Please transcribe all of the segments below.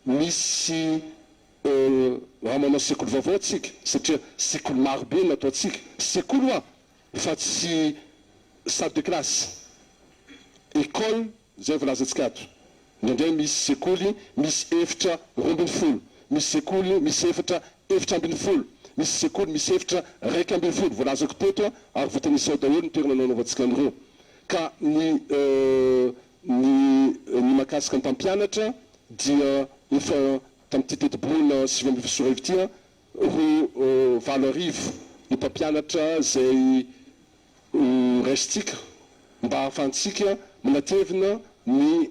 Misy raha manao sekoly vaovao tsika satria sekoly maro be no ataontsika, sekoly hoa fa tsy salle de classe, école izay voalazantsika ato. Indraindray misy sekoly misy efitra 12, misy sekoly misy efitra 14, misy sekoly misy efitra 11, voalazako teto ary voatanisa ao daholo ny toerana nanaovantsika an'ireo. Ka ny ny ny mahakasika ny mpampianatra dia efa tamin'ity tetibola 2019 ity ho 8000 ny mpampianatra izay ho raisintsika mba hahafahantsika manatevina ny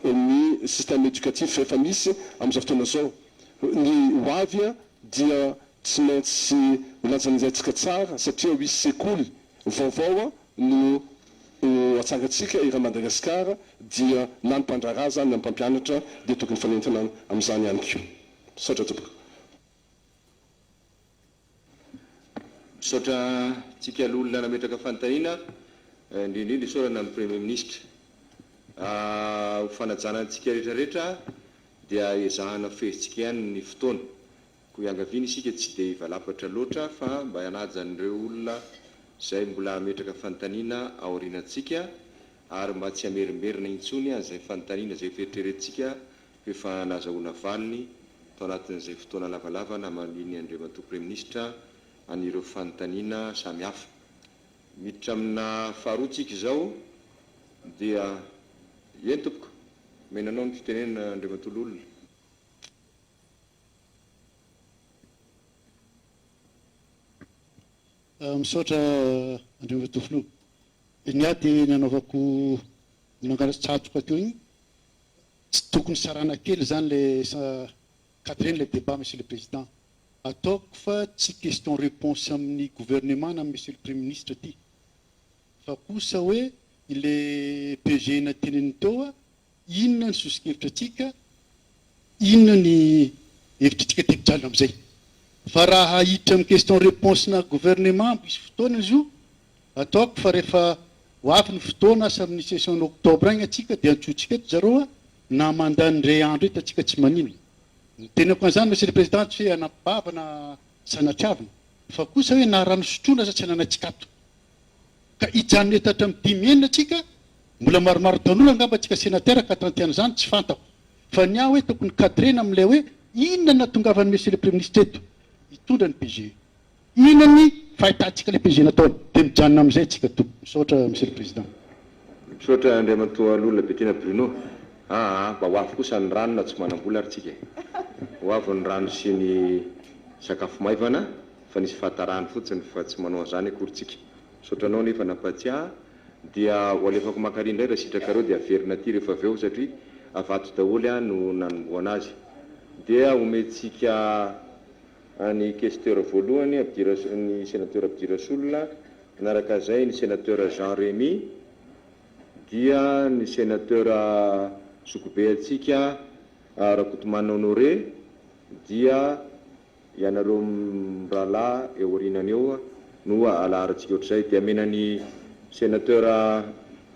ny système éducatif efa misy amin'izao fotoana izao. Ny ho avy dia tsy maintsy ho lanjalanjaintsika tsara satria ho hisy sekoly vaovao no ho atsangantsika eran'i Madagasikara dia na ny mpandraharaha izany na ny mpampianatra dia tokony hifanentana amin'izany ihany koa. Misaotra tompoko. Misaotra antsika loholona nametraka fanontaniana, indrindra indrindra isaorana ny Premier Ministre. Ho fanajana antsika rehetra rehetra dia ezahana fehintsika ihany ny fotoana. Koa iangaviana isika tsy dia hivalapatra loatra fa mba hanaja an'ireo olona izay mbola hametraka fanontaniana aorianantsika ary mba tsy hamerimberina intsony an'izay fanontaniana izay efa eritreretintsika fa efa nazahoana valiny tao anatin'izay fotoana lavalava namalian'ny Andriamatoa Praiminisitra an'ireo fanontaniana samihafa. Miditra amina faharoa tsika izao dia, eny tompoko, omena anao ny fitenenana Andriamatoa Loholona. Misaotra Andriamatoa Filoha. Ny ahy dia ny anaovako ny nangalatsatroka teo iny, tsy tokony sarana kely izany le cadrer le débat Monsieur le Président. Ataoko fa tsy question réponse amin'ny gouvernement na Monsieur le Premier Ministre ity fa kosa hoe ilay PG nateneniny teo inona ny sosokevitra antsika, inona ny hevitritsika te hijanona amin'izay. Fa raha hiditra amin'ny question réponse na gouvernement mbo hisy fotoana izy io, ataoko fa rehefa ho avy ny fotoana asa amin'ny session ny octobre agny atsika dia antsointsika eto zareo na mandany indray andro eto atsika tsy maninona. Ny tenako an'izany Monsieur le Président tsy hoe hanampi-bava na sanatriavina fa kosa hoe na rano sotroina aza tsy ananantsika ato. Ka hijanona eto hatramin'ny dimy enina tsika, mbola maromaro tanora angamba tsika sénateur ka tanty an'izany tsy fantako. Fa ny ahy hoe tokony cadrena amin'ilay hoe inona no nahatongavan'i Monsieur le Premier Ministre eto hitondra ny PGE. Inona ny fahitantsika ilay PGE nataony. Dia mijanona amin'izay tsika tompoko. Misaotra Monsieur le Président. Misaotra Andriamatoa Lola Bettina Bruno. Aa mba ho avy kosa ny rano na tsy manam-bola ary tsika e. Ho avy ny rano sy ny sakafo maivana. Fa nisy fahatarany fotsiny fa tsy manao an'izany akory tsika. Misaotra anao nefa nampatsiahy. Dia ho alefako maka ary indray raha sitrakareo dia averina aty rehefa avy eo satria avy ato daholo aho no nanombohana azy. Dia omentsika an'i questeur voalohany Abdirasoul, ny sénateur Abdirasoul, manaraka izay ny sénateur Jean Rémy, dia ny sénateur zokibe antsika Rakotomanana Honoré, dia Ianareo mirahalahy eo aorianany eo no alaharantsika ohatr'izay. Dia amena an'i Sénateur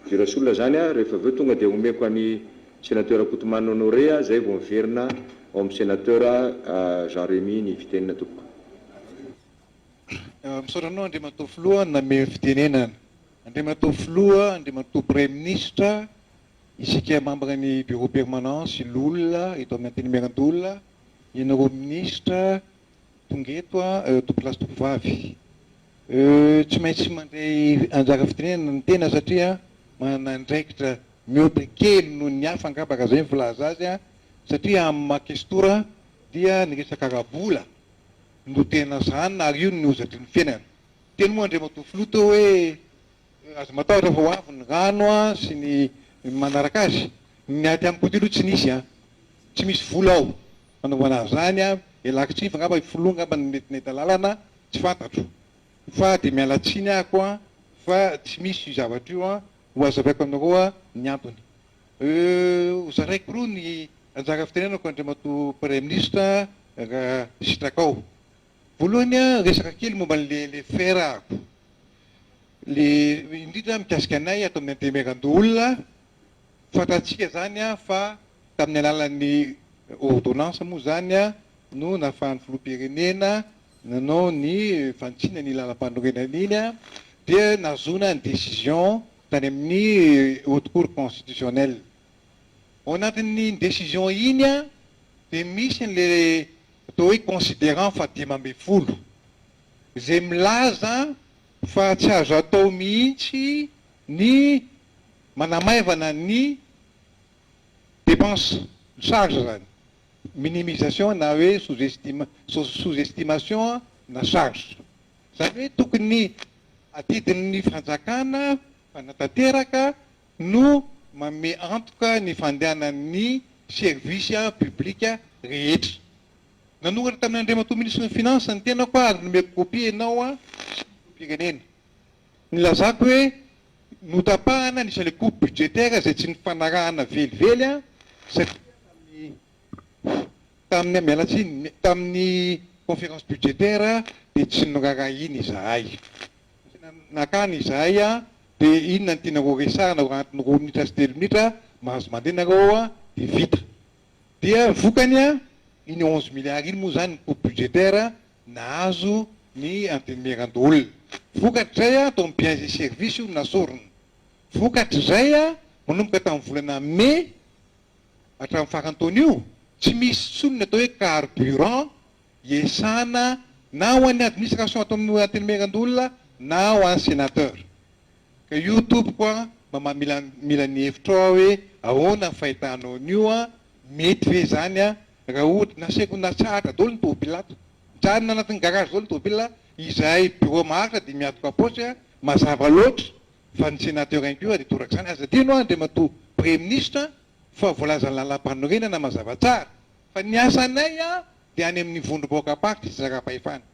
Durasoul izany rehefa avy eo tonga dia omeko an'i Sénateur Rakotomanana Honoré izay vao miverina ao amin'ny Sénateur Jean Rémy ny fitenena tompoko. Misaotra anao Andriamatoa Filoha nanome fitenenana. Andriamatoa Filoha, Andriamatoa Praiminisitra, isika mambra ny Bureau permanent sy loholona eto amin'ny Antenimierandoholona, Ianareo minisitra tonga eto a, tompolahy sy tompovavy. Tsy maintsy mandray anjara fitenenana ny tena satria manana andraikitra mihoatra kely noho ny hafa angamba raha izay ny filaza azy satria amin'ny maha kestora dia ny resaka ara-bola no tena sahanina ary io no hozatry ny fiainana. Niteny moa Andriamatoa Filoha teo hoe aza matahotra fa ho avy ny rano sy ny manaraka azy. Ny aty amiko aty aloha tsy nisy an. Tsy misy vola ao fanaovana an'izany an, ialako tsiny fa angamba i filoha angamba no mety nahita lalana, tsy fantatro. Fa dia miala tsiny ahako an, fa tsy misy io zavatra io an, ho hazavaiko aminareo an ny antony. Ho zaraiko roa ny anjara fitenenako Andriamatoa Praiminisitra raha sitrakao. Voalohany an, resaka kely momba an'le le fer ahako. Le indrindra mikasika anay ato amin'ny Antenimierandoholona, Fantatsika izany fa tamin'ny alalan'ny ordonnance moa izany no nahafahan'ny filoham-pirenena nanao ny fanitsiana ny lalampanorenana iny dia nahazoana ny décision tany amin'ny Haute Cour Constitutionnelle. Ao anatin'iny décision iny dia misy an'ilay atao hoe considérant faha-15 izay milaza fa tsy azo atao mihitsy ny manamaivana ny dépense, ny charge izany, minimisation na hoe sous-estimation na charge. Izany hoe tokony adidin'ny fanjakana mpanatanteraka no manome antoka ny fandehanan'ny service public rehetra. Nanoratra tamin'ny Andriamatoa Minisitry ny Finances ny tenako ary nomeko copie ianao sy ny Filoham-pirenena. Nilazako hoe notapahana ny isan'ilay coupe budgétaire izay tsy nifanarahana velively satria tamin'ny tamin'ny miala tsiny tamin'ny conférence budgétaire dia tsy noraharahiana izahay. Tsy nakany izahay dia inona no tianareo resahana ao anatin'ny roa minitra sy telo minitra mahazo mandeha nareo dia vita. Dia vokany iny 11 milliards iny moa izany ny coupe budgétaire nahazo ny Antenimierandoholona. Vokatr'izay tao amin'ny biens et services io nasorina. Vokatr'izay manomboka tamin'ny volana mai hatramin'ny faran'ny taona io, tsy misy intsony ny atao hoe carburant iasana na ho an'ny administration ato amin'ny Antenimierandoholona na ho an'ny sénateur. Ka io tompoko a, mba mila mila ny hevitrao aho hoe ahoana ny fahitanao an'io a, mety ve izany a, raha ohatra nasaiko natsahatra daholo ny tôbila ato, mijanona anatin'ny garage daholo ny tôbila, izahay bureau maharitra dia miantoka paosy a, mazava loatra fa ny sénateur ihany koa dia torak'izany, aza adino a Andriamatoa Praiminisitra fa voalazan'ny lalàmpanorenana mazava tsara fa ny asanay a dia any amin'ny vondrom-bahoakam-paritra sy zara-pahefana.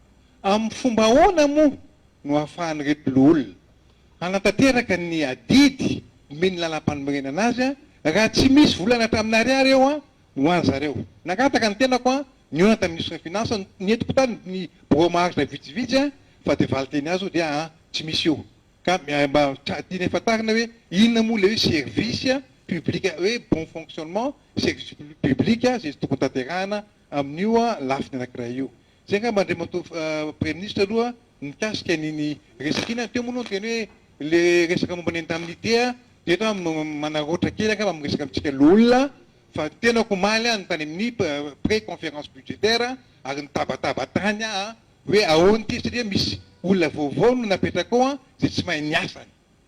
Amin'ny fomba ahoana moa no ahafahan'ireto loholona hanatanteraka ny adidy omen'ny lalàmpanorenana azy raha tsy misy volana hatramin'ny ariary eo ho an zareo? Nangataka ny tenako nihaona tamin'ny minisitry ny finances, nentiko tany ny birao maharitra vitsivitsy fa dia valinteny azo dia an tsy misy io. Ka mba tianay fantarina hoe inona moa ilay hoe service public hoe bon fonctionnement service public izay tokony tanterahana amin'io lafiny anankiray io. Izay angamba Andriamatoa Praiminisitra aloha mikasika an'iny resaka iny. Teo moa aloha niteny hoe ilay resaka momba ny indemnité dia eto aho manaraotra kely angamba miresaka amintsika loholona fa ny tenako omaly aho no tany amin'ny pré conférence budgétaire ary nitabataba tany aho hoe ahoana ity satria misy olona vaovao no napetraka ao izay tsy mahay ny asany.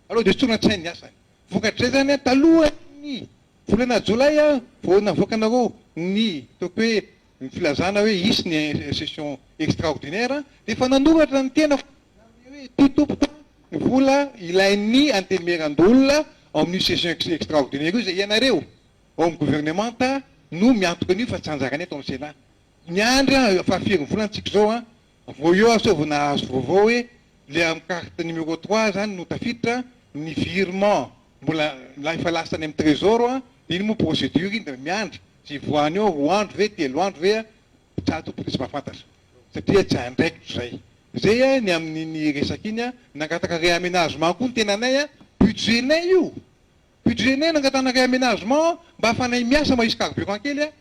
Aleo dia tsorina tsy hay ny asany. Vokatr'izay izany an, talohan'ny volana jolay an, vao navoakanareo ny ataoko hoe ny filazana hoe hisy ny session extraordinaire dia efa nanoratra ny tenako nanome hoe ity tompoko an, ny vola ilain'ny antenimierandoholona ao amin'io session extraordinaire io izay ianareo ao amin'ny governemanta no miantoka an'io fa tsy anjaranay eto amin'ny Sénat. Miandry an, efa firy volana tsika izao an, vao eo aho sao vao nahazo vaovao hoe le am carte numéro trois zany no tafiditra, ny virement mbola efa lasa any am trésor an, iny moa procédure iny de miandry ze hivoahany eo roa andro ve telo andro ve an, za tompoko de tsy mahafantatra satria tsy andraikitro zay. Zay an ny amin'iny resaka iny an, nangataka réaménagement koa ny tenanay an, budget-nay io, budget-nay nangatahana réaménagement mba ahafahanay miasa mba hisy carburant kely an,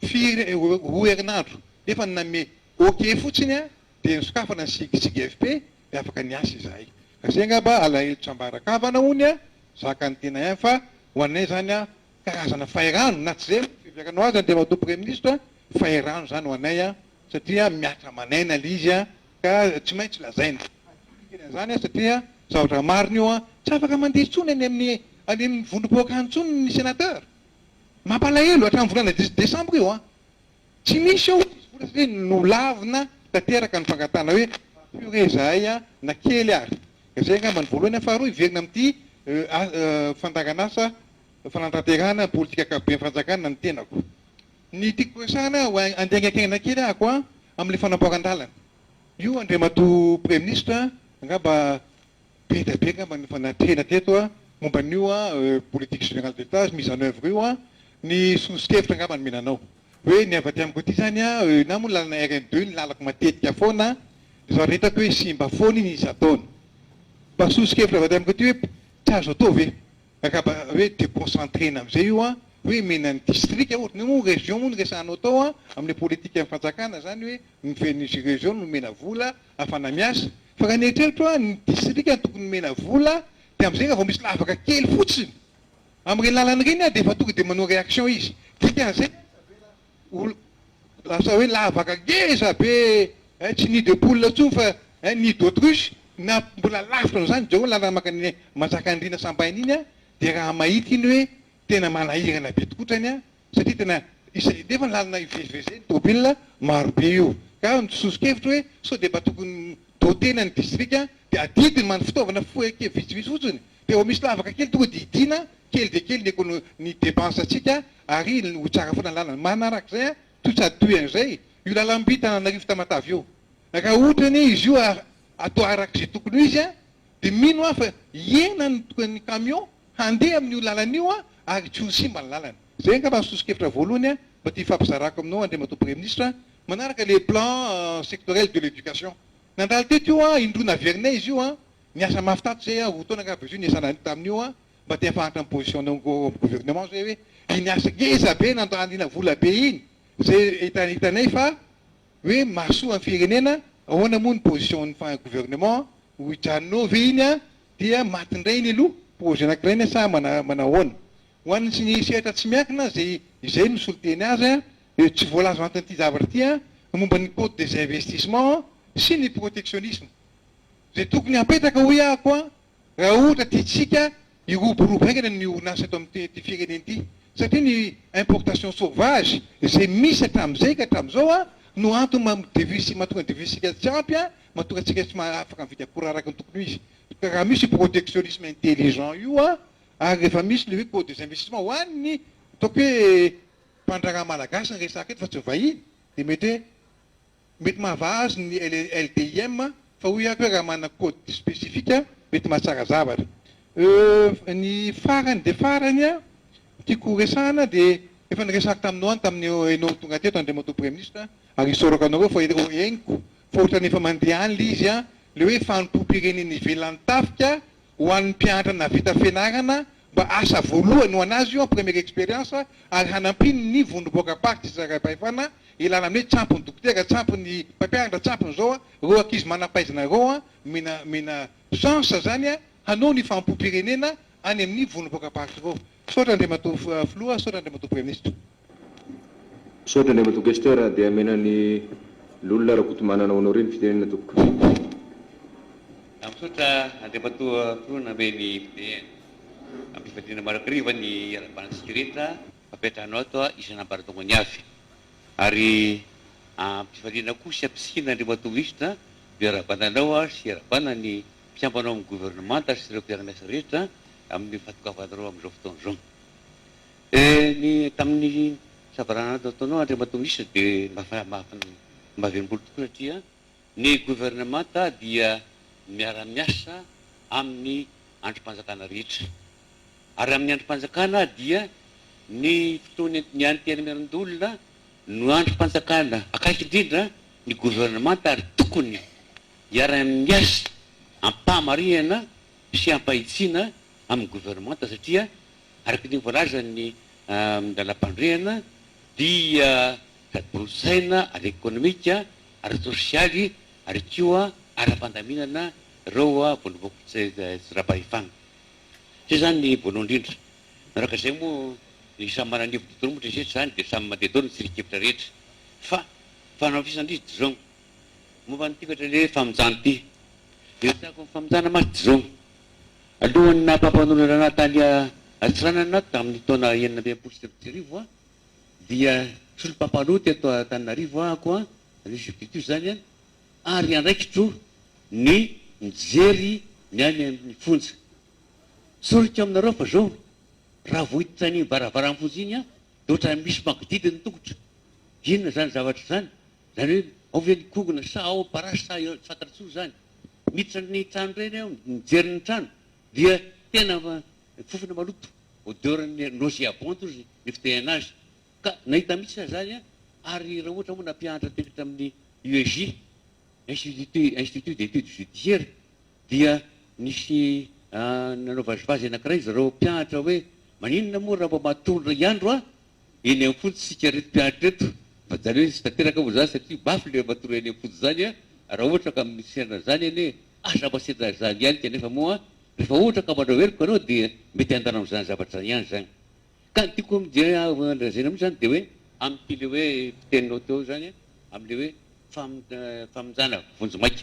Firy roa herinandro nefa ny nanome ok fotsiny dia nosokafana ny SIGFP dia afaka niasa izahay. Ka zay angamba alahelo tsy ambaran-kavana hono a, zakan'ny tena ihany fa ho anay zany a karazana fahirano na tsy zay moa fiheveranao azy Andriamatoa Praiminisitra, fahirano zany ho anay a satria mihatra aman'aina le izy a ka tsy maintsy lazaina. Miteny an'izany aho satria zavatra marina io a, tsy afaka mandeha intsony any amin'ny any amin'ny vondrom-pahoaka any intsony ny sénateur. Mampalahelo, hatramin'ny volana desambra io an! Tsy misy eo tsisy vola satria nolavina tanteraka ny fangatahana hoe ampio re zahay an, na kely ary. Ka zay angamba ny voalohany an, faharoa hiverina amin'ity fandaharan'asa fanatanterahana ny politika ankapoben'ny fanjakana ny tenako. Ny tiako resahana andeha haingankaingana kely ahako an, amin'ilay fanamboaran-dalana. Io Andriamatoa Praiminisitra angamba Be dia be angamba ny efa natrehina teto momba an'io politique générale d'Etat mise en oeuvre io, ny soso-kevitra angamba nomena anao hoe ny avy aty amiko aty izany na moa ny lalana RN deux ny lalako matetika foana dia zavatra hitako hoe simba foana iny isan-taona. Mba soso-kevitra avy aty amiko aty hoe tsy azo atao ve angamba hoe deconcentrena amin'izay io. hoe omena ny distrika ohatra, ny moa région moa no resahanao tao an, amin'ilay politikan'ny fanjakana izany hoe ny ny région no omena vola ahafahana miasa, fa raha ny eritreritro an, ny distrika no tokony omena vola dia amin'izay raha vao misy lavaka kely fotsiny amin'ireny lalana ireny an dia efa tonga dia manao réaction izy, dikan'izay Ol lasa hoe lavaka ngeza be eh, tsy nid de poule intsony fa eh, nid d'autruche, na mbola lavitra noho izany, jereo ny lalana mankany Manjakandriana Sambaina iny an, dia raha mahita iny hoe tena manahirana be tokotrany an, satria tena izay nefa ny lalana ivezivezen'ny tôbila maro be io, ka ny soso-kevitro hoe sao dia mba tokony doter-na ny distrika dia adidiny man fitaovana fohy kely vitsivitsy fotsiny dia vao misy lavaka kely tonga dia hidiana kely dia kely ny econo ny dépense antsika ary ho tsara foana ny lalana. Manarak'izay an, toy sady toy an'izay io lalam-by Tananarivo Tamatave io. Raha ohatra anie izy io atao arak'izay tokony ho izy an, dia mino aho fa hihena ny ny camion handeha amin'io lalana io an, ary tsy ho simba ny lalana. Izay angamba ny soso-kevitra voalohany an, mba te hifampizarako aminao Andriamatoa Praiminisitra, manaraka le plan sectoriel de l'éducation. Nandalo teto io an, indroa naverinay izy io an, niasa mafy tato izay an, 2 taona angamba izy io niasana tamin'io an, Mba te hafahatra ny position-nao ao amin'ny gouvernement zay hoe iny asa ngeza be nandaniana vola be iny zay hitanay fa hoe mahasoa ny firenena, ahoana moa ny position-n'ny gouvernement, ho hijanona eo ve iny an dia maty indray iny aloha projet anakiray iny sa manahoana? Ho an'ny ny sehatra tsy miankina zay izay no soloteny azy an, tsy voalaza ao anatin'ity zavatra ity an, momba ny code des investissements sy ny protectionnisme zay tokony hapetraka hoy ahako an, Raha ohatra tiantsika hiroborobo haingana ny orinasa eto amin'ity firenena ity, satria ny importation sauvage izay misy hatramin'izay ka hatramin'izao no antony maha mahatonga ny devise-ntsika tsy ampy, mahatonga antsika tsy afaka mividy akora araka ny tokony ho izy. Ka raha misy io protectionnisme intelligent io ary rehefa misy ilay hoe code des investissements ho an'ny ataoko hoe mpandraharaha malagasy ny resaka eto fa tsy ny vahiny dia mety hoe Mety mahavaha azy ny LDIM fa hoy aho hoe raha manana code spécifique mety mahatsara zavatra. Euh ny farany dia farany tiako ho resahana dia efa niresahako taminao any tamin'ny enao tonga teto Andriamatoa Praiminisitra ary isaorako anareo fa henoko fa ohatran'ny efa mandeha any ilay izy an, ilay hoe fanompoam-pirenena ivelan'ny tafika ho an'ny mpianatra nahavita fianarana mba asa voalohany ho an'azy io an, première expérience, ary hanampiany ny vondrom-boakam-paritra isaraim-pahefana ilana amin'ny hoe tsy ampy ny dokotera, tsy ampy ny mpampianatra, tsy ampy ny izao an, ireo ankizy manam-pahaizana ireo an, omena omena chance zany an, hanao ny fanompoam-pirenena any amin'ny vondrom-boakam-paritra ireo. Misaotra Andriamatoa Filoha, misaotra Andriamatoa Praiminisitra. Misaotra Andriamatoa Questeur, dia amena ny Loholona Rakotomanana Honoré ny fitenenana tompoko. Misaotra Andriamatoa Filoha nanome ny fitenenana. Ampifaliana mandrakariva ny iarahabana antsika rehetra mpampiantrano ato isan'ambaratongany avy. Ary ampifaliana koa sy ampisiana Andriamatoa Minisitra no iarahabana anao sy iarahabana ny mpikambana ao amin'ny governemanta sy ireo mpiara-miasa rehetra amin'ny fahatongavanareo amin'izao fotoana izao. Ny tamin'ny savarana nataonao Andriamatoa Minisitra dia mahavelom-bolo tokoa satria ny governemanta dia miara-miasa amin'ny andrim-panjakana rehetra. Ary amin'ny andrim-panjakana dia ny fotoana ny Antenimierandoholona no andrim-panjakana akaiky indrindra ny governemanta ary tokony hiara-miasa am-pahamarihana sy am-pahitsiana amin'ny governemanta satria Araka ny voalazan'ny lalàmpandrehana dia sady kolontsaina ara-ekonomika, ara-tsosialy ary koa ara-pandaminana ireo vondrom-bokom-pahefana. Izay izany ny voalohany indrindra. Manaraka izay moa ny samy manana ny heviny daholo moa rehetra izany dia samy mandeha daholo ny tsirinkevitra rehetra. Fa fanamafisana izy dia izao, momba an'ity ohatra ilay hoe famonjana ity. Ny resahako amin'ny famonjana mantsy dia izao, Alohan'ny naha mpampanoa lalàna tany Antsiranana tamin'ny taona 1966 aho dia solompampanoa teto Antananarivo aho, ny substitut izany, ary andraikitro ny mijery ny any amin'ny fonja. Tsoriko aminareo fa izao, raha vao hiditra an'iny varavaran'ny fonja iny aho dia ohatran'ny misy mangididy ny tongotro. Inona izany zavatra izany? Izany hoe ao ve ny kongona sa ao parasy sa tsy fantatra intsony izany. Miditra ny trano ireny aho, mijery ny trano dia tena fofona maloto, odeur ny nauséabonde hozy ny fitenenana azy. Ka nahita mihitsy aho izany ary raha ohatra moa nampianatra teto tamin'ny UEJ, Institut Institut d'études judiciaires, dia nisy nanao vazivazy anankiray zareo mpianatra hoe. Maninona moa raha mba matory indray andro a eny amin'ny fonja isika ireto mpianatra ireto? Fa zany hoe tsy tanteraka moa zany satria mafy le matory eny amin'ny fonja zany a, raha ohatra ka misy sendra an'izany anie, aza mba sendra an'izany ihany kanefa moa rehefa ohatra ka manao heloka anao dia mety handana amin'izany zavatra izany ihany izany. Ka ny tiako lazaina amin'io zany dia hoe amin'ity le hoe fiteninao teo zany amin'le hoe famonjana vonjimaika.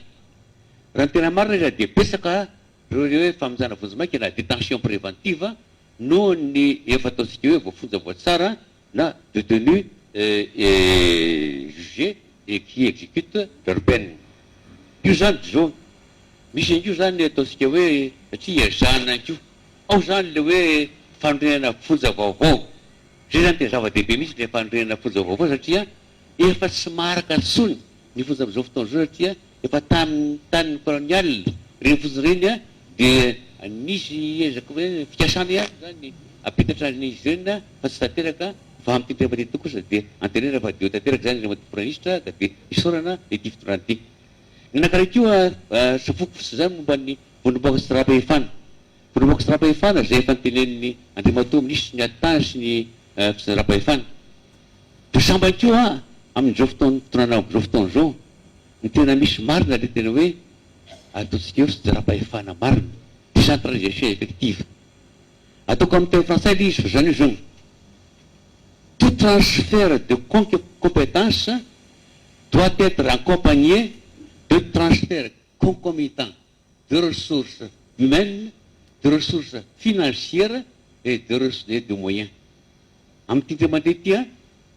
Raha ny tena marina izy dia betsaka ireo le hoe famonjana vonjimaika na détention préventive noho ny efa ataontsika hoe voafonja voatsara na détenu jugé et qui exécute leur peine. Io zany dia zao, misy ihany koa zany ataontsika hoe satria ezahana ihany koa, ao zany le hoe fanorenana fonja vaovao, zay zany tena zava-dehibe mihitsy le fanorenana fonja vaovao satria efa tsy maharaka intsony ny fonja amin'izao fotoana izao satria efa tamin'ny tanin'ny colonial ireny fonja ireny dia nisy ezaka hoe fikasana ihany izany hampitatra an'izy ireny fa tsy tanteraka fa amin'ity indray mandeha ity kosa dia antenaina fa dia ho tanteraka izany Andriamatoa Praiminisitra ka dia isaorana ity fitondrana ity. Ny anankiray koa safoko fotsiny izany momba ny vondrom-bahoaka tsy raha-pahefana. Vondrom-bahoaka tsy raha-pahefana izay efa notenenin'ny Andriamatoa Minisitry ny Atitany sy ny Fitsinjaram-pahefana. Dia sambany koa amin'izao fotoana amin'izao fotoana izao no tena misy marina ilay tena hoe ataontsika hoe fitsinjaram-pahefana marina, décentralisation effective. Ataoko amin'ny teny frantsay ilay izy fa izany hoe izao, tout transfert de compétence doit être accompagné de transfert concomitant de ressources humaines, de ressources financières et de et de moyens. Amin'ity indray mandeha ity an,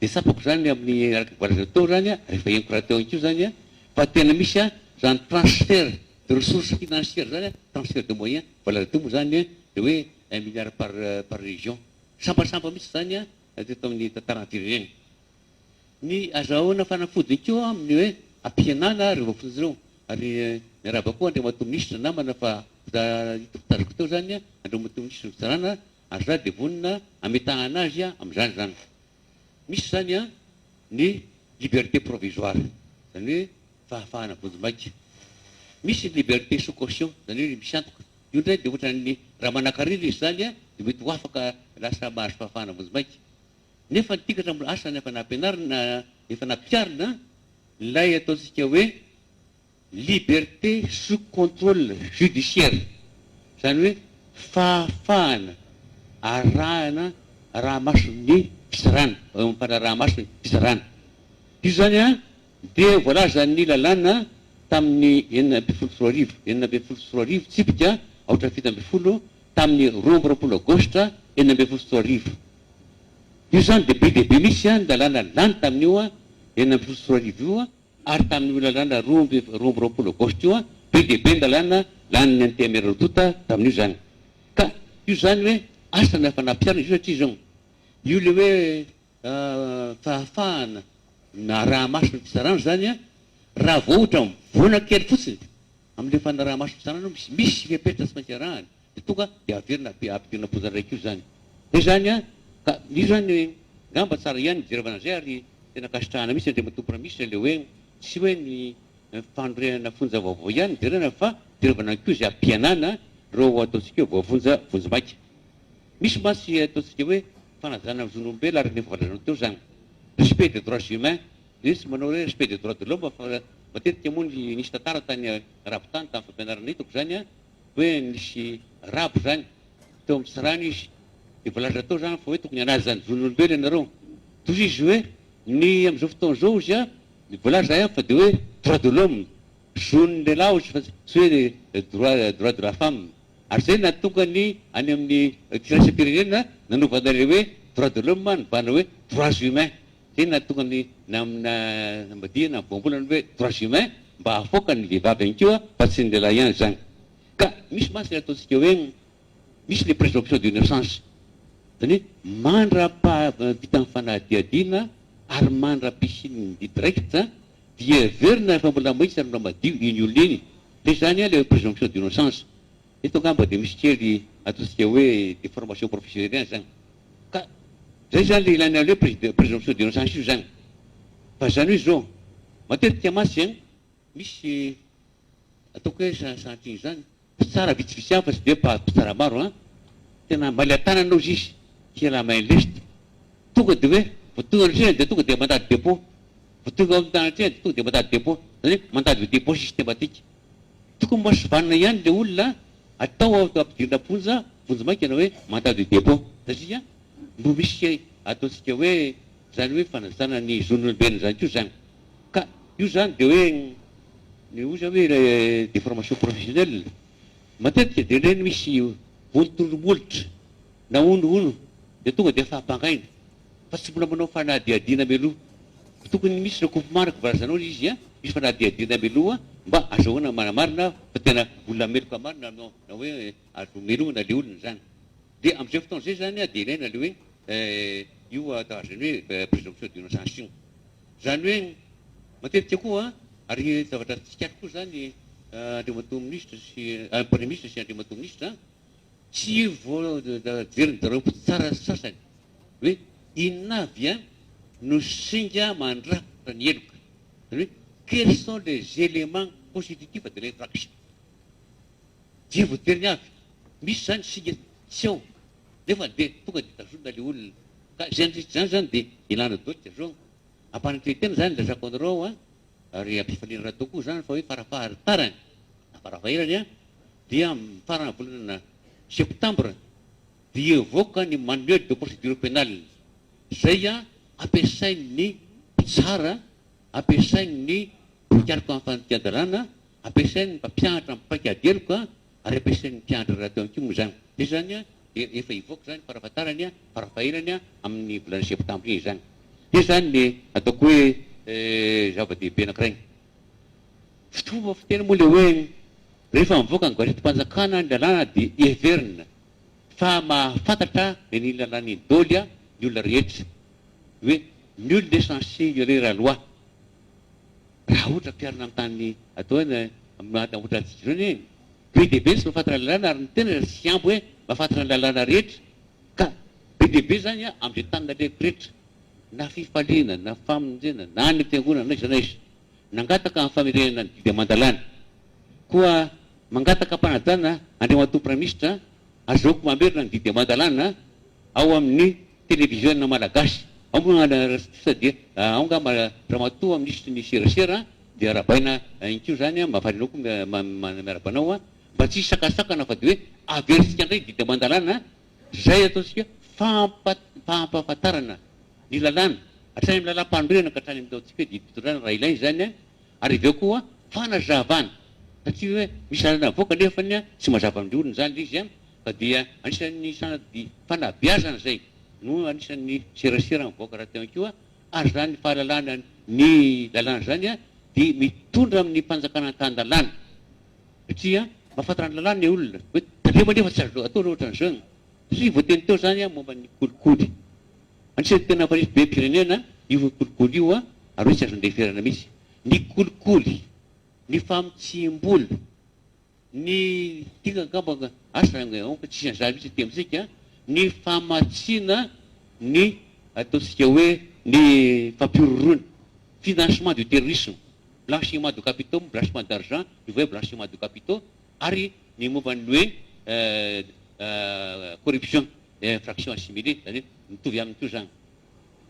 dia tsapako izany amin'ny araka ny voalazanao teo izany an, rehefa henoko rahateo ihany koa izany an, fa tena misy an, izany transfert de ressources financières izany an, transfert de moyens, voalaza teo moa izany an, dia hoe un milliard par par région. Sambasamba mihitsy izany an, teto amin'ny tantaran'ny firenena. Ny azahoana fanafody koa amin'ny hoe ampihenana ireo voafonja ireo. Ary miarahaba koa Andriamatoa Minisitra namana fa hitako tazako teo izany Andriamatoa Minisitry ny Fitsarana ary za dia vonona hametahana azy amin'izany izany. Misy izany ny liberté provisoire, izany hoe fahafahana vonjimaika. Misy ny liberté sous caution, izany hoe misy antoka. Io indray dia ohatran'ny raha manankarena izy izany dia mety ho afaka lasa mahazo fahafahana vonjimaika. Nefa ny tikatra mbola asa efa nampianarina, efa nampiharina ilay ataontsika hoe liberté sous contrôle judiciaire, izany hoe fahafahana arahana araha-mason'ny fitsarana, eo amin'ny fanaraha-mason'ny fitsarana. Io izany an dia voalazan'ny lalàna tamin'ny 2016, 2016 tsipika aotra 17 tamin'ny 22 aogositra 2016. Io izany dia be dia be mihitsy ny lalàna lany tamin'io 2016 io ary tamin'io lalàna 22 aogositra io, be dia be ny lalàna lanin'ny Antenimiera roa tonta tamin'io izany. Ka io izany hoe asa na efa nampiharina izy io satria izao, io ilay hoe fahafahana araha-maso ny fitsarana izany raha vao ohatra mivoana kely fotsiny amin'ilay fanaraha-maso ny fitsarana misy misy fepetra tsy maintsy arahana. Dia tonga dia averina ampidirina am-ponja indray koa izany. Zay izany an! Ka io izany ngamba tsara ihany ny fijerevana an'izay ary tena ankasitrahana mihitsy Andriamatoa Praiminisitra ilay hoe tsy hoe ny fanorenana fonja vaovao ihany no jerena fa jerevana ihany koa izay hampihenana ireo ataontsika hoe voafonja vonjimaika. Misy mantsy ataontsika hoe fanajana ny zon'olombelona araka ny efa voalazanao teo izany. Respect des droits humains. Dia tsy manao hoe respect des droits de l'homme fa matetika moa ny nisy tantara tany arabo tany tamin'ny fampianarana hitako izany an! hoe nisy arabo zany teo amin'ny tsirano izy dia voalaza tao zany fa hoe tokony hanaja ny zon'olombelona ianareo, toy izy hoe ny amin'izao fotoana izao ozy a, ny voalaza ihany fa dia hoe droit de l'homme, zon'ny lehilahy ozy fa tsy hoe droit droit de la femme, ary zay nahatonga ny any amin'ny firaisam-pirenena nanovana ilay hoe droit de l'homme novana hoe droits humains, zay nahatonga ny namadihana ny voambolana hoe droits humains mba hahafaoka ny vehivavy ihany koa fa tsy ny lehilahy ihany izany. Ka misy mantsy ilay ataontsika hoe misy ilay présomption d'innocence, izany hoe mandra-pahavitan'ny fanadihadiana ary mandra-pisian'ny didy raikitra dia heverina fa mbola mahitsy ary mbola madio iny olona iny, izay izany ilay hoe présomption d'innocence. Eto angamba dia misy kely ataontsika hoe déformation professionnelle ihany izany. Ka zay zany le ilaina le hoe présomption d'innocence io zany. Fa zany hoe zao, matetika mantsy an, misy ataoko hoe sanatria zany, mpitsara vitsivitsy ihany fa tsy dia mpitsara maro an, tena maila-tanana ozy izy. Qui a la main leste? Tonga dia hoe vao tonga any an-trena dia tonga dia mandat de dépôt. Vao tonga ao amin'ny tany an-trena dia tonga dia mandat de dépôt. Izany hoe mandat de dépôt systématique. Tokony mba sivanina ihany ilay olona atao ampidirina am-ponja vonjimaika na hoe mandat de dépôt. Satria mbo misy ataontsika hoe izany hoe fanajana ny zon'olombelona izany koa izany. Ka io izany dia hoe ny hoy izany hoe ilay déformation professionnelle. Matetika dia ireny misy vontolo-molotra na honohono dia tonga dia fahampangaina fa tsy mbola manao fanadihadiana mialoha. Tokony misy recoupement araka voalazanao ilay izy an, misy fanadihadiana mialoha mba azahoana manamarina fa tena olona meloka marina na hoe azo melohina ilay olona izany. Dia amin'izay fotoana izay izany dia ilaina ilay hoe io atao azony hoe présomption d'innocence io. Izany hoe matetika koa ary zavatra tsikaritra koa izany Andriamatoa Minisitra sy Praiminisitra sy Andriamatoa Minisitra an, Tsy voajerin'ny zareo mpitsara sasany hoe inona avy no singa mandrafitra ny heloka, izany hoe quels sont les éléments constitutifs de l'infraction. Tsy voajeriny avy. Misy izany singa tsy ao nefa dia tonga dia tazonina ilay olona. Ka izany rehetra izany izany dia ilana doka zao. Ampanetren-tena izany ilazako anareo an, ary ampifaliana rahateo koa izany fa hoe farafahatarany na farafahelany an, dia amin'ny faran'ny volana septambra dia hivoaka ny manuel de procédure pénale izay ampiasain'ny mpitsara, ampiasain'ny mpikaroka amin'ny fandikan-dalàna, ampiasain'ny mpampianatra amin'ny paikady heloka ary ampiasain'ny mpianatra rahateo ihany koa moa izany. Dia izany dia efa hivoaka izany farafahatarany, farafahelany amin'ny volana septambra iny izany. Dia izany ny ataoko hoe zava-dehibe anankiray. Fomba fiteny moa ilay hoe rehefa mivoaka ny gazetim-panjakana ny lalàna dia heverina fa mahafantatra an'iny lalàna iny daholo ny olona rehetra. Hoe nul n'est censé ignorer la loi. Raha ohatra ampiharina amin'ny tany atao hoe ohatra antsika izao anie, be dia be ny tsy mahafantatra ny lalàna ary ny tena tsy ampy hoe mahafantatra ny lalàna rehetra. Ka be dia be izany amin'izay tany nalehako rehetra, na fifaliana, na famonjena, na any am-piangonana, na aiza na aiza. Nangataka ny famerenana ny didy aman-dalàna. Koa mangataka am-panajana Andriamatoa Praiminisitra, azahoako mamerina ny didy aman-dalàna ao amin'ny televiziona malagasy. Ao moa raha dia ao angamba Ramatoa Minisitry ny serasera dia arahabaina ihany koa izany, mahafaly anao koa miarahaba anao, mba tsy hisy sakasakana fa dia hoe averintsika indray ny didy aman-dalàna izay ataontsika fampahafantarana ny lalàna, hatrany amin'ny lalàm-panorenana ka hatrany amin'ny ataontsika hoe didim-pitondrana raha ilaina izany, ary avy eo koa fanazavana, satria hoe misy lalàna avoaka nefa tsy mazava amin'ny olona izany ilay izy fa dia anisan'ny sady fanabeazana izay no anisan'ny serasera mivoaka rahateo ihany koa, ary izany fahalalana ny lalàna izany dia mitondra amin'ny fanjakana tan-dalàna, satria mahafantatra ny lalàna ny olona hoe tandremo anefa tsy azo atao ny ohatran'izao, satria voateny teo izany momba ny kolikoly. Anisan'ny tena mampanisy be pirenena io kolikoly io ary hoe tsy azo andeferana mihitsy. Ny kolikoly, ny famotsiam-bola, ny tika angamba asa aoka tsy hisy an'izany mihitsy aty amintsika, ny famatsiana ny ataontsika hoe ny fampihorohoroana, financement du terrorisme, blanchiment de capitaux, blanchiment d'argent, ny hoe blanchiment de capitaux ary ny momba ny hoe corruption. Infraction assimilée, izany hoe mitovy aminy koa izany.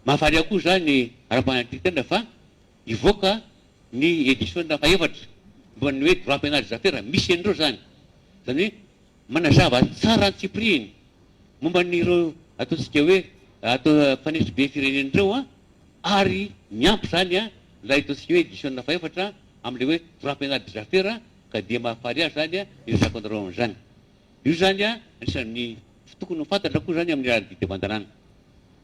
Mahafaly ahy koa izany ara-panadihadiana fa hivoaka ny édition fahefatra momba ny hoe droit pénal des affaires, misy an'ireo izany. Izany hoe manazava tsara antsipirihiny momba an'ireo ataontsika hoe atao mpanetry be firenena ireo ary miampy izany ilay ataontsika hoe édition fahefatra amin'ilay hoe droit pénal des affaires ka dia mahafaly ahy izany ny resako anareo amin'izany. Io izany anisan'ny tokony ho fantatra koa izany amin'ny alalan'ny didy aman-dalàna.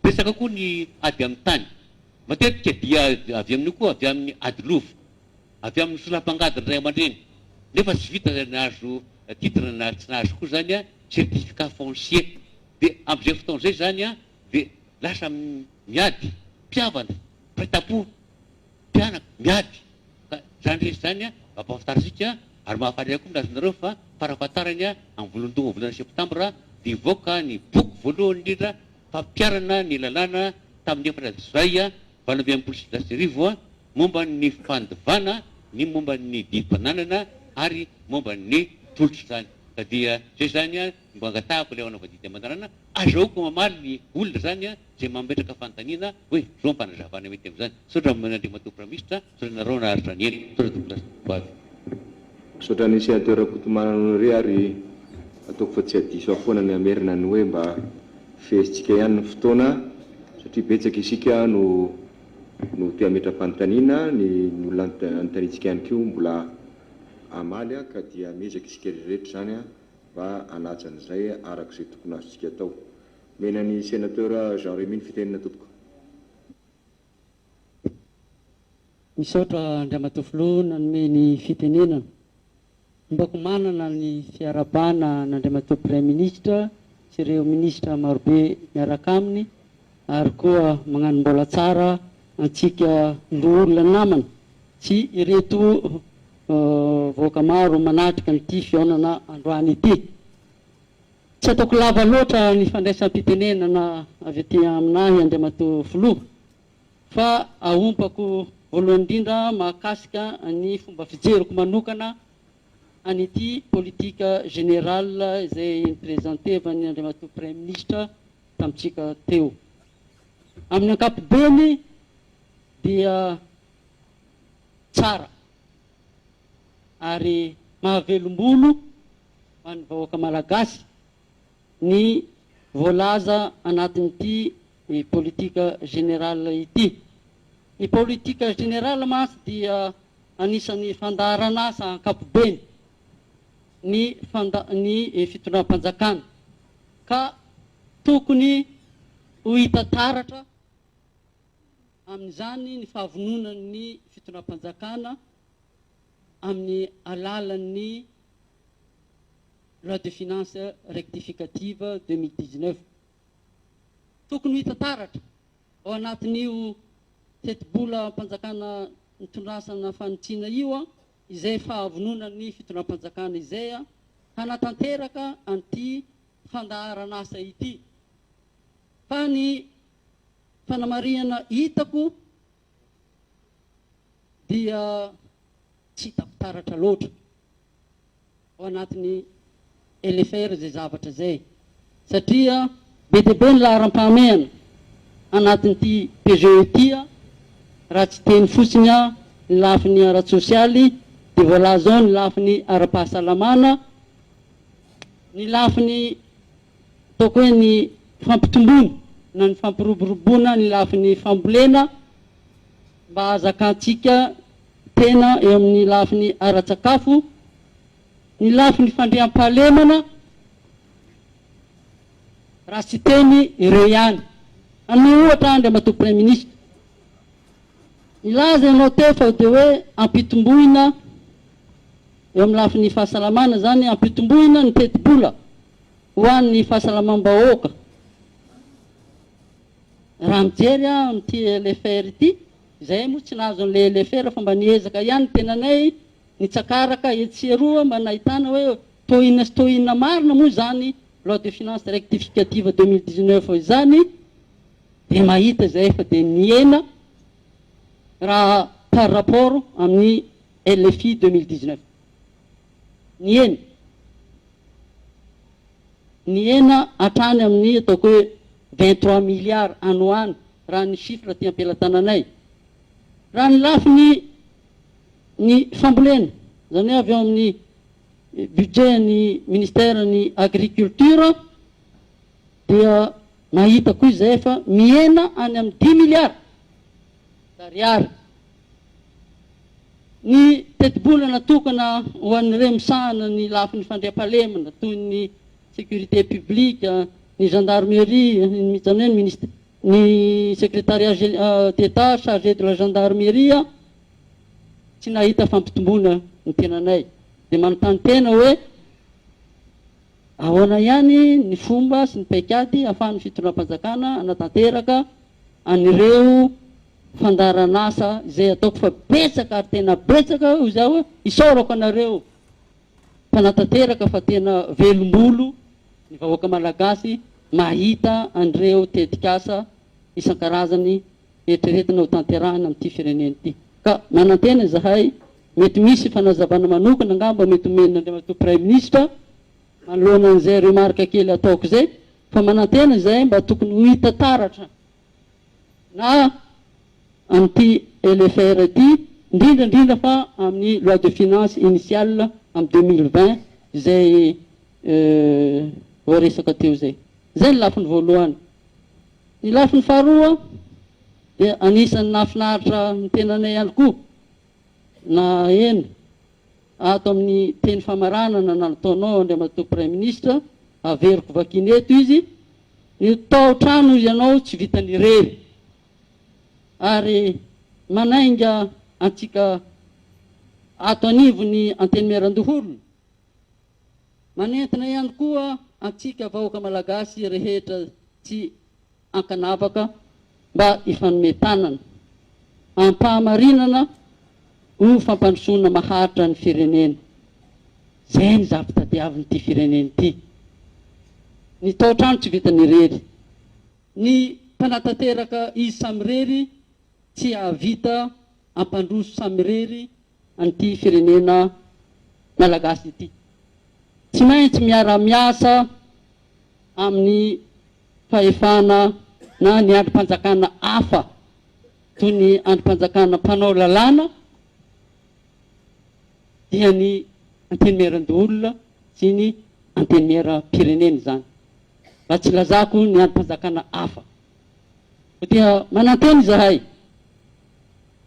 Betsaka koa ny ady amin'ny tany. Matetika dia avy amin'io koa avy amin'ny ady lova, avy amin'ny solam-pangadin'ny ray aman-dreny, nefa tsy vita nahazo titre na tsy nahazo koa izany certificat foncier. Dia amin'izay fotoana izay izany dia lasa miady mpihavana, mpiray tampo. Mpianaka, miady. Ka izany rehetra izany mampahafantarintsika ary mahafaly ahy koa milaza anareo fa farafahatarany amin'ny volon-doha volana septambra dia hivoaka ny boky voalohany indrindra fampiharana ny lalàna tamin'ny efatra jolay 1968 momba ny fandovana ny momba ny didim-pananana ary momba ny tolotra izany. Ka dia izay izany no mba angatahako ilay hanaova didy aman-dalàna. Azahoako mamaly ny olona izany izay mametraka fanontaniana hoe zao ny fanazavana mety amin'izany. Misaotra Andriamatoa Praiminisitra, misaotra anareo naharitra nihaino. Misaotra Tompokolahy sy Tompokovavy. Misaotra an'i Sénateur Rakotomanana Honoré ary ataoko fa tsy hadiso aho foana ny hamerina ny hoe mba fehezintsika ihany ny fotoana satria betsaka isika no no te hametra-panontaniana, ny ny olona anontaniantsika ihany koa mbola hamaly ka dia miezaka isika rehetra izany mba hanaja an'izay araka izay tokony azontsika atao. Omena ny Sénateur Jean Rémy ny fitenena tompoko. Misaotra Andriamatoa Filoha nanome ny fitenenana. Ombako manana ny fiarahabana an'Andriamatoa Praiminisitra sy ireo Minisitra marobe miaraka aminy ary koa magnano mbola tsara antsika loholona namana sy ireto vahoaka maro manatrika an'ity fihaonana androany ity. Tsy ataoko lava loatra ny fandraisam-pitenenana avy aty aminahy Andriamatoa Filoha fa ahompako voalohany indrindra mahakasika ny fomba fijeriko manokana an'ity politique générale izay ni-presenter-van'ny Andriamatoa Praiminisitra tamintsika teo. Amin'ny ankapobeny dia tsara ary mahavelom-bolo ho an'ny vahoaka Malagasy ny voalaza anatin'ity politique générale ity. Ny politique générale mantsy dia anisan'ny fandaharan'asa ankapobeny ny fanda ny fitondram-panjakana ka tokony ho hita taratra amin'izany ny fahavononan'ny fitondram-panjakana amin'ny alalan'ny loi de finances rectificative 2019. Tokony ho hita taratra ao anatin'io tetibolam-panjakana nitondrasana fanitsiana io izay fahavononan'ny fitondram-panjakana izay hanatanteraka an'ity fandaharan'asa ity. Fa ny fanamarihana hitako dia tsy hitako taratra loatra ao anatin'ny LFR izay zavatra izay satria be dia be ny laharam-pahamehana anatin'ity PGE ity raha tsy teny fotsiny ny lafiny ara-tsosialy dia voalaza ao ny lafiny ara-pahasalamana, ny lafiny ataoko hoe ny fampitomboana na ny fampiroboroboana ny lafiny fambolena mba hahazakantsika tena eo amin'ny lafiny ara-tsakafo, ny lafiny fandriampahalemana, raha tsy teny ireo ihany. Hanome ohatra aho Andriamatoa Praiminisitra. Nilaza ianao teo fa dia hoe ampitomboina eo amin'ny lafiny fahasalamana izany, ampitomboina ny tetibola ho an'ny fahasalamam-bahoaka. Raha mijery aho amin'ity LFR ity, izahay moa tsy nahazo an'ilay LFR fa mba niezaka ihany ny tenanay nitsakaraka etsy sy eroa mba nahitana hoe toa inona sy toa inona marina moa izany loi de finances rectificative 2019 izany dia mahita izahay fa dia nihena raha par rapport amin'ny LFI 2019. Nihena. Nihena hatrany amin'ny ataoko hoe 23 milliards any ho any raha ny chiffre aty am-pelatananay. Raha ny lafiny ny fambolena, izany hoe avy ao amin'ny budget ny ministère ny agriculture dia mahita koa izahay fa mihena any amin'ny dix milliards d'ariary ny tetibola natokana ho an'ireo misahana ny lafiny fandriampahalemana toy ny sécurité publique, ny gendarmerie, izany hoe ny ministère, ny secrétariat d'Etat chargé de la gendarmerie, tsy nahita fampitomboana ny tenanay. Dia manontany tena hoe ahoana ihany ny fomba sy ny paikady ahafahan'ny fitondram-panjakana hanatanteraka an'ireo fandaharan'asa izay ataoko fa betsaka ary tena betsaka hoy zaho, isaorako anareo mpanatanteraka fa tena velom-bolo ny vahoaka malagasy mahita an'ireo tetikasa isan-karazany eritreretina ho tanterahina amin'ity firenena ity. Ka manantena izahay mety misy fanazavana manokana angamba mety omen'Andriamatoa Praiminisitra manoloana an'izay remarque kely ataoko izay. Fa manantena izahay mba tokony ho hita taratra na amin'ity LFR ity, indrindra indrindra fa amin'ny loi de finances initiale amin'ny 2020 izay voaresaka teo izay. Izay ny lafiny voalohany. Ny lafiny faharoa dia anisan'ny nahafinaritra ny tenanay ihany koa naheno ato amin'ny teny famaranana nataonao Andriamatoa Praiminisitra, averiko vakiana eto izy, ny tao-trano ianao tsy vitany irery ary manainga antsika ato anivon'ny Antenimierandoholona, manentana ihany koa antsika vahoaka Malagasy rehetra tsy ankanavaka mba hifanome tanana am-pahamarinana ho fampandrosoana maharitra ny firenena. Izay ny zava-tadiavin'ity firenena ity. Ny tao-trano tsy vitany irery. Ny mpanatanteraka izy samirery tsy hahavita hampandroso samirery an'ity firenena Malagasy ity. Tsy maintsy miara-miasa amin'ny fahefana na ny andrim-panjakana hafa toy ny andrim-panjakana mpanao lalàna dia ny Antenimierandoholona sy ny Antenimieram-pirenena izany, mba tsy hilazako ny andrim-panjakana hafa. Koa dia manantena izahay,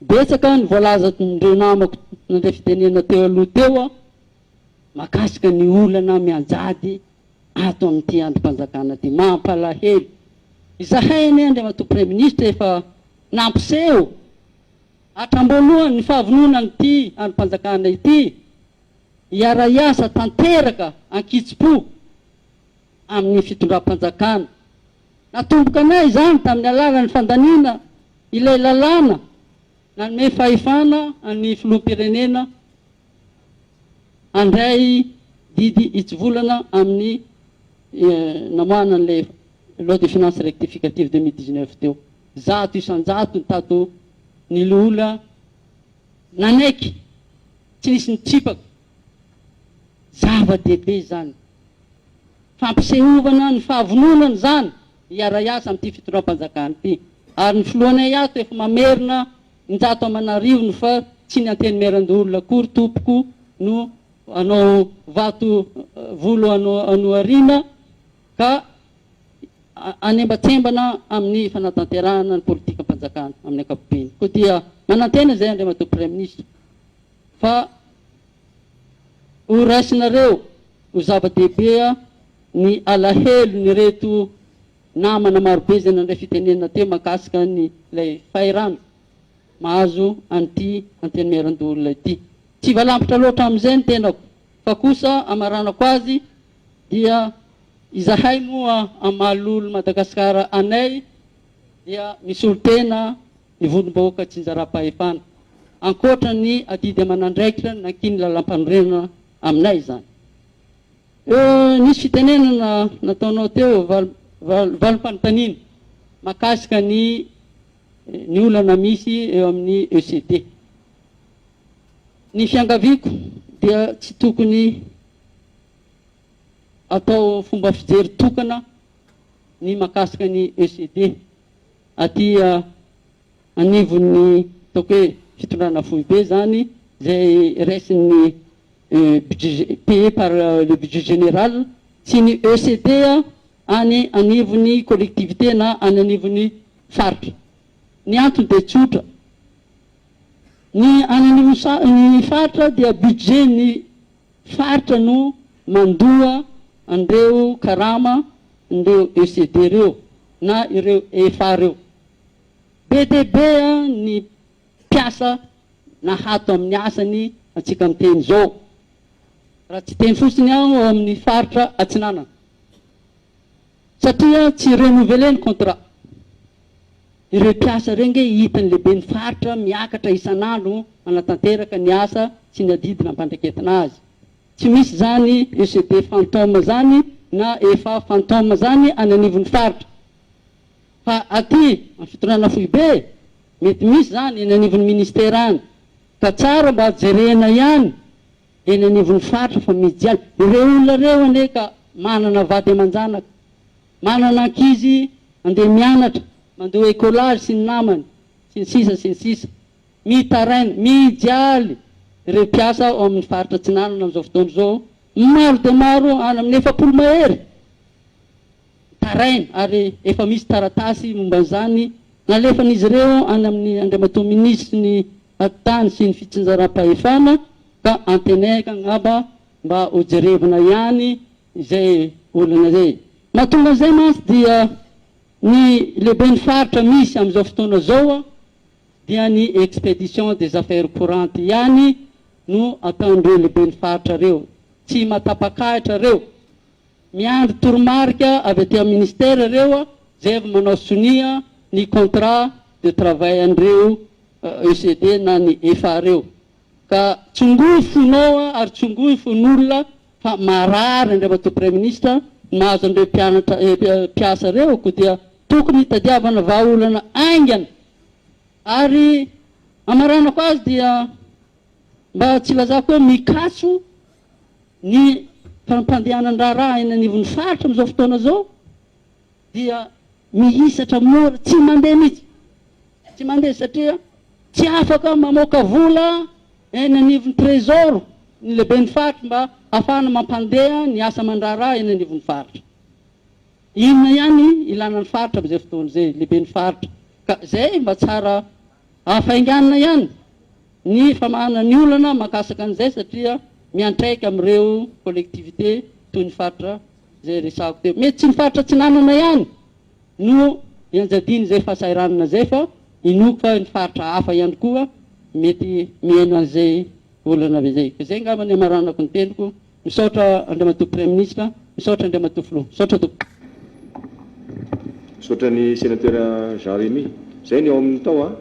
betsaka ny voalazan'ireo namako nandray fitenenana teo aloha teo mahakasika ny olana mianjady ato amin'ity andrim-panjakana ity. Mampalahelo. Izahay anie Andriamatoa Praiminisitra efa nampiseho hatramboalohany ny fahavononan'ity andrim-panjakana ity hiara-hiasa tanteraka an-kitsim-po amin'ny fitondram-panjakana. Natomboka anay izany tamin'ny alalan'ny fandaniana ilay lalàna nanome fahefana an'ny Filoham-pirenena handray didy hitsivolana amin'ny namoahana an'ilay loi de finances rectificative 2019 teo. 100% ny tato ny loholona nanaiky, tsy nisy nitsipaka. Zava-dehibe izany. Fampisehovana ny fahavononana izany hiara-hiasa amin'ity fitondram-panjakana ity. Ary ny filohanay ato efa mamerina injato aman'arivony fa tsy ny Antenimierandoholona akory tompoko no hanao vato volo anohariana ka hanembatsembana amin'ny fanatanterahana ny politikam-panjakana amin'ny ankapobeny. Koa dia manantena izay Andriamatoa Praiminisitra fa ho raisinareo ho zava-dehibe ny alahelon'ireto namana marobe izay nandray fitenenana teo mahakasika ny ilay fahirano mahazo an'ity Antenimierandoholona ity. Tsy hivalampotra loatra amin'izay ny tenako fa kosa hamaranako azy dia izahay moa amin'ny maha loholon'i Madagasikara anay dia misolo tena ny vondrom-bahoaka tsinjaram-pahefana ankoatra ny adidy aman'andraikitra nankinin'ny lalàmpanorenana aminay izany. Nisy fitenenana nataonao teo, valim-panontaniana mahakasika ny ny olana misy eo amin'ny ECD. Ny fiangaviako dia tsy tokony atao fomba fijery tokana ny mahakasika ny ECD aty anivon'ny ataoko hoe fitondrana foibe izany izay raisin'ny budget payé par le budget général sy ny ECD any anivon'ny collectivité na any anivon'ny faritra. Ny antony dia tsotra, ny any anivon'ny faritra dia budget ny faritra no mandoa an'ireo karama an'ireo ECD ireo na ireo EFA ireo. Be dia be ny mpiasa nahato amin'ny asany antsika miteny izao, raha tsy hiteny fotsiny aho ao amin'ny faritra Atsinanana, satria tsy renouveler ny contrat. Ireo mpiasa ireo ange hitan'ny lehiben'ny faritra miakatra isan'andro manatanteraka ny asa sy ny adidy nampandraiketina azy. Tsy misy izany ECD fantôme izany na efa fantôme izany any anivon'ny faritra. Fa aty amin'ny fitondrana foibe, mety misy izany eny anivon'ny ministera any. Ka tsara mba jerena ihany eny anivon'ny faritra fa mijaly. Ireo olona ireo anie ka manana vady aman-janaka. Manana ankizy andeha mianatra, mandoa écolage sy ny namany, sy ny sisa sy ny sisa. Mitaraina, mijaly ireo mpiasa ao amin'ny faritra Atsinanana amin'izao fotoana izao, maro dia maro, any amin'ny 40 mahery, mitaraina ary efa misy taratasy momba an'izany nalefan'izy ireo any amin'ny Andriamatoa Minisitry ny Atitany sy ny Fitsinjaram-pahefana ka antenaiko angamba mba hojerevina ihany izay olana izay. Mahatonga an'izay mantsy dia ny lehiben'ny faritra misy amin'izao fotoana izao dia ny expédition des affaires courantes ihany no ataon'ireo lehiben'ny faritra ireo. Tsy matapakahitra ireo. Miandry toromarika avy aty amin'ny ministère ireo zay vao manao sonia ny contrat de travail an'ireo ECD na ny efa ireo. Ka tsongoy fonao ary tsongoy fon'olona fa marary Andriamatoa Praiminisitra ny mahazo an'ireo mpianatra mpiasa ireo koa dia tokony hitadiavana vahaolana haingana ary hamaranako azy dia mba tsy ilazako hoe mikatso ny fampandehanan-draharaha eny anivon'ny faritra amin'izao fotoana izao dia mihisatra mora, tsy mandeha mihitsy, tsy mandeha satria tsy afaka mamoaka vola eny anivon'ny trésor ny lehiben'ny faritra mba hahafahana mampandeha ny asa aman-draharaha eny anivon'ny faritra. Inona ihany ilana ny faritra amin'izay fotoana izay, lehiben'ny faritra? Ka izay mba tsara hafainganina ihany ny famahana ny olana mahakasika an'izay satria miantraika amin'ireo collectivité toy ny faritra izay resahako teo. Mety tsy ny faritra Atsinanana ihany no ianjadian'izay fahasahiranana izay fa inoako fa ny faritra hafa ihany koa mety mihaino an'izay olana izay. Ka izay angamba ny hamaranako ny teniko. Misaotra Andriamatoa Praiminisitra, misaotra Andriamatoa Filoha. Misaotra tompoko. Misaotra ny Sénateur Jean Rémy. Izay ny ao amin'ny tao a.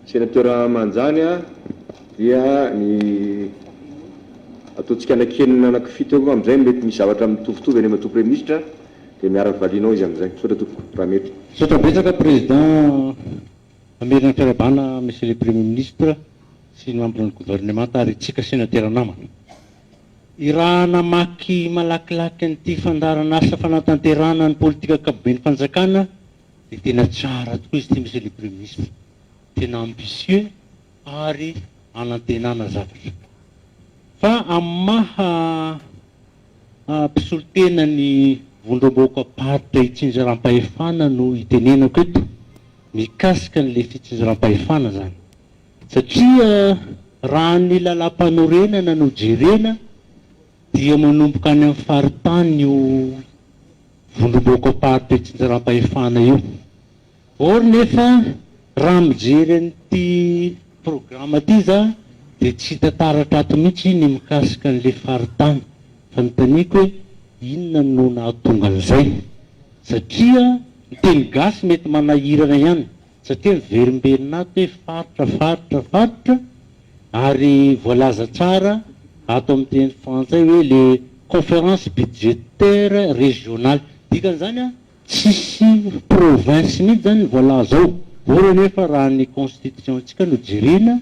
Sénateur Manjany a, dia ny ataontsika anaky enina anaky fito eo amin'izay mety misy zavatra mitovitovy Andriamatoa Praiminisitra dia miara-valianao izy amin'izay. Misaotra tompoko raha mety. Misaotra betsaka Président mamerina ny fiarahabana Monsieur le Premier Ministre sy ny membre ny gouvernemanta ary tsika senatera namana. I raha namaky malakilaky an'ity fandaharan'asa fanatanterahana ny politika ankapoben'ny fanjakana dia tena tsara tokoa izy ity Monsieur le Premier Ministre. Tena ambitieux ary anantenana zavatra. Fa amin'ny maha mpisolo tena ny vondrom-bahoakam-paritra itsinjaram-pahefana no itenenako eto mikasika an'ilay fitsinjaram-pahefana izany. Satria raha ny lalàmpanorenana no jerena dia manomboka any amin'ny faritany io vondrom-bahoakam-paritra itsinjaram-pahefana io. Or nefa raha mijery an'ity programa ity za dia tsy hita taratra ato mihitsy ny mikasika an'le faritany. Fanontaniako hoe inona no nahatonga an'izay? Satria ny teny gasy mety manahirana ihany satria miverimberina ato hoe faritra faritra faritra ary voalaza tsara ato amin'ny teny frantsay hoe le conférence budgétaire régionale. Dikan'izany an, Tsisy province mihitsy zany ny voalaza ao, or anefa raha ny constitution ntsika no jerena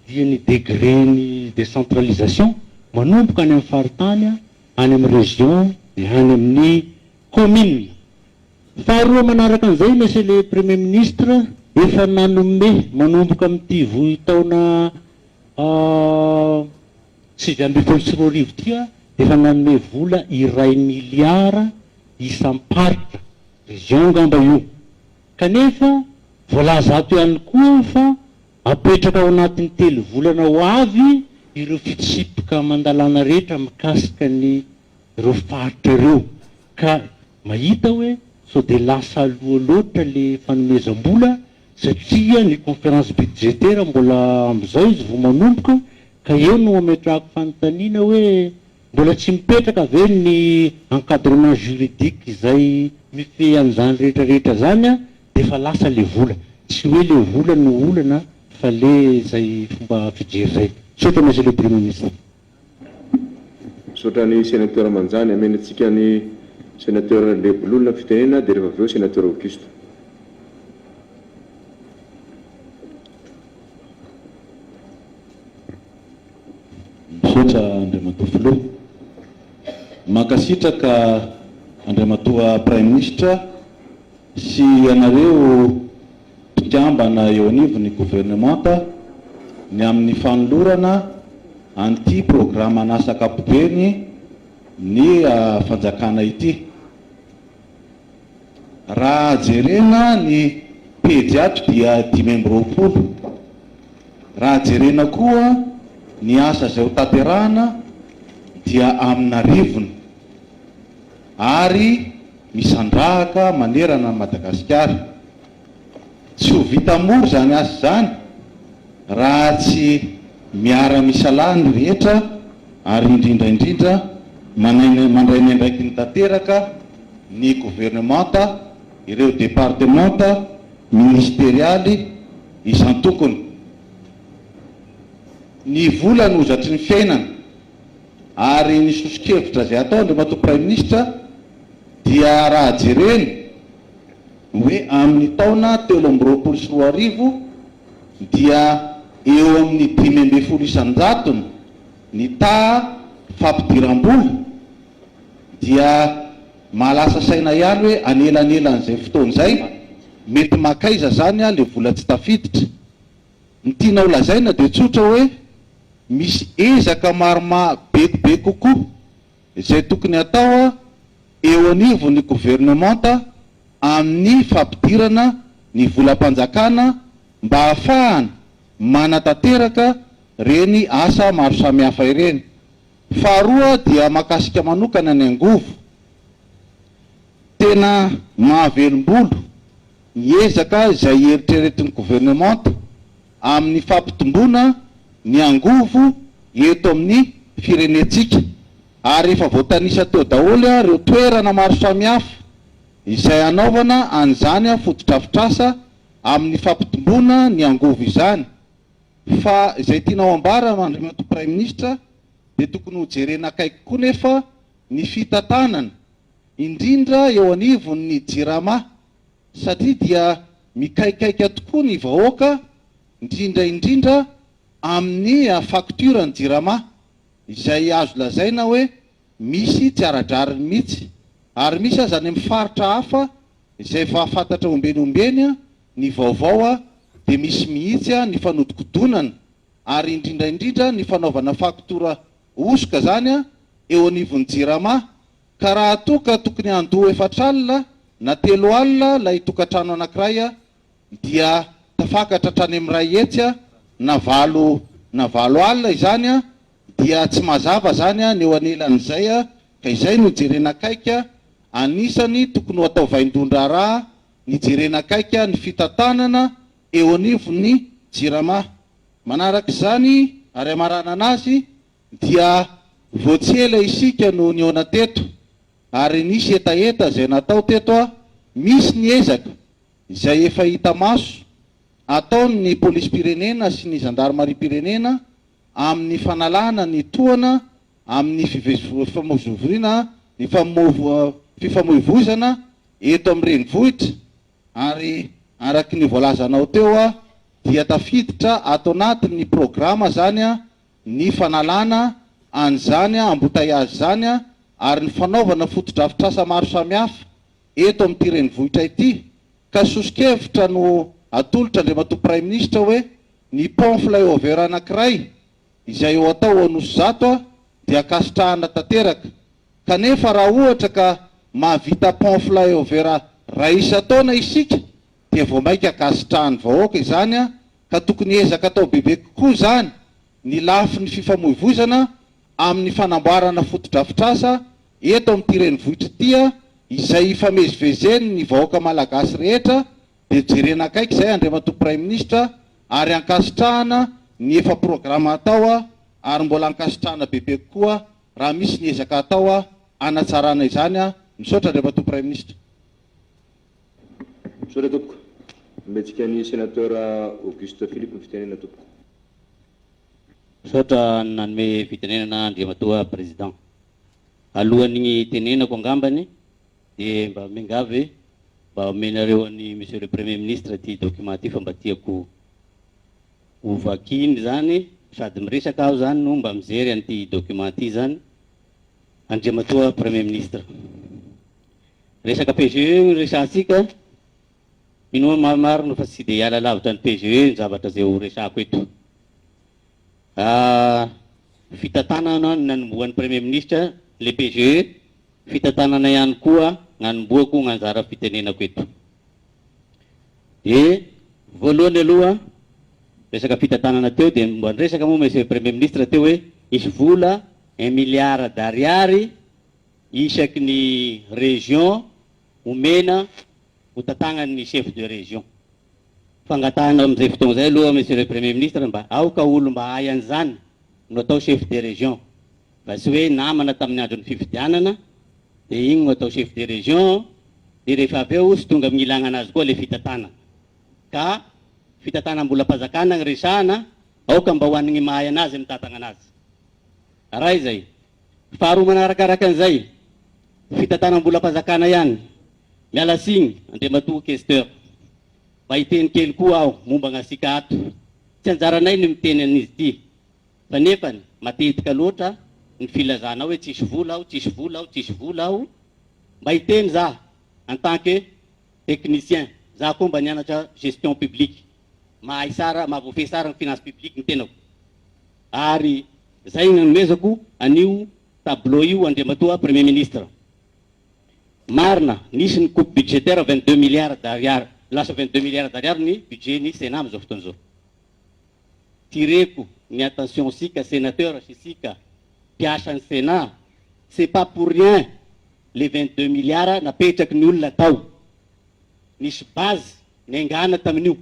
dia ny degré ny décentralisation manomboka any amin'ny faritany, any amin'ny région dia any amin'ny commune. Faharoa manaraka an'izay Monsieur le Premier Ministre efa nanome manomboka amin'ity vohitaona 2019 ity dia efa nanome vola iray milliard isam-paritra, région angamba io. Kanefa voalaza ato ihany koa fa apetraka ao anatin'ny telo volana ho avy ireo fitsipika aman-dalàna rehetra mikasika ny ireo faritra ireo ka mahita hoe sao dia lasa aloha loatra le fanomezam-bola satria ny conférence budgétaire mbola amin'izao izy vao manomboka ka eo no ametrahako fanontaniana hoe Mbola tsy mipetraka ve ny encadrement juridique izay mifehy an'izany rehetra rehetra zany an, dia efa lasa le vola. Tsy hoe le vola no olana fa le zay fomba fijery zay. Misaotra Monsieur le Premier Ministre. Misaotra ny Sénateur Manjany. Amena antsika ny Sénateur Lebololona ny fitenenana dia rehefa avy eo Sénateur Auguste. Misaotra Andriamatoa Filoha. Mankasitraka Andriamatoa Praiminisitra sy ianareo mpikambana eo anivon'ny governemanta ny amin'ny fanolorana an'ity programan'asa ankapobeny ny fanjakana ity. Raha jerena ny pejy ato dia 25. Raha jerena koa ny asa izay ho tanterahana dia amin'arivony ary misandrahaka manerana an'i Madagasikara. Tsy ho vita mora izany asa izany raha tsy miara-misalahy ny rehetra ary indrindra indrindra mandray ny andraikiny tanteraka ny governemanta, ireo departemanta ministerialy isan-tokony. Ny vola no hozatry ny fiainana ary ny soso-kevitra izay atao Andriamatoa Praiminisitra dia raha jerena hoe amin'ny taona 2023 dia eo amin'ny 15 isan-jatony ny taha fampidiram-bola dia mahalasa saina ihany hoe anelanelan'izay fotoana izay mety makaiza zany le vola tsy tafiditra. Ny tiana ho lazaina dia tsotra hoe misy ezaka maroma bebe kokoa izay tokony hatao eo anivon'ny governemanta amin'ny fampidirana ny volam-panjakana mba hahafahana manatanteraka ireny asa maro samihafa ireny. Faharoa dia mahakasika manokana ny angovo. Tena mahavelom-bolo ny ezaka izay eritreretin'ny governemanta amin'ny fampitomboana ny angovo eto amin'ny firenentsika ary efa voatanisa teo daholo ireo toerana maro samihafa izay hanaovana an'izany fotodrafitrasa amin'ny fampitomboana ny angovo izany fa izay tianao ambara Andriamatoa Praiminisitra dia tokony ho jerena akaiky koa nefa ny fitantanana indrindra eo anivon'ny Jirama satria dia mikaikaika tokoa ny vahoaka indrindra indrindra amin'ny facture ny Jirama izay azo lazaina hoe misy tsy ara-drariny mihitsy ary misy aza any amin'ny faritra hafa izay efa fantatra ombieny ombieny ny vaovao dia misy mihitsy ny fanodikodonana ary indrindra indrindra ny fanaovana faktora hosoka izany eo anivon'ny Jirama ka raha toa ka tokony handoa efatr'alina na 30 alina ilay tokantrano anankiray dia tafakatra hatrany amin'ny 100 na valo na 80 alina izany dia tsy mazava izany ny eo anelan'izay ka izay no jerena akaiky anisany tokony ho atao vaindohan-draharaha ny jerena akaiky ny fitantanana eo anivon'ny Jirama. Manaraka izany ary hamaranana azy dia vao tsy ela isika no nihaona teto ary nisy hetaheta izay natao teto misy ny ezaka izay efa hita maso ataon'ny polisim-pirenena sy ny zandarimariam-pirenena amin'ny fanalana ny tohana amin'ny fifamoivoizana ny fifamoivoizana eto amin'ny renivohitra ary araky ny voalazanao teo dia tafiditra ato anatin'ny programa izany ny fanalana an'izany embouteillage izany ary ny fanaovana fotodrafitrasa maro samihafa eto amin'ity renivohitra ity ka soso-kevitra no atolotra Andriamatoa Praiminisitra hoe ny pont fly-over anankiray izay ho atao ao Anosizato dia ankasitrahana tanteraka kanefa raha ohatra ka mahavita pont fly-over ray isan-taona isika dia vao mainka ankasitrahan'ny vahoaka izany ka tokony ezaka atao bebe kokoa izany ny lafiny fifamoivoizana amin'ny fanamboarana fotodrafitrasa eto amin'ity renivohitra ity izay hifamezivezen'ny vahoaka malagasy rehetra dia jerena akaiky izay Andriamatoa Praiminisitra ary ankasitrahana ny efa programa atao ary mbola ankasitrahana bebe kokoa raha misy ny ezaka atao hanatsarana izany. Misaotra Andriamatoa Praiminisitra. Misaotra tompoko. Omentsika ny Sénateur Auguste Philippe ny fitenenana tompoko. Misaotra nanome fitenenana Andriamatoa Président. Alohan'ny hitenenako angambany dia mba miangavy mba omenareo an'i Monsieur le Premier Ministre ity document ity fa mba tiako ho vakiany izany, sady miresaka aho izany no mba mijery an'ity document ity izany, Andriamatoa Premier Ministre. Resaka PGE no resahantsika, mino aho marimarina fa tsy dia hiala lavitra ny PGE ny zavatra izay ho resahako eto. Fitantanana no nanombohan'ny Premier Ministre le PGE, fitantanana ihany koa nanombohako ny anjara fitenenako eto. Dia voalohany aloha resaka fitantanana teo dia mba niresaka moa Monsieur Premier Ministre teo hoe hisy vola un milliard d'ariary isaky ny région omena ho tantagnan'ny chef de région. Fangatahana amin'izay fotoagna izay aloha Monsieur le Premier Ministre mba aoka olo mba hahay an'izany no atao chef de région fa tsy hoe namana tamin'ny andron'ny fifidianana dia igny no atao chef de région dia rehefa avy eo tsy tonga amin'ny ilagna anazy koa le fitantanana ka fitantanam-bolam-panjakana ny resahana aoka mba ho an'ny mahay anazy mitantagna anazy. Ray izay. Faharoa manarakaraka an'izay, fitantanam-bolam-panjakana ihany. Miala tsiny, Andriamatoa Questeur. Mba hiteny kely koa aho momba gn'asika ato. Tsy anjaranay ny miteny an'izy ity. Fa nefany, matetika loatra ny filazanao hoe tsisy vola aho, tsisy vola aho, tsisy vola aho. Mba hiteny za, en tant que technicien, za koa mba nianatra gestion publique. Mahay tsara, mahavoafehy tsara ny finance publique ny tenako. Ary zay no nanomezako an'io tableau io Andriamatoa Premier Ministre. Marina, nisy ny coupe budgétaire 22 milliards d'ariary, lasa 22 milliards d'ariary ny budget ny Sénat amin'izao fotoana izao. Tireko ny attention sika sénateur sy sika mpiasan'ny Sénat, c'est pas pour rien les 22 milliards napetraky ny olona tao. Nisy base niaingàna tamin'io.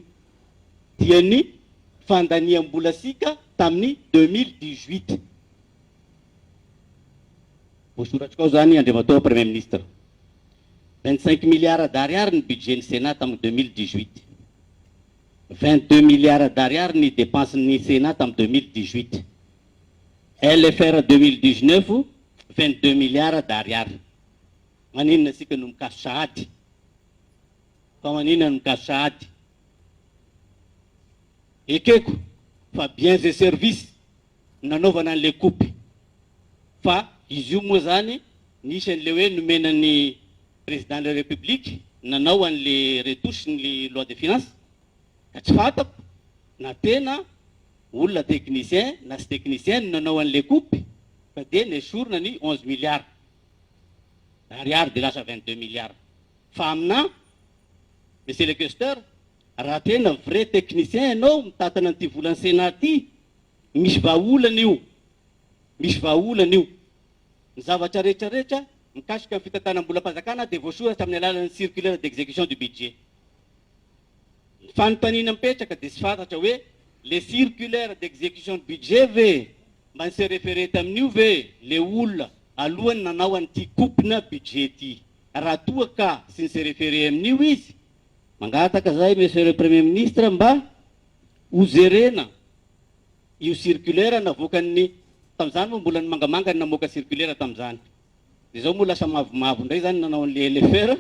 Dia ny fandaniam-bola-sika tamin'ny 2018. Voasoratriko ao izany Andriamatoa Premier Ministre. 25 milliards d'ariary ny budget-n'ny Sénat tamin'ny 2018. 22 milliards d'ariary ny dépense-n'ny Sénat tamin'ny 2018. LFR 2019, 22 milliards d'ariary. Maninona isika no mikaso sahady? Fa maninona no mikaso sahady? Ekeko fa biens et services no nanaovana an'ilay coupe. Fa izy io moa zany nisy an'ilay hoe nomena ny président de la république nanao an'le retouche ny loi de finance ka tsy fantako na tena olona technicien na tsy technicien no nanao an'le coupe fa dia nesorina ny 11 milliards ariary dia lasa 22 milliards. Fa aminà Monsieur le questeur, raha tena vrai technicien ianao mitantana an'ity volan'ny Sénat ity, misy vahaolana io, misy vahaolana io. Ny zavatra rehetra rehetra mikasika ny fitantanam-bolam-panjakana dia voasoratra amin'ny alalan'ny circulaire d'exécution du budget. Ny fanontaniana mipetraka dia tsy fantatra hoe le circulaire d'exécution du budget ve mba ni-se référer tamin'io ve le olona alohan'ny nanao an'ity coupe-na budget ity? Raha toa ka tsy ni-se référer amin'io izy, mangataka zahay Monsieur le Premier Ministre mba ho jerena io circulaire navoakan'ny, tamin'izany moa mbola ny mangamanga no namoaka circulaire tamin'izany, dia izao moa lasa mavomavo indray izany nanao an'ilay LFR,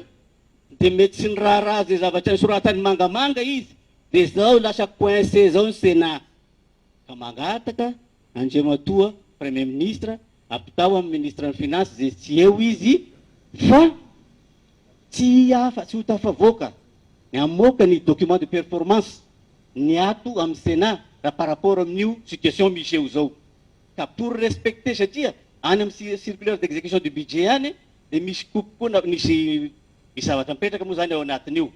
dia mety tsy niraharaha izay zavatra nosoratan'ny mangamanga izy, dia izao lasa coincé izao ny Sénat. Ka mangataka Andriamatoa Premier Ministre ampitao amin'ny Ministre ny Finance izay tsy eo izy fa tsy afa tsy ho tafavoaka ny hamoaka ny document de performance ny ato amin'ny Sénat raha par rapport amin'io situation misy eo izao. Ka pour respecter satria any amin'ny circulaire d'exécution du budget any dia misy coupe koa na misy misy zavatra mipetraka moa izany ao anatin'io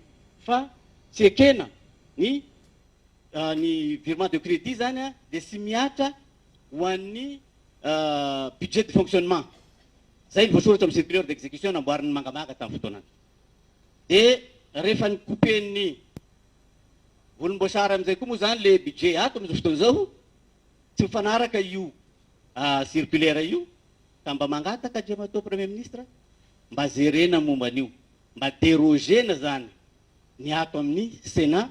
fa tsy ekena ny ny virement de crédit izany dia tsy mihatra ho an'ny budget de fonctionnement. Izay no voasoratra amin'ny circulaire d'exécution namboarin'ny Mangamanga tamin'ny fotoanany. Dia rehefa ni-couper-n'ny volomboasary amin'izay koa moa izany ilay budget ato amin'izao fotoana izao, tsy mifanaraka io circulaire io, ka mba mangataka Andriamatoa Premier Ministre mba jerena momba an'io, mba déroger-na izany ny ato amin'ny Sénat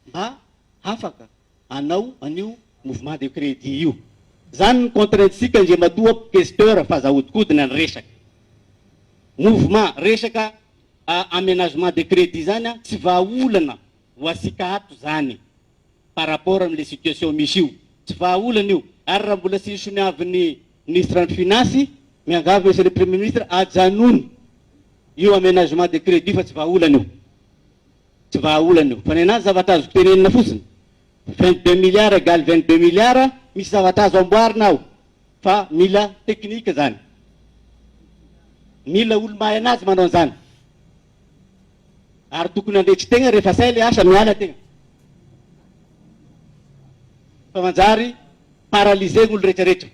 mba afaka hanao an'io mouvement de crédit io. Zany ny contrainte-tsika Andriamatoa Questeur fa aza ahodikodina ny resaka. Mouvement, resaka aménagement de crédit zany tsy vahaolana ho asika ato zany par rapport amin'ilay situation misy io. Tsy vahaolana io. Ary raha mbola tsy nisoniavin'ny Ministre ny Finance, miangavy Monsieur le Premier Ministre ajanony. Io aménagement de crédit fa tsy vahaolana io. Tsy vahaolana io. Fa ny anazy zavatra azoko tenenina fotsiny, 22 milliards égale 22 milliards, misy zavatra azo amboarina ao fa mila technique zany. Mila olo mahay anazy manao an'izany. Ary tokony handretry tegna rehefa say le asa miala tegna. Fa manjary paralysé gn'olo retraretra.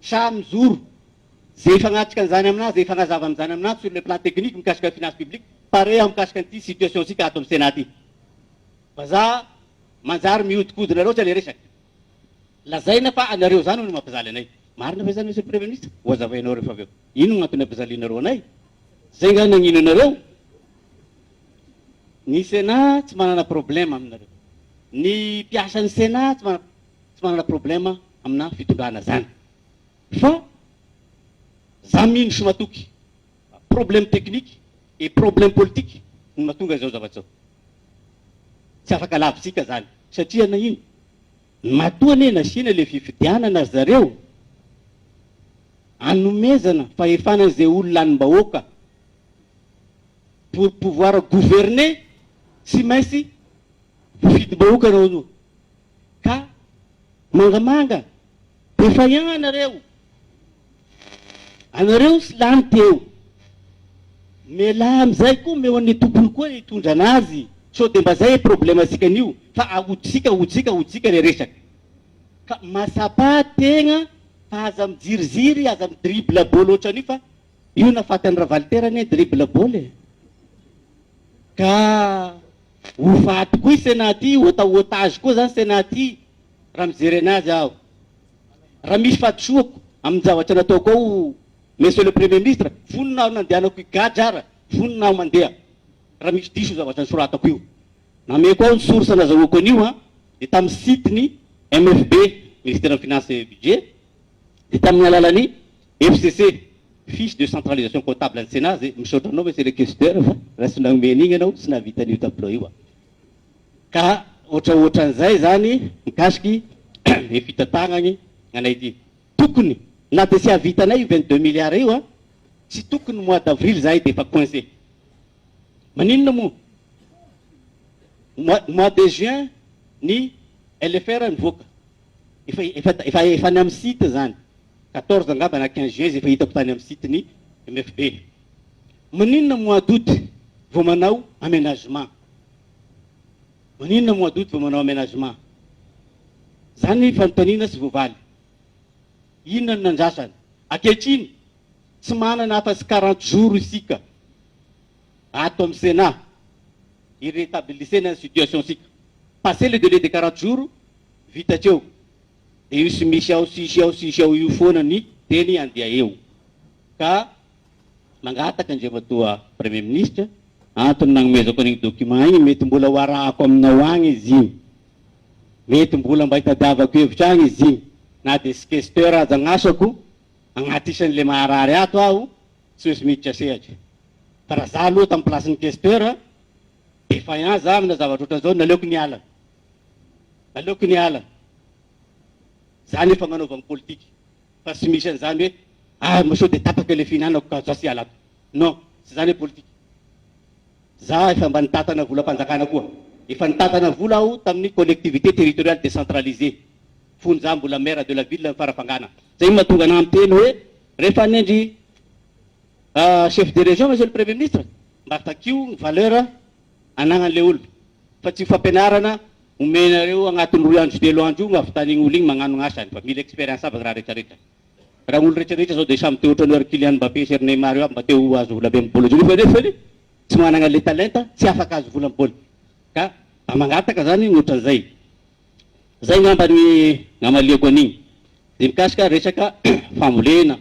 Sa mijoro ze hifagnatrika an'izany aminah, ze hifagnazava an'izany aminah sur le plan technique mikasika ny finance publique, pare aho mikasika an'ity situation tsika ato amin'ny Sénat ty. Fa za manjary mihodikodina loatra le resaka. Lazaina fa anareo zany no mampijaly anay. Marina ve zany Monsieur le Premier Ministre? Ho azavainao rehefa avy eo. Inona no antony ampijalianareo anay? Zay nga nagnino anareo? Ny Sénat tsy manana problème aminareo. Ny mpiasan'ny Sénat tsy manana tsy manana problème amina fitondrana zany. Fa za mino sy matoky fa problème technique et problème politique no mahatonga izao zavatra izao. Tsy afaka lavintsika zany satria nagnino? Matoa anie nasiana le fifidianana ry zareo anomezana fahefana an'izay olona lanim-bahoaka pour pouvoir gouverner tsy maintsy voafidim-bahoaka anao aloha ka mangamanga défaillant anareo anareo tsy lany teo mialà amizay koa omeo an'ny tompony koa hitondra anazy sao de mba zay problème antsika anio fa ahoditsika ahoditsika ahoditsika le resaka ka masapa tegna fa aza mijiriziry aza mi dribble bôly ohatran'io fa io nafaty an'i Ravalitera anie dribble bôly e ka ho faty koa i Sénat ty ho atao otage koa zany Sénat ty raha mijery anazy aho raha misy fahadisoako amin'ny zavatra nataoko ao Monsieur le Premier ministre, vonona aho nandehanako higadra ara, vonona aho mandeha raha misy diso io zavatra nosoratako io. Nameko ao ny source nazahoako an'io an, dia tamin'ny site ny MFB, Ministeran'ny Finance et Budget, dia tamin'ny alalan'ny FCC, Fiche de Centralisation Comptable an'ny Sénat, zay, misaotra anao Monsieur le Questeur fa raha tsy nanome an'igny ianao tsy nahavita an'io tableau io aho. Ka ohatraohatran'izay zany mikasiky ny fitantagnagny anay ity. Tokony, na dia tsy hahavitanay io 22 milliards io an, tsy tokony mois d'avril zahay dia efa coincé. Maninona moa? Mois, mois de juin ny LFR nivoaka. Efa, efa, efa, efa any amin'ny site zany. 14 angamba na 15 juin izy efa hitako tany amin'ny site ny MFB. Maninona mois d'août vao manao aménagement? Maninona mois d'août vao manao aménagement? Zany fanontaniana tsy voavaly. Inona no nandrasana? Ankehitriny, tsy manana afa-tsy 40 jours isika ato amin'ny Sénat hi-rétablissena ny situation-tsika. Passé le délai de 40 jours, vita hatreo. Dia io sy misy ao, sisy ao, sisy ao io foana ny teny handeha eo. Ka mangataka Andriamatoa Premier Ministre, antony nagnomezako an'igny document igny, mety mbola ho arahako aminao agny izy igny. Mety mbola mba hitadiavako hevitra agny izy igny. Na dia tsy questeur aza gn'asako, agnaty isan'le maharary ato aho, tsy maintsy miditra sehatra. Fa raha za aloha tamin'ny place-n'ny questeur, défaillant za amina zavatra ohatran'izao, naleoko niala. Naleoko niala. Zany efa agnanaovagny politika. Fa tsy misy an'izany hoe ah mba sao dia tapaka ilay fihinanako ka za tsy hiala ato. Non, tsy izany hoe politika. Za efa mba nitantana volam-panjakana koa. Efa nitantana vola aho tamin'ny collectivité territoriale décentralisée fony za mbola maire de la ville Farafangana. Zay no mahatonga anah miteny hoe rehefa hanendry chef de région monsieur le premier ministre mba takio ny valeur anagnan'ilay olona fa tsy io fampianarana omenareo agnatin'ny roy andro telo andro io no ahavitan'igny olo igny magnano gn'asany fa mila expérience aby raha retraretra. Raha olo retraretra zao de samy te ohatran'io ry Kylian Mbappé sy ry Neymar io aby mba te ho azo vola be amin'ny baolina nefa nefany tsy managna le talenta tsy afaka azo vola amin'ny baolina ka mba mangataka zany ny ohatran'izay. Zay ngamba ny namaliako an'igny. De mikasika resaka fambolena,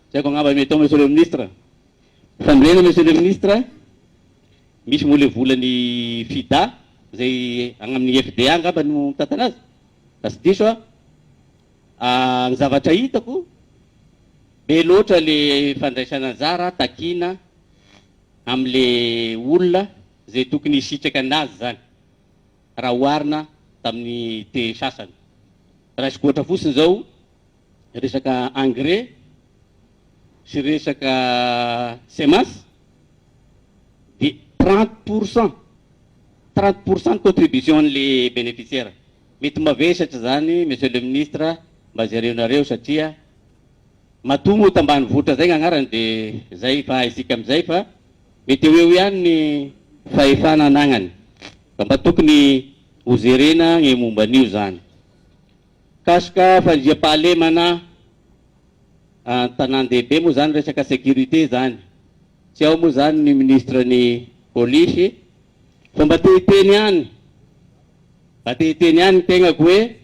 tsy haiko angamba mety ao monsieur le ministre. Fambolena monsieur le ministre, misy moa le volan'ny FIDA zay agny amin'ny FDA angamba no mitantana azy raha tsy diso aho. Ny zavatra hitako, be loatra le fandraisana anjara takiana amle olona zay tokony hisitraka anazy zany raha oharina tamin'ny te sasany. Raisiko ohatra fotsiny zao resaka engrais. sy resaka semence dia 30%, 30% ny contribution an'le bénéficiaire. Mety mavesatra zany, Monsieur le Ministre, mba jerenareo satria matoa moa tambanivohitra zay gn'agnarany dia zay fa haintsika amizay fa mety eo eo ihany ny fahefana anagnany fa mba tokony ho jerena ny momba an'io zany. Mikasika fandriampahalemana an-tanàn-dehibe moa zany resaka sécurité zany, tsy ao moa zany ny ministre ny polisy fa mba te hiteny ihany, mba te hiteny ihany ny tegnako hoe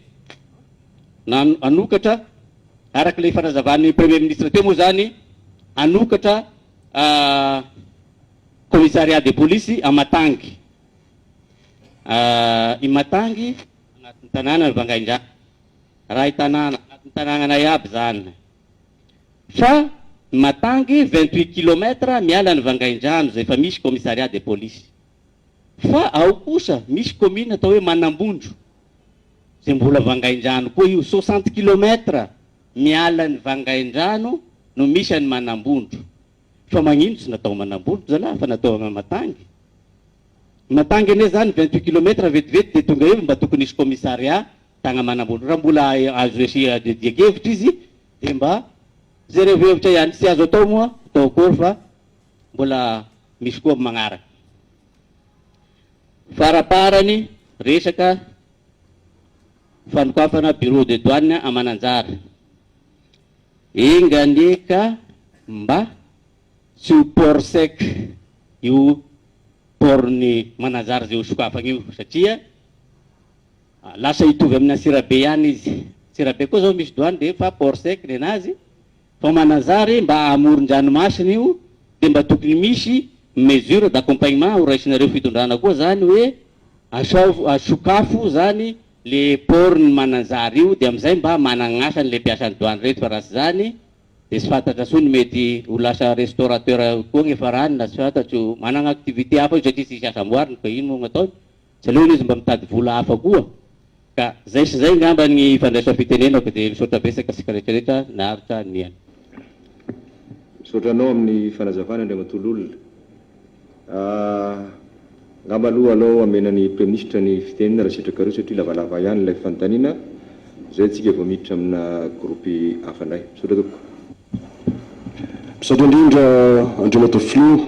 na hanokatra araka ilay fanazavan'ny premier ministre teo moa zany hanokatra commissariat de police à Matangy, i Matangy agnatin'ny tanàna ny Vangaindrano, ray tanàna agnatin'ny tanàgnanay aby zany fa Matangy 28 kilomètre miala ny Vangaindrano zay efa misy commissariat de police. Fa ao kosa misy commune atao hoe Manambondro zay mbola Vangaindrano koa io, 60 kilomètre miala ny Vangaindrano no misy an'i Manambondro. Fa magnino tsy natao Manambondro zalahy fa natao à Matangy? Matangy anie zany 28 kilomètre vetivety dia tonga eo, mba tokony hisy commissariat tagna Manambondro. Raha mbola azo iadian-kevitra izy dia mba jerevo hevitra ihany, tsy azo atao moa atao akory fa mbola misy koa magnaraka. Faraparany resaka fanokafana bureau de douane a Mananjary. Enga anie ka mba tsy ho port sec io port-n'i Mananjary izay ho sokafana io satria lasa hitovy amin'ny Antsirabe ihany izy. Antsirabe koa zao misy douane dia efa port sec nenazy fa Mananjary mba amoron-dranomasina io dia mba tokony misy mesure d'accompagnement ho raisinareo fitondrana koa zany hoe asao sokafo zany le port ny Mananjary io dia amizay mba managn'asany le mpiasan'ny douane reto fa raha tsy zany dia tsy fantatra tsony mety ho lasa restaurateur koa gny farany na tsy fantatro managna activité hafa io satria tsisy asa amboariny fa ino moa gn'ataony tsy aleony izy mba mitady vola hafa koa ka zay sy zay ngamba ny fandraisa fitenenako dia misaotra betsaka antsika rehetra rehetra naharitra nihaino. Misaotra anao amin'ny fanazavana Andriamatoa Lola. Angamba aloha alao hamena ny Praiminisitra ny fitenenana raha sitrakareo satria lavalava ihany ilay fanontaniana, izay tsika vao miditra amina groupe hafa indray. Misaotra tompoko. Misaotra indrindra Andriamatoa Filoha.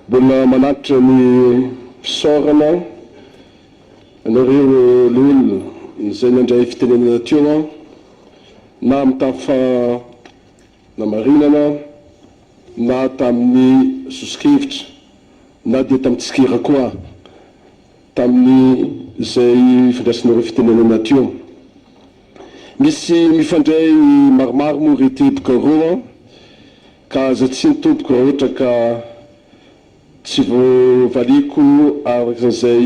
Mbola manatitra ny fisaorana anareo loholona izay nandray fitenenana teo aho na amin'ny tafa namarinana na tamin'ny soso-kevitra na dia tamin'ny tsikera koa tamin'ny izay fandraisanareo fitenenana teo. Misy mifandray maromaro moa ireo teboka ireo an, ka aza tsiny tompoko raha ohatra ka tsy voavaliko araka izay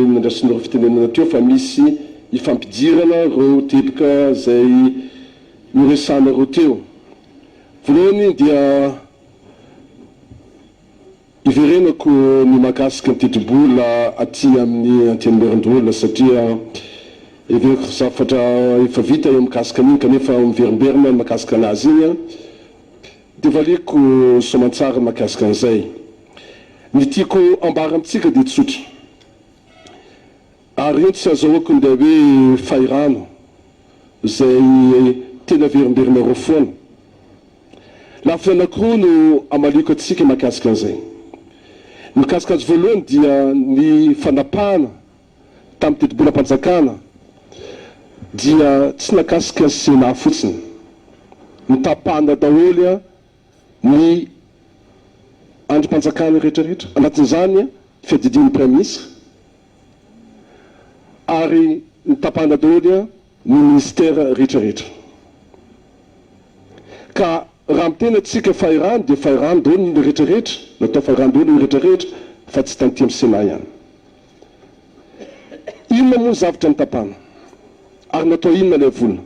nandraisanareo fitenenana teo fa misy ifampidirana ireo teboka izay noresahanareo teo. Voalohany dia iverenako ny mahakasika ny tetibola aty amin'ny Antenimierandoholona satria heveriko fa zavatra efa vita eo mikasika an'iny kanefa miverimberina ny mahakasika anazy iny dia valiako soamantsara ny mahakasika an'izay. Ny tiako ambara amintsika dia tsotra ary io tsy azahoako ny ilay hoe fahirano izay tena averimberinareo foana. Lafiny anankiroa no hamaliako antsika mahakasika an'izay. Ny mikasika azy voalohany dia ny fanapahana tamin'ny tetibolam-panjakana dia tsy nakasika ny Sénat fotsiny. Notapahana daholo ny andrim-panjakana rehetrarehetra, anatin'izany ny fiadidian'ny Praiminisitra ary notapahana daholo ny ministera rehetrarehetra. Ka raha miteny antsika fahirano dia fahirano daholo ny rehetrarehetra, natao fahirano daholo ny rehetrarehetra fa tsy tanty amin'ny Sénat ihany. Inona moa ny zavtra notapahana? Ary natao inona ilay vola?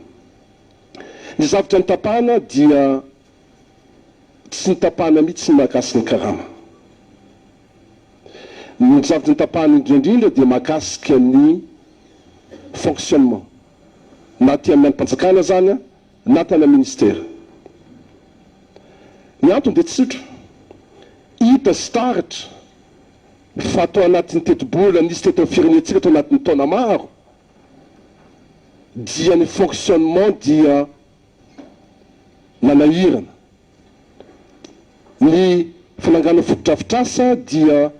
Ny zavtra notapahana dia tsy notapahana mihitsy ny mahakasika ny karama. Ny zavatra notapahana indrindra indrindra dia mahakasika ny fonctionnement, na aty amin'ny andrim-panjakana izany na tany amin'ny ministera. Ny antony dia tsotra, hita sy taratra fa tao anatin'ny tetibola nisy teto amin'ny firenentsika tao anatin'ny taona maro dia ny fonctionnement dia nanahirana. Ny fananganana fotodrafitrasa dia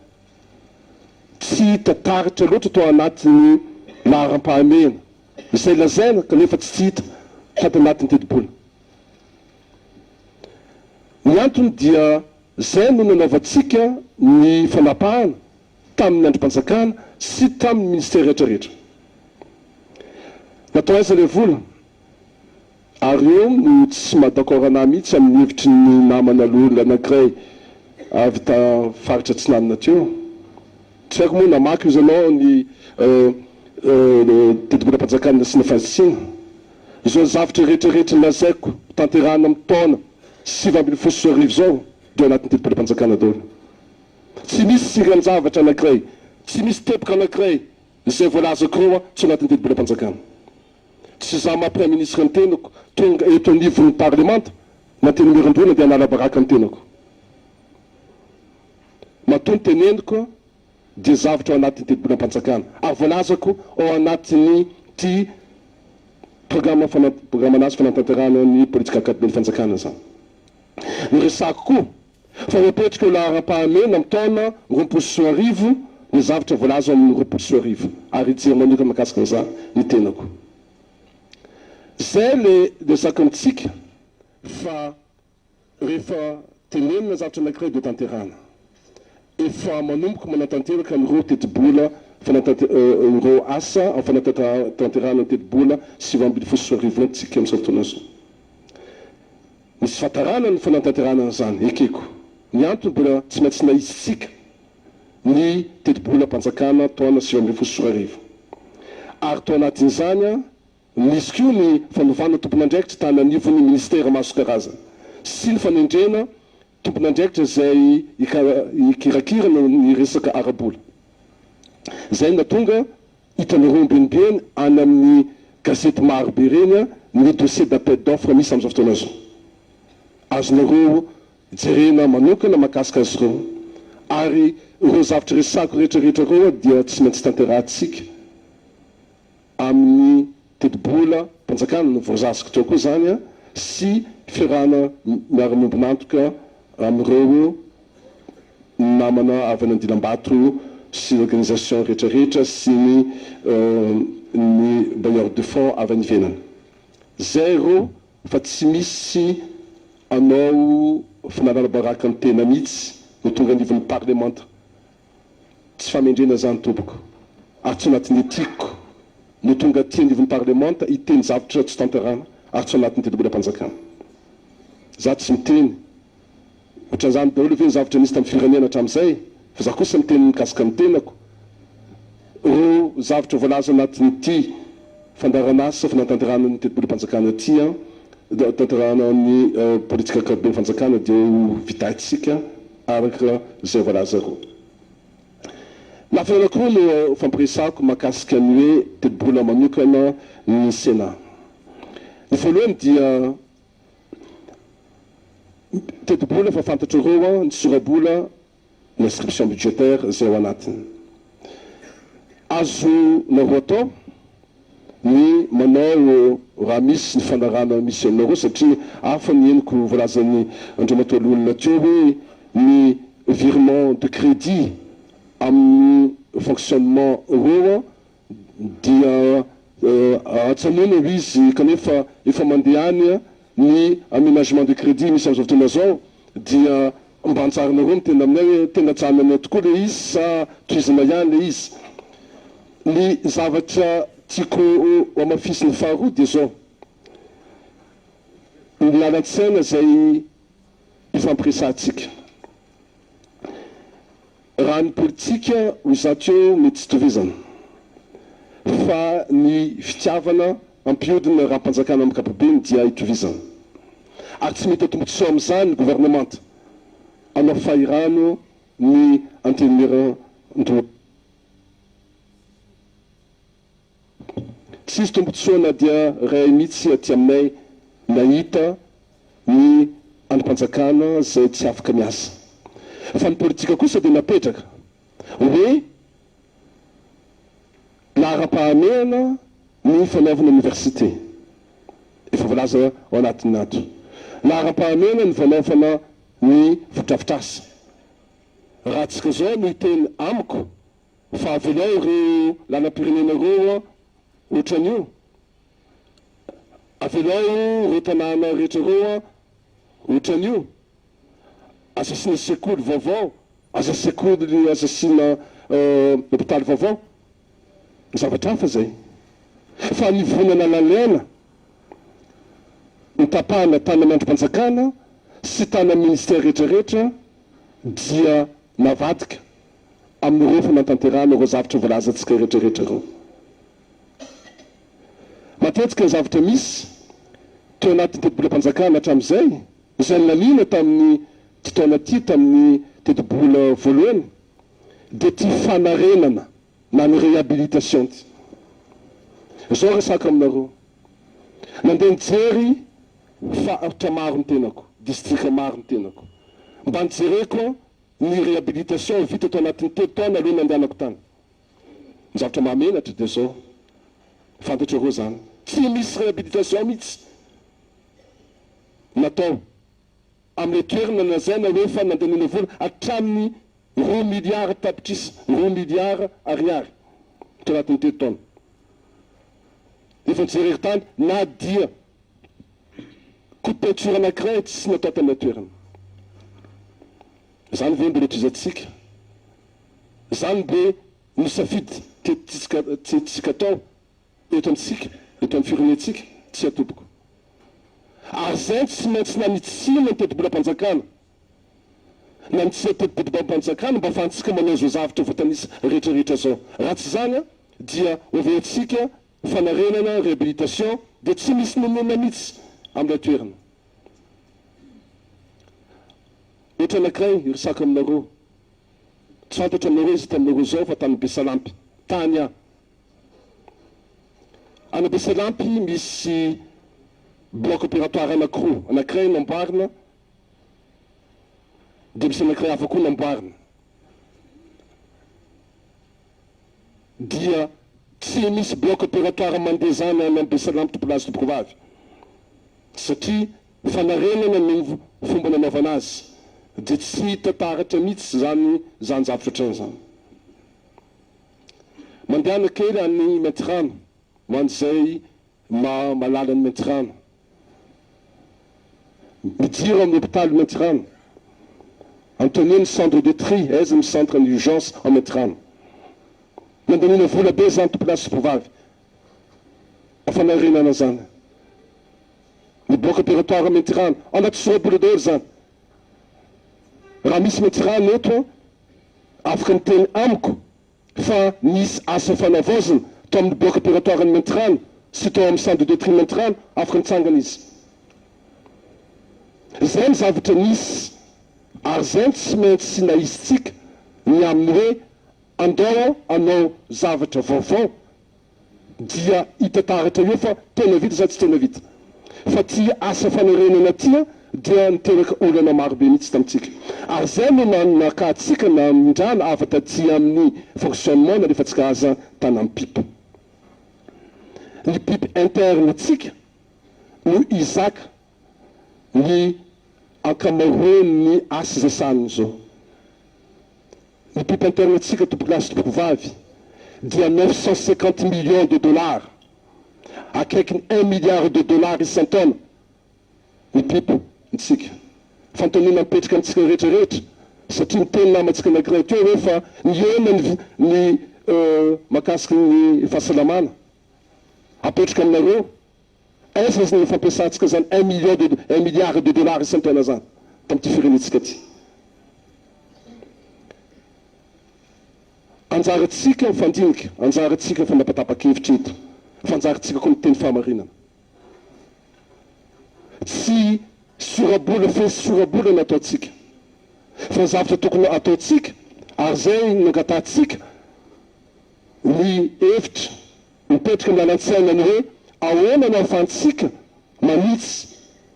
tsy hita taratra loatra tao anatin'ny laharam-pahamehana izay lazaina kanefa tsy hita tato anatin'ny tetibola. Ny antony dia izay no nanaovantsika ny fanapahana tamin'ny andrim-panjakana sy tamin'ny minisitera rehetra rehetra. Natao aiza ilay vola? Ary eo no tsy maha d'accord anah mihitsy amin'ny hevitry ny namana loholona anankiray avy ta faritra atsinanana teo. Tsy haiko moa namaky ozy ianao ny tetibolam-panjakana nasiana fanitsiana. Izao zavtra rehetra rehetra lazaiko tanterahana amin'ny taona 2019 izao dia ao anatin'ny tetibolam-panjakana daholo. Tsy misy tsirian-javatra anankiray, tsy misy teboka anankiray izay voalazako ireo tsy ao anatin'ny tetibolam-panjakana. Tsy izaho maha Praiminisitra ny tenako tonga eto anivon'ny parlemanta na Antenimierandoholona dia hanala baraka ny tenako. Matoa ny teneniko dia zavatra ao anatin'ny tetibolam-panjakana ary voalazako ao anatin'ity programa programan'asa fanatanterahana ny politika ankapoben'ny fanjakana izany. Noresahako koa Fa mipetraka eo laharam-pahamehana amin'ny taona 2020 ny zavatra voalaza ao amin'ny 2020 ary hijery manokana mahakasika an'izany ny tenako. Izay le resaka amintsika fa rehefa tenenina zavatra anankiray dia tanterahana. Efa manomboka manatanteraka an'ireo tetibola ireo asa amin'ny fanatanterahana ny tetibola 2019 tsika amin'izao fotoana izao. Misy fahatarana ny fanatanterahana an'izany, ekeko. Ny antony mbola tsy maintsy nahitsitsika ny tetibolam-panjakana taona 2019. Ary tao anatin'izany, nisy koa ny fanovana tompon'andraikitra tany anivon'ny minisitera maro isan-karazany sy ny fanendrena tompon'andraikitra izay hikirakirana ny resaka ara-bola. Izay no nahatonga Hitanareo ombienimbeny any amin'ny gazety maro be ireny ny dossier d'appel d'offre misy amin'izao fotoana izao. Azonareo jerena manokana mahakasika azy ireo. Ary ireo zavatra resahako rehetra rehetra ireo dia tsy maintsy tanterahantsika amin'ny tetibola mpanjakana no voazaziko teo koa izany sy fiarahana miara-miombon'antoka amin'ireo namana avy any Andilambato sy ny organisation rehetra rehetra sy ny ny bailleur de fonds avy any ivelany. Zay reo fa tsy misy anao fanalana baraka ny tena mihitsy no tonga anivon'ny parlemanta. Tsy famendrena zany tompoko ary tsy anatin'ny ethique-ko no tonga aty anivon'ny parlemanta hiteny zavtra tsy tanterahana ary tsy anatin'ny tetibolam-panjakana. Za tsy miteny Ohatran'izany daholo ve ny zavatra nisy tamin'ny firenena hatramin'izay? Fa za kosa miteny mikasika ny tenako. Ireo zavatra voalaza anatin'ity fandaharan'asa fanatanterahana ny tetibolam-panjakana ity an, tanterahana ny politika ankapoben'ny fanjakana dia ho vitaintsika araka izay voalaza ireo. Lafiny anankiroa no fampiresahako mahakasika ny hoe tetibola manokana ny Sénat. Ny voalohany dia Tetibola efa fantatrareo ny sora-bola, ny inscription budgétaire izay ao anatiny. Azonareo atao ny manao raha misy ny fanarahana misy aminareo satria hafa ny henoko voalazan'i Andriamatoa Loholona teo hoe ny virement de crédit amin'ny fonctionnement ireo dia ajanona hoy izy kanefa efa mandeha any ny aménagement de crédit misy amin'izao fotoana izao dia mba anjaranareo miteny aminay hoe tena ajanona tokoa ilay izy sa tohizana ihany ilay izy. Ny zavatra tiako hohamafisina faharoa dia izao, ny lalan-tsaina izay ifampiresahantsika. Raha ny politika ho izato eo mety tsy itovizana fa ny fitiavana hampihodina raha-panjakana amin'ny ankapobeny dia itovizana. Ary tsy mety tombotsoa amin'izany ny governemanta hanao fahirano ny antenimierandoholona. Tsisy tombotsoa na dia iray mihitsy aty aminay nahita ny andrim-panjakana. andrim-panjakana izay tsy afaka miasa. Fa ny politika kosa dia napetraka hoe laharam-pahamehana ny fanaovana oniversite. Efa voalaza ao anatin'ny ato. Laharam-pahamehana ny fanaovana ny fotodrafitrasa. Raha tsika zao no hiteny amiko fa avelao ireo lalam-pirenena ireo otran'io, avelao ireo tanàna rehetra ireo otran'io, aza asiana sekoly vaovao, aza sekoly, aza asiana hopitaly vaovao, zavatra hafa zay. Fa ny vonana lalaina notapahana tany amin'ny andrim-panjakana sy tany amin'ny ministère rehetra rehetra dia navadika amin'ireo fanatanterahana ireo zavtra voalazantsika rehetra rehetra ireo. Matetika ny zavatra misy teo anatin'ny tetibolam-panjakana hatramin'izay, izay nilaniana tamin'ny ity taona ity tamin'ny tetibola voalohany dia ity fanarenana na ny réhabilitation ity. Izao resako aminareo, nandeha nijery faritra maro ny tenako, distrika maro ny tenako. Mba nijereko ny réhabilitation vita tao anatin'ny telo taona aloha nandehanako tany. Ny zavatra mahamenatra dia izao, fantatrareo izany, tsy misy réhabilitation mihitsy natao amin'ilay toerana lazaina hoe fa nandaniana vola hatramin'ny roa miliara tapitrisa, 2 miliara ariary tao anatin'ny 3 taona. Efa nijery ery-tany na dia coup de peinture anankiray tsy natao tamin'ilay toerana. Izany ve mbola tohizantsika? Izany ve no safidy tiantsika tiantsika atao eto amintsika, eto amin'ny firenentsika? Tsia tompoko. Ary izay no tsy maintsy nanitsiana ny tetibolam-panjakana. Nanitsiana tetibolam-panjakana mba afahantsika manao izao zavatra voatanisa rehetra rehetra izao. Raha tsy izany dia hoverentsika fanarenana, réhabilitation, dia tsy misy n'inon'inona mihitsy amin'ilay toerana. Ohatra anankiray hiresako aminareo. Tsy fantatro aminareo izy taminareo izao fa tany Besalampy tany aho. Any Besalampy misy bloc opératoire anankiroa, anankiray namboarina dia misy anankiray hafa koa namboarina. Dia tsy misy bloc opératoire mandeha zany any Besalampy tompolahy sy tompokovavy satria fanarenana no fomba nanaovana azy dia tsy hita taratra mihitsy zany zany zavtra ohatran zany. Mandehana kely any Maintirano ho an'izay maha malala an'i Maintirano. Mijiro amin'ny hopitaly Maintirano. Antonio ny centre de tri, aiza ny centre ny urgence ao Maintirano. Nandaniana vola be zany tompolahy sy tompovavy fanarenana zany. Ny bloc opératoire Maintirano, anaty sora-bola daholo zany. Raha misy Maintirano eto afaka miteny amiko fa nisy asa fanavaozana tao amin'ny bloc opératoire ny Maintirano sy tao amin'ny centre de tri Maintirano, afaka nitsangana izy. Izay ny zavatra nisy ary izay no tsy maintsy nahisintsika ny amin'ny hoe andao hanao zavatra vaovao dia hita taratra eo fa tena vita sa tsy tena vita. Fa ty asa fanarenana ty dia niteraka olana maro be mihitsy tamintsika. Ary zay no nakatsika namindrana avy taty amin'ny fonctionnement nalefantsika aza tanam-pipa. Ny pipe interne tsika no hizaka ny ankamaroan'ny asa izay sahaniny izao. Ny pipe interne tsika tompokolahy sy tompokovavy dia 950 millions de dollars, akaikin'ny un milliard de dollars isan-taona ny pipe ntsika. Fanontaniana mipetraka amintsika rehetra rehetra satria niteny namantsika anankiray teo hoe fa nihena ny ny mahakasika ny fahasalamana. Apetraka aminareo Aiza no fampiasantsika izany un million de un milliard de dollars isan-taona izany tamin'ity firenentsika ity? Anjarantsika mifandinika, anjarantsika mifanapatapa-kevitra eto, fa anjarantsika koa miteny fahamarinana. Tsy sora-bola fe sora-bola no ataontsika, fa ny zavatra tokony ataontsika ary izay no angatahantsika ny hevitra Mipetraka amin'ny lalan-tsaina ny hoe ahoana no ahafahantsika manitsy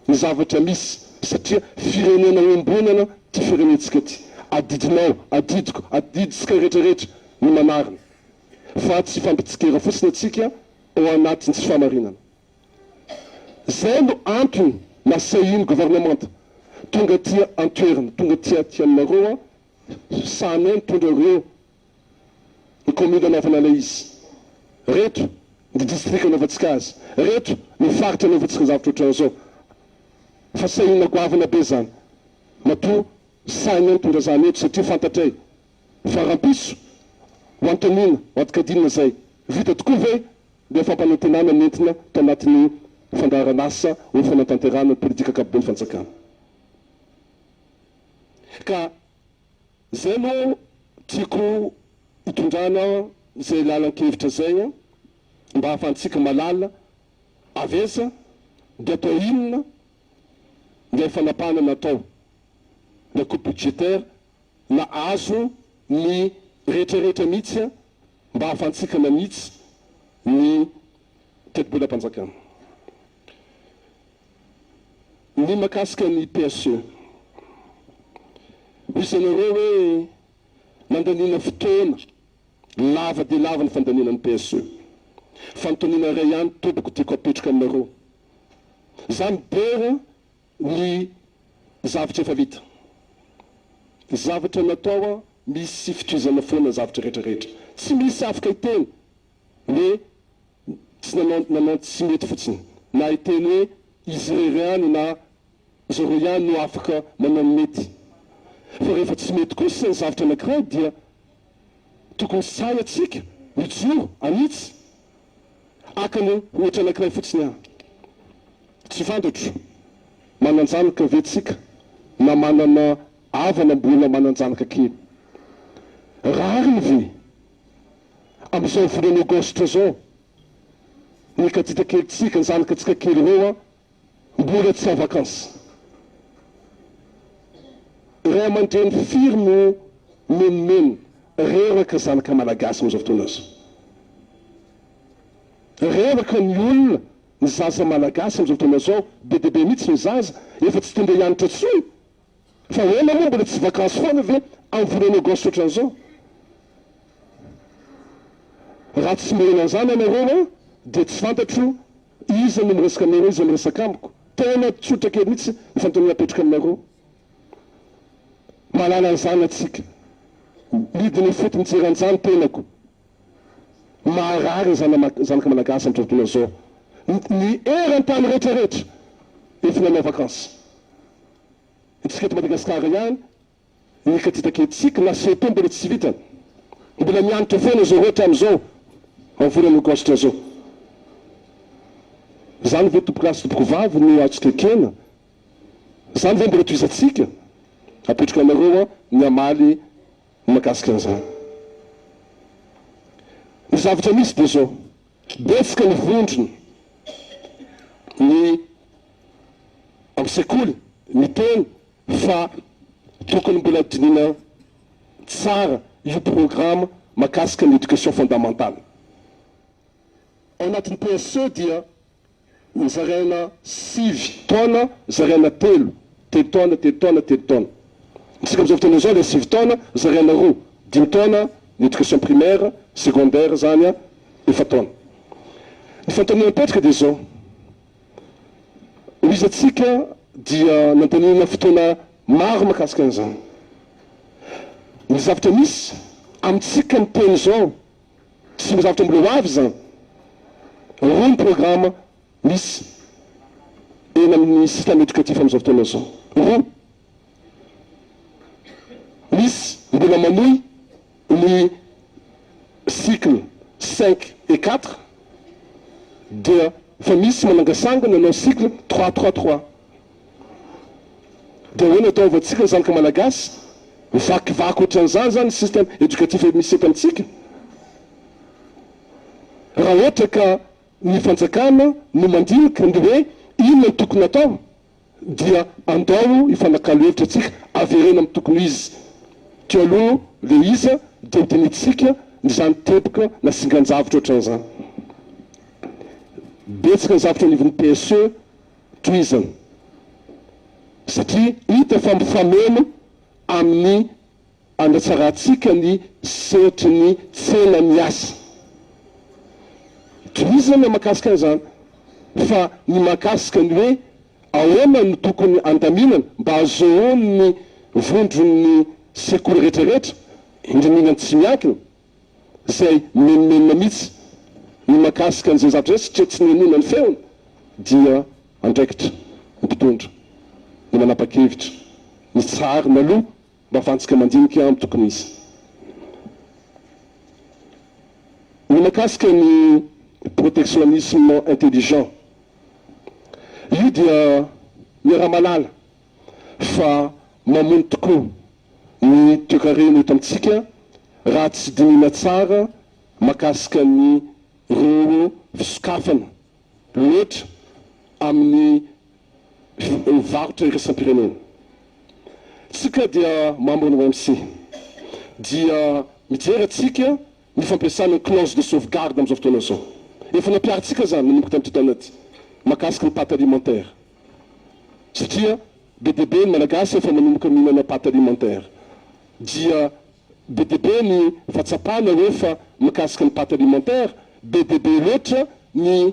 ny zavatra misy. Satria firenena iombonana ty firenentsika ty. Adidinao, adidiko, adidintsika rehetra rehetra ny manarina. Fa tsy hifampitsikera fotsiny atsika ao anatin'ny tsy fahamarinana. Zay no antony nasahian'ny gouvernemanta tonga aty antoerana, tonga aty aty aminareo an, sahanay nitondra ireo ny commune anaovana ilay izy, reto ny district anaovantsika azy, reto ny faritra anaovantsika zavatra ohatran'izao. Fa sahina goavana be zany. Matoa sahinay mitondra zany eto satria fantatray fa rahampitso ho antonina, ho adikadinina zay. Vita tokoa ve ilay fampanantenana nentina tao anatin'ny fandaharan'asa ho fanatanterahana ny politika ankapoben'ny fanjakana? Ka zay no tiako hitondrana izay lalan-kevitra zay mba hahafahantsika mahalala Avy aiza dia atao inona ilay fanapahana natao? La coupe budgétaire na azo ny rehetra rehetra mihitsy mba hahafantsika manitsy ny tetibolam-panjakana. Ny makasika ny PSE. Misy anareo hoe nandaniana fotoana. Lava dia lava ny fandaniana ny PSE. Fanontaniana iray ihany tompoko tiako apetraka aminareo. Za midera ny zavatra efa vita. Ny zavatra natao misy fitohizana foana ny zavatra rehetra rehetra. Tsy misy afaka hiteny hoe tsy nanao nanao tsy mety fotsiny na hiteny hoe izy irery ihany na Zareo ihany no afaka manao ny mety. Fa rehefa tsy mety kosa ny zavatra anankiray dia tokony sahy antsika mijoro hanitsy. Haka ny ohatra anankiray fotsiny aho. Tsy fantatro, manan-janaka ve tsika na manana havana mbola manan-janaka kely? Rariny ve amin'izao volana aogositra izao ny katita kelintsika, ny zanakatsika kely ireo an, Mbola tsy en vacances. Ray aman-dreny firy no menomenona, reraka zanaka malagasy amin'izao fotoana izao. Reraka ny olona, ny zaza malagasy amin'izao fotoana izao, be dia be mihitsy ny zaza efa tsy tonga hianatra intsony. Fa ahoana moa mbola tsy vacances foana ve amin'ny volana aogositra ohatran'izao? Raha tsy mihena an'izany ianareo an, dia tsy fantatro iza no miresaka aminareo, iza miresaka amiko. Tena tsotra kely mihitsy ny fanontaniana apetraka aminareo. Mahalala an'izany antsika. Midina ifotony mijery an'izany tenako. Maharary ny zanaka malagasy amin'izao fotoana izao. Ny eran-tany rehetra rehetra efa nanao vacances. Isika eto Madagasikara ihany ny katitaketsiky na CEP mbola tsy vita. Mbola mianatra foana izao hatramin'izao amin'ny volana aogositra izao. Izany ve tompokolahy sy tompokovavy no azontsika ekena? Izany ve mbola tohizantsika? Apetrako anareo ny hamaly ny mahakasika an'izany. Ny zavatra misy dia izao, betsaka ny vondrona, ny amin'ny sekoly miteny fa tokony mbola dinihina tsara io programa makasika ny education fondamentale. Ao anatin'ny PSE dia nozaraina sivy taona zaraina telo, telo taona, telo taona, telo taona. Isika amin'izao fotoana izao ilay sivy taona zaraina roa, dimy taona ny education primaire, secondaire izany efa-taona. Ny fanontaniana mipetraka dia izao. Ho iza-tsika dia nandaniana fotoana maro mahakasika an'izany. Ny zavatra misy amintsika miteny izao sy ny zavatra mbola ho avy izany. Roa ny programa misy eny amin'ny système éducatif amin'izao fotoana izao. Roa. Misy mbola manohy ny cycle cinq et quatre dia fa misy manangasanga nanao cycle trois trois trois. Dia ahoana atao aovantsika ny zanaka malagasy? Vakivaky ohatran'izany izany ny système éducatif misy eto amintsika? Raha ohatra ka ny fanjakana no mandinika ny hoe inona no tokony atao dia andao hifanakalo hevitra tsika avereno amin'ny tokony ho izy teo aloha le izy dia ho dinitsika ny zany teboka na singan-javatra ohatran'izany. Betsaka ny zavatra anivon'ny PSE tohizana. Satria hita fa mifameno amin'ny hanatsarantsika ny sehatry ny tsena ny asa. Tohizana ny mahakasika an'izany fa ny mahakasika ny hoe ahoana no tokony handaminana mba hahazoan'ny vondron'ny sekoly rehetrarehetra, indrindra indrindra ny tsy miankina, izay mimenomenona mihitsy ny mahakasika an'izay zavatra izay satria tsy nihenoina ny feony dia andraikitra ny mpitondra ny manapa-kevitra ny tsarina aloha mba afahantsika mandinika amin'ny tokony izy. Ny mahakasika ny protectionnisme intelligent io dia miaraha-mahalala fa mamono tokoa ny toekarena eto amintsika raha tsy dinihina tsara mahakasika ny reo fisokafana loatra amin'ny varotra iraisam-pirenena. Tsika dia membre ny OMC dia mijery antsika ny fampiasana ny clause de sauvegarde amin'izao fotoana izao. Efa nampiharintsika izany nanomboka tamin'ity taona ity mahakasika ny pâte alimentaire satria Be dia be ny Malagasy efa manomboka mihinana pâte alimentaire. Dia be dia be ny fahatsapana hoe fa mikasika ny pâte alimentaire, be dia be loatra ny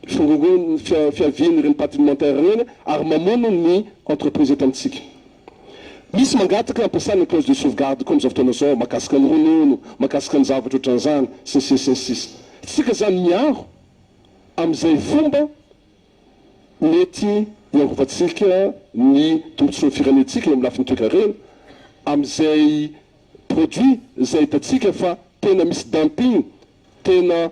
firongon'ny fiavian'ireny pâte alimentaire ireny ary mamono ny entreprise eto amintsika. Misy mangataka ampiasana ny clause de sauvegarde koa amin'izao fotoana izao mahakasika ny ronono, mahakasika ny zavatra ohatran'izany, sy ny sisa sy ny sisa. Tsika izany miaro amin'izay fomba Mety hiarovantsika ny tombontsoan'ny firenentsika eo amin'ny lafiny toekarena amin'izay produit izay hitantsika fa tena misy dumping, tena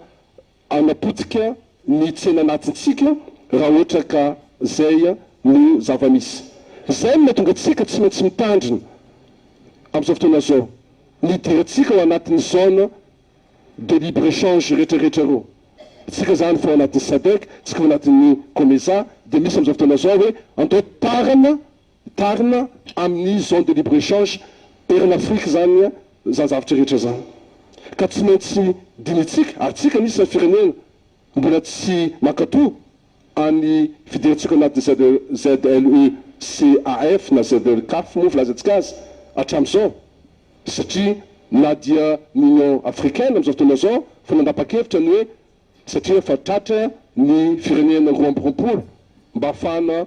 hanapotika ny tsena anatintsika raha ohatra ka izay no zava-misy. Izay no mahatonga antsika tsy maintsy mitandrina amin'izao fotoana izao ny hidirantsika ao anatin'ny zone de libre échange rehetra rehetra reo. Tsika zany fa ao anatin'ny sadec, tsika ao anatin'ny comesa dia misy amizao fotoana zao hoe andao tarana tarina amin'ny zone de libre échange eran'Afrique zany zany zavatra rehetra zany. Ka tsy maintsy dinitsika ary tsika anisan'ny firenena mbola tsy mankato any fidirantsika anatin'ny ZLECAF na ZLECAf moa filazantsika azy hatramin'izao. Satria na dia ny Union Africaine amin'izao fotoana izao fa nanapa-kevitra ny hoe satria efa tratra ny firenena 22 mba hahafahana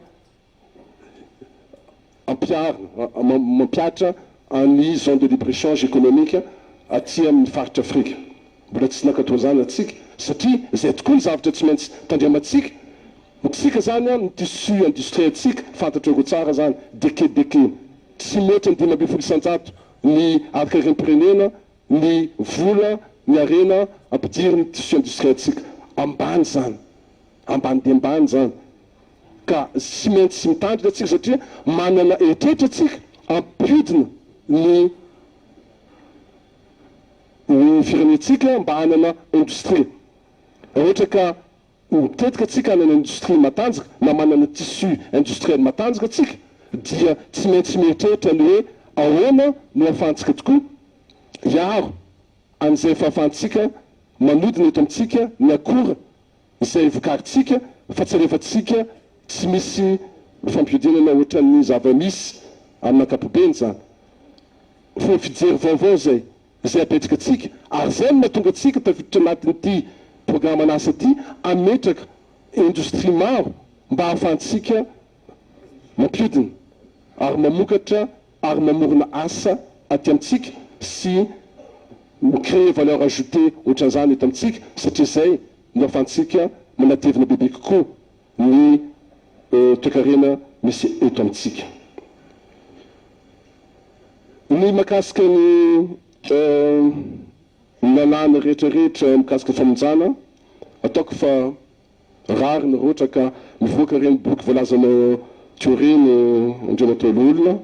ampiharina, mampihatra an'ny zone de libre échange économique aty amin'ny faritra Afrika. Mbola tsy nankatoa an'izany antsika satria izay tokoa ny zavatra tsy maintsy tandremantsika. Ntsika izany an, ny tissu industriel ntsika, fantatrareo tsara izany, deke deke. Tsy mihoatra ny 15% ny harikariam-pirenena ny vola, ny harena ampidirin'ny tissu industriel-ntsika. Ambany izany. Ambany dia ambany izany. Ka tsy maintsy mitandrina tsika satria manana eritreritra tsika hampiodina ny ny firenentsika mba hanana industrie. Raha ohatra ka Mitetika tsika hanana industrie matanjaka na manana tissu industriel matanjaka tsika dia tsy maintsy mieritreritra ny hoe ahoana no ahafahantsika tokoa hiaro an'izay fahafahantsika manodina eto amintsika ny akora izay vokarintsika fa tsy rehefa tsika tsy misy fampihodinana ohatran'ny zava-misy amin'ny ankapobeny izany. Fomba fijery vaovao izay. izay apetraka antsika ary izay no mahatonga antsika tafiditra anatin'ity programan'asa ity hametraka indostria maro mba hahafahantsika mampiodina ary mamokatra ary mamorona asa aty amintsika sy mi-créer valeur ajoutée ohatran'izany eto amintsika satria izay no hahafahantsika manatevina bebe kokoa ny toekarena misy eto amintsika. Ny mahakasika ny lalàna rehetra rehetra mikasika famonjana, ataoko fa rariny raha ohatra ka mivoaka ireny boky voalazanao teo ireny Andriamatoa Loholona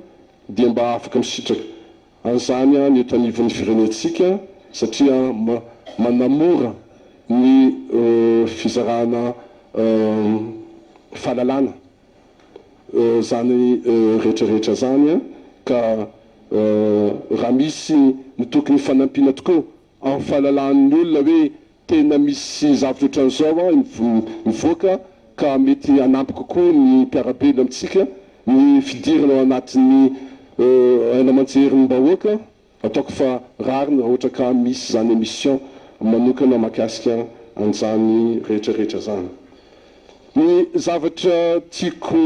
dia mba afaka misitraka an'izany ny eto anivon'ny firenentsika satria manamora ny fizarana fahalalana Zany rehetra rehetra zany ka raha misy ny tokony fanampiana tokoa amin'ny fahalalan'ny olona hoe tena misy zavatra ohatran'izao mivoaka ka mety hanampy kokoa ny mpiara-belona amintsika. Ny fidirana ao anatin'ny haino aman-jerim-bahoaka, ataoko fa rariny raha ohatra ka misy izany émission manokana mahakasika an'izany rehetra rehetra izany. Ny zavatra tiako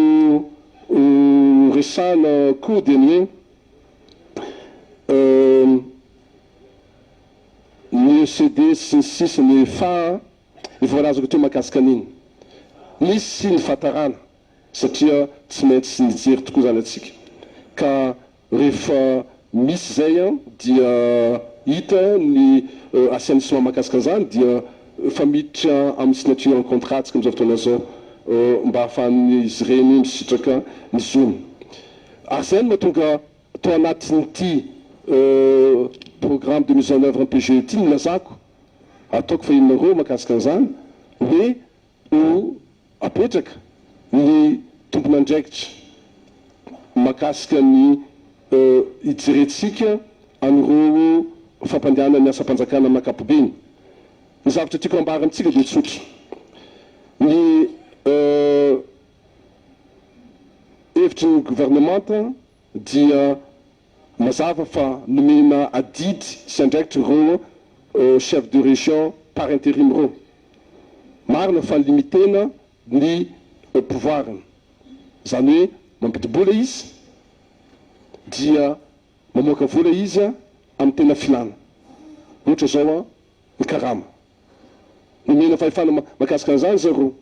ho resahana koa dia ny hoe ny ECD sy ny sisa, ny EFA, efa voalazako teo mahakasika an'iny. Nisy ny fahatarana satria tsy maintsy nijery tokoa izany antsika ka rehefa misy izay dia hita ny assainissement mahakasika an'izany dia efa miditra amin'ny signature en contrat tsika amin'izao fotoana izao mba ahafahan'izy ireny misitraka ny zony. Ary izay no mahatonga tao anatin'ity programme de mise en oeuvre ny PGE ity nilazako, ataoko fa inona mahakasika an'izany, hoe ho apetraka ny tompon'andraikitra mahakasika ny hijerentsika an'ireo fampandehanana ny asam-panjakana amin'ny ankapobeny. Ny zavatra tiako ambara amintsika dia tsotra, ny hevitry ny governemanta dia mazava fa nomena adidy sy andraikitra ireo chef de région par intérim ireo. Marina fa limitena ny pouvoir-ny. Izany hoe mampidi-bola izy dia mamoaka vola izy amin'ny tena filàna. Ohatra izao ny karama. Nomena fahefana mahakasika an'izany zareo.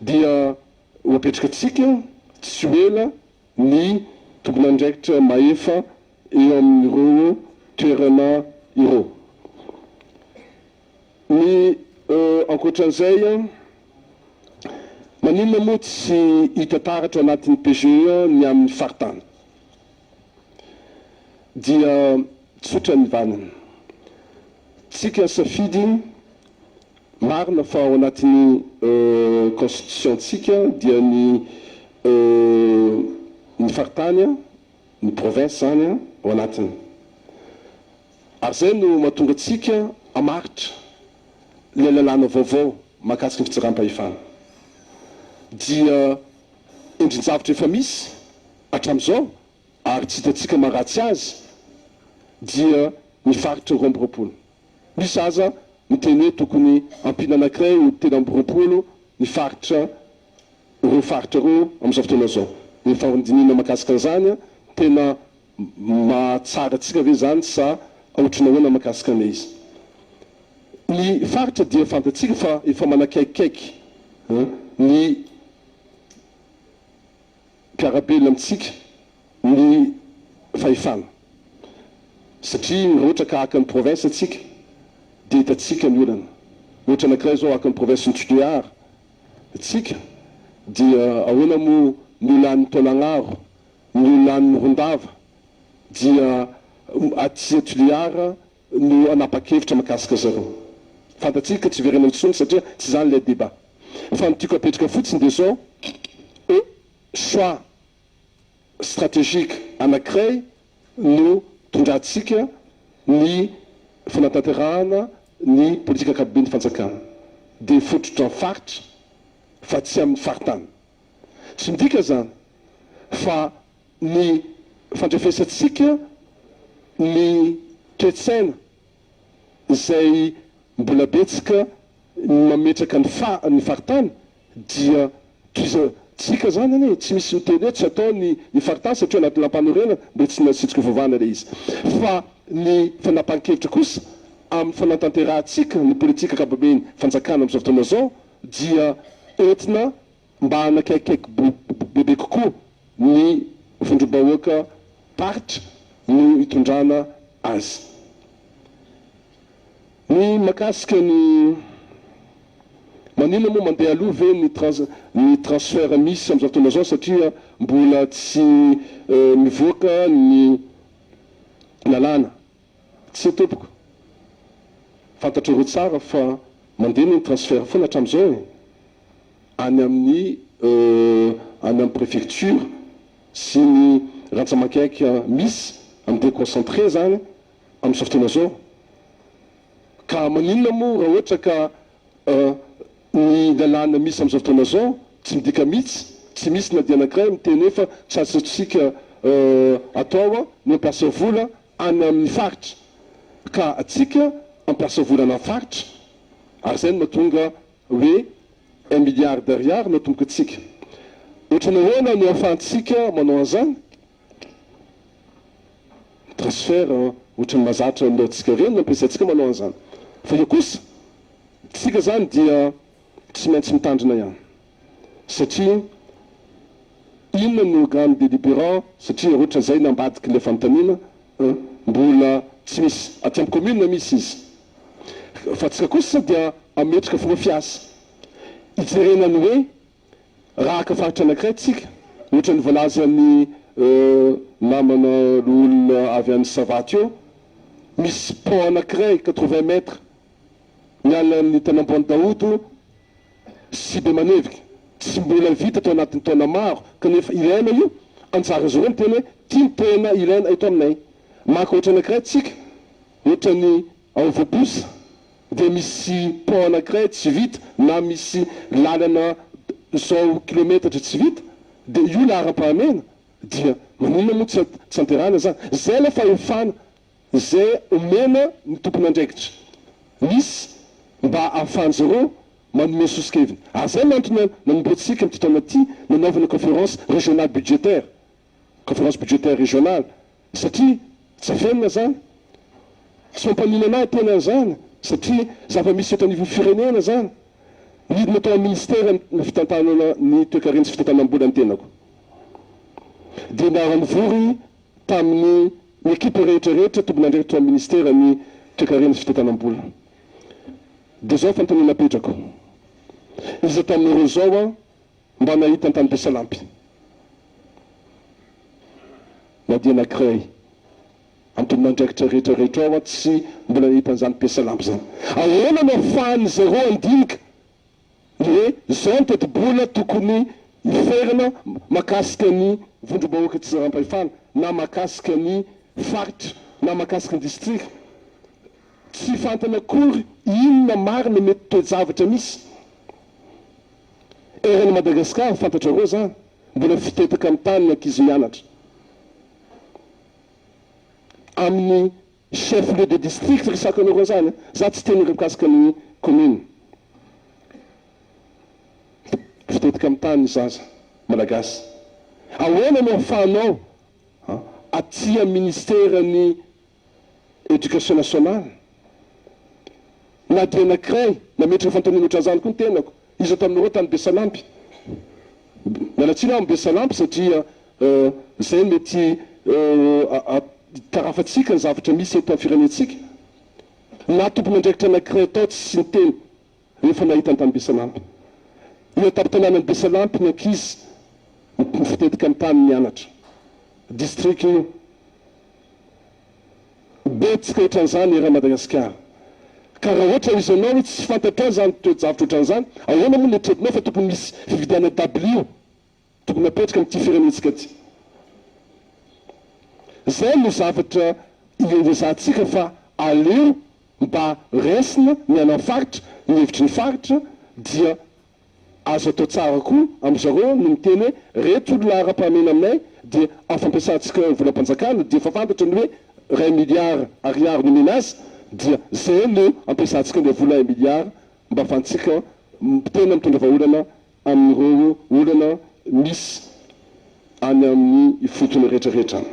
Dia ho apetrakantsika tsy ho ela ny tompon'andraikitra mahefa eo amin'ireo toerana ireo. Ny ankoatran'izay, maninona moa tsy hita taratra ao anatin'ny PGE ny amin'ny faritany? Dia tsotra ny valiny. Tsika safidy Marina fa ao anatin'ny constitution-tsika dia ny ny faritany, ny province zany ao anatiny. Ary zay no mahatonga antsika hamaritra ilay lalàna vaovao mahakasika ny fitsaram-pahefana. Dia endrin-javatra efa misy hatramin'izao ary tsy hitantsika maharatsy azy dia ny faritra 22. Misy aza miteny hoe tokony ampiana anankiray ho 23 ny faritra ireo faritra ireo amin'izao fotoana izao. Efa nodinihina mahakasika an'izany, tena mahatsara antsika ve izany sa ohatran'ny ahoana mahakasika an'ilay izy. Ny faritra dia fantatsika fa efa manakaikikaiky ny mpiara-belona amintsika ny fahefana satria raha ohatra ka haka ny province antsika dia hitantsika ny olana. Ohatra anankiray izao haka ny province ny Tuléar tsika dia ahoana moa ny olan'ny Taolagnaro, ny olan'ny Morondava dia aty Tuléar no hanapa-kevitra makasika zareo. Fantatsika tsy hiverina intsony satria tsy izany ilay débat. Fa ny tiako apetraka fotsiny dia izao, choix stratégique anankiray no tondrantsika ny fanatanterahana ny politika ankapoben'ny fanjakana dia fototra amin'ny faritra fa tsy amin'ny faritany. Tsy midika izany fa ny fandrefesantsika ny toe-tsaina izay mbola betsaka ny mametraka ny fa ny faritany dia tohiza tsika zany anie tsy misy miteny hoe tsy atao ny ny faritany satria ao anaty lampanorenana mbola tsy nasiantsika fovana ilay izy fa ny fanapahan-kevitra kosa amin'ny fanatanterahantsika ny politika ankapoben'ny fanjakana amin'izao fotoana izao dia entina mba hanakaikaiky bebe kokoa ny vondrom-bahoaka paritra no hitondrana azy. Ny makasika ny maninona moa mandeha aloha ve ny trans ny transfert misy amin'izao fotoana izao satria mbola tsy mivoaka ny lalàna. Tsia tompoko. Fantatrareo tsara fa mandeha ny transfert foana hatramin'izao e! Any amin'ny any amin'ny préfecture sy ny rantsa-mankaika misy amin'ny déconcentré zany amin'izao fotoana izao. Ka maninona moa raha ohatra ka ny lalàna misy amin'izao fotoana izao tsy midika mihitsy. Tsy misy na dia anankiray miteny hoe fa tsy azontsika atao ny mampiasa vola any amin'ny faritra. Ka antsika hampiasa vola any amin'ny faritra. Ary izay no mahatonga hoe un milliard d'ariary no atomboka antsika. Ohatran'ny ahoana no ahafahantsika manao an'izany? Transfert ohatran'ny mahazatra antsika ireny no ampiasaintsika manao an'izany. Fa eo kosa, tsika izany dia tsy maintsy mitandrina ihany. Satria inona ny organe délibérant, satria ohatra izay ny ambadik'ilay fanontaniana, mbola tsy misy. Aty amin'ny commune misy izy. Fa tsika kosa dia hametraka fomba fiasa hijerena ny hoe raha haka faritra anankiray tsika, ohatra ny voalazan'ny namana loholona avy any Sava teo, misy pont anankiray 80 mètres miala ny tanamboan'i Daodo sy Bemanevika, tsy mbola vita tao anatin'ny taona maro kanefa ilaina io, anjaran'izy ireo miteny hoe ty no tena ilaina eto aminay. Maka ohatra anankiray tsika, Ohatran'ny ao Voaposa dia misy pont anankiray tsy vita na misy lalana zao kilometatra tsy vita dia io laharam-pahamehana dia maninona moa tsy tanterahana zany? Zay ilay fahefana izay omena ny tompon'andraikitra misy mba ahafahan'izy ireo manome soso-keviny. Ary zay no antony nanombohantsika amin'ity taona ity nanaovana conférence régionale budgétaire. Conférence budgétaire régionale, satria tsy afenina zany, tsy mampaninona ahy tena an'izany satria zava-misy eto anivon'ny firenena zany, nidina tao amin'ny ministera ny fitantanana ny toekarena sy fitantanam-bola ny tenako dia niara-nivory tamin'ny ny ekipa rehetra rehetra tompon'andraikitra tao amin'ny ministera ny toekarena sy fitantanam-bola dia zao fanontaniana apetrako, iza taminareo zao an Mba nahita an-tany Besalampy na dia anankiray antonon'andraikitra rehetra rehetra ao aho tsy mbola nahita an'izany Besalampy izany. Ahoana no ahafahan'ny zareo handinika ny hoe izao ny tetibola tokony hiferana mahakasika ny vondrom-bahoaka tsy zaram-pahefana na mahakasika ny faritra na mahakasika ny distrika? Tsy fantany akory inona marina mety toe-javatra misy. Eran'i Madagascar fantatrareo zany mbola fitetaka amin'ny tany ny ankizy mianatra amin'ny chef lieu de district resako anareo zany a, za tsy teny mikasika ny commune fitetika amin'ny tany ny zaza malagasy ahoana no ahafahanao aty amin'ny ministère ny Education nationale. Na dia anankiray nametraka fanontaniana ohatran'izany koa ny tenako, iza taminareo tany Besalampy? Miala tsiny aho amin'ny Besalampy satria izay no mety hitarafantsika ny zavatra misy eto amin'ny firenentsika. Na tompon'andraikitra anankiray tao tsy niteny rehefa nahita ny tany Besalampy. Eo an-tampon-tanànan'i Besalampy ny ankizy mifitetika amin'ny tany mianatra. Distrika io. Betsaka ohatran'izany eran'i Madagasikara. Ka raha ohatra izy anao hoe tsy fantatrao izany toe-javatra ohatran'izany, ahoana moa no eritreretinao fa tokony misy fividianana dabilio tokony apetraka amin'ity firenentsika ity? Izay no zavatra iezahantsika fa aleo mba raisina ny any amin'ny faritra, ny hevitry ny faritra dia Azo atao tsara koa amin zareo ny miteny hoe reto olona ara-pahamehana aminay dia amin'ny fampiasantsika volam-panjakana dia efa fantatra ny hoe iray milliard ariary nomena azy dia zay no ampiasantsika ilay vola un milliard mba afahantsika tena mitondra vahaolana amin'ireo olana misy any amin'ny ifotony rehetra rehetra any.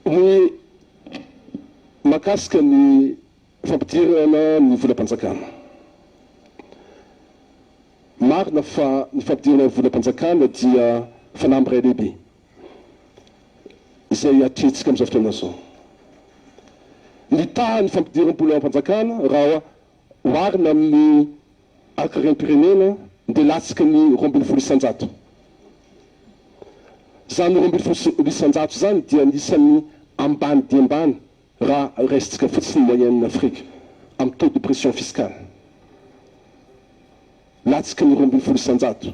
Ny mahakasika ny fampidirana ny volam-panjakana. Marina fa ny fampidirana ny volam-panjakana dia fanamby iray lehibe izay atrehintsika amin'izao fotoana izao. Ny tahan'ny fampidiram-bolam-panjakana raha oharina amin'ny Ankarem-pirenena dia latsaky ny 12%. Izany 12% izany dia anisan'ny ambany dia ambany raha raisintsika fotsiny ny moyenne Afrika amin'ny taux de pression fiscale. Latsaky ny 12%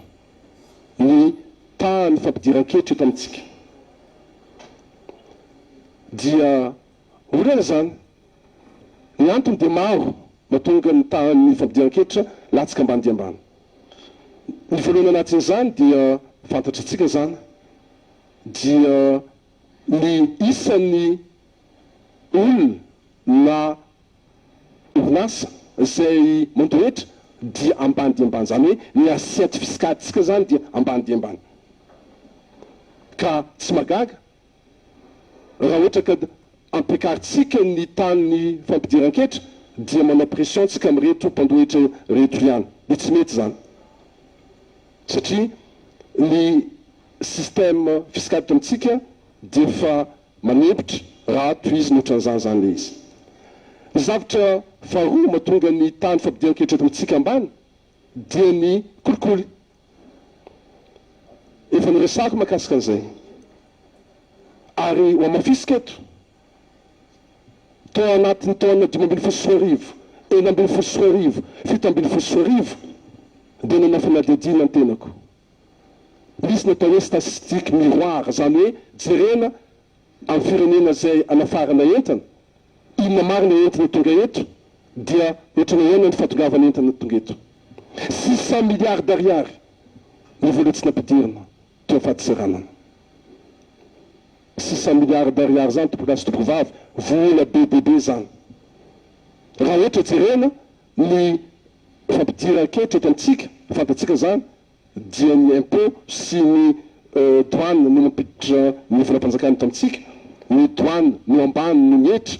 ny tahan'ny fampidiran-ketra eto amintsika. Dia olana izany. Ny antony dia maro. mahatonga ny tahan'ny fampidiran-ketra latsaka ambany dia ambany. Ny voalohany anatin'izany dia fantatr'antsika izany dia ny isan'ny olona na orinasa izay mandoa hetra dia ambany dia ambany, izany hoe ny assiette fiscale-ntsika izany dia ambany dia ambany. Ka tsy mahagaga raha ohatra ka ampiakarintsika ny tahan'ny fampidiran-ketra dia manao pression tsika amin'ireto mpandoa hetra ireto ihany. Dia tsy mety izany satria ny système fiscal eto amintsika dia efa Manempotra raha tohizina ohatran'izany izany ilay izy. Ny zavtra faharoa mahatonga ny tany fampidiran-ketra eto amintsika ambany dia ny kolikoly. Efa noresahako mahakasika an'izay. Ary ho hamafisiko eto, tao anatin'ny taona 2015, 2016, 2017 dia nanao fanadihadiana ny tenako. Misy ny atao hoe statistique miroir, izany hoe jerena amin'ny firenena izay anafarana entana, inona marina entana tonga eto, dia ohatrany ahoana ny fahatongavan'ny entana tonga eto. 600 milliards d'ariary ny vola tsy nampidirina teo fadintseranana. 600 milliards d'ariary izany tompokolahy sy tompokovavy, vola be dia be izany. Raha ohatra jerena ny fampidiran-ketra eto amintsika, fantatsika izany, dia ny impôt sy ny douane no mampiditra ny volam-panjakana eto amintsika, ny douane no ambany noho ny hetra,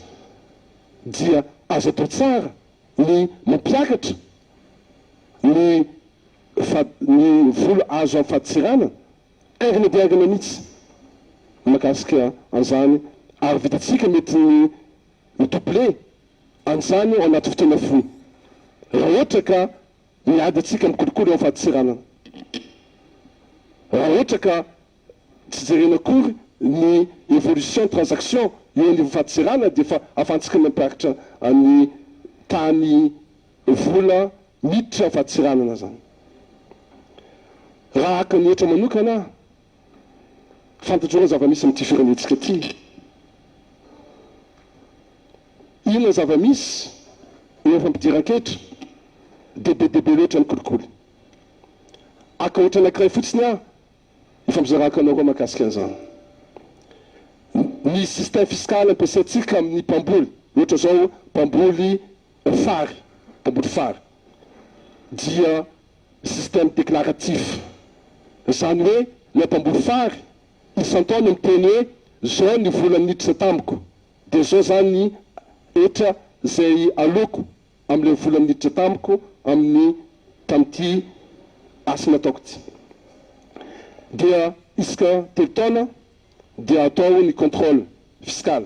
dia azo atao tsara ny mampiakatra ny ny vola azo amin'ny fadintseranana, haingana dia haingana mihitsy ny mahakasika an'izany ary vitantsika mety ny mi-doubler an'izany ao anaty fotoana fohy raha ohatra ka Miady antsika amin'ny kolikoly ao fadintseranana. Raha ohatra ka tsy jerena akory ny évolution transaction eo anivon'ny fadintseranana dia efa ahafahantsika mampiakatra ny tany vola miditra amin'ny fadintseranana izany. Raha haka ny hetra manokana aho, fantatrao ny zava-misy amin'ity firenentsika ity. Inona ny zava-misy eo amin'ny fampidiran-ketra? Dia be dia be loatra ny kolikoly. Haka ohatra anankiray fotsiny aho hifampizarako anareo mahakasika an'izany. Ny système fiscal ampiasaintsika amin'ny mpamboly, ohatra izao mpamboly fary, mpamboly fary, dia système déclaratif. Izany hoe ilay mpamboly fary isan-taona miteny hoe izao ny vola niditra tamiko. Dia zao zany ny hetra zay aloako amin'ilay vola niditra tamiko amin'ny tamin'ity asa nataoko ity. Dia isaka telo taona dia atao ny contrôle fiscal.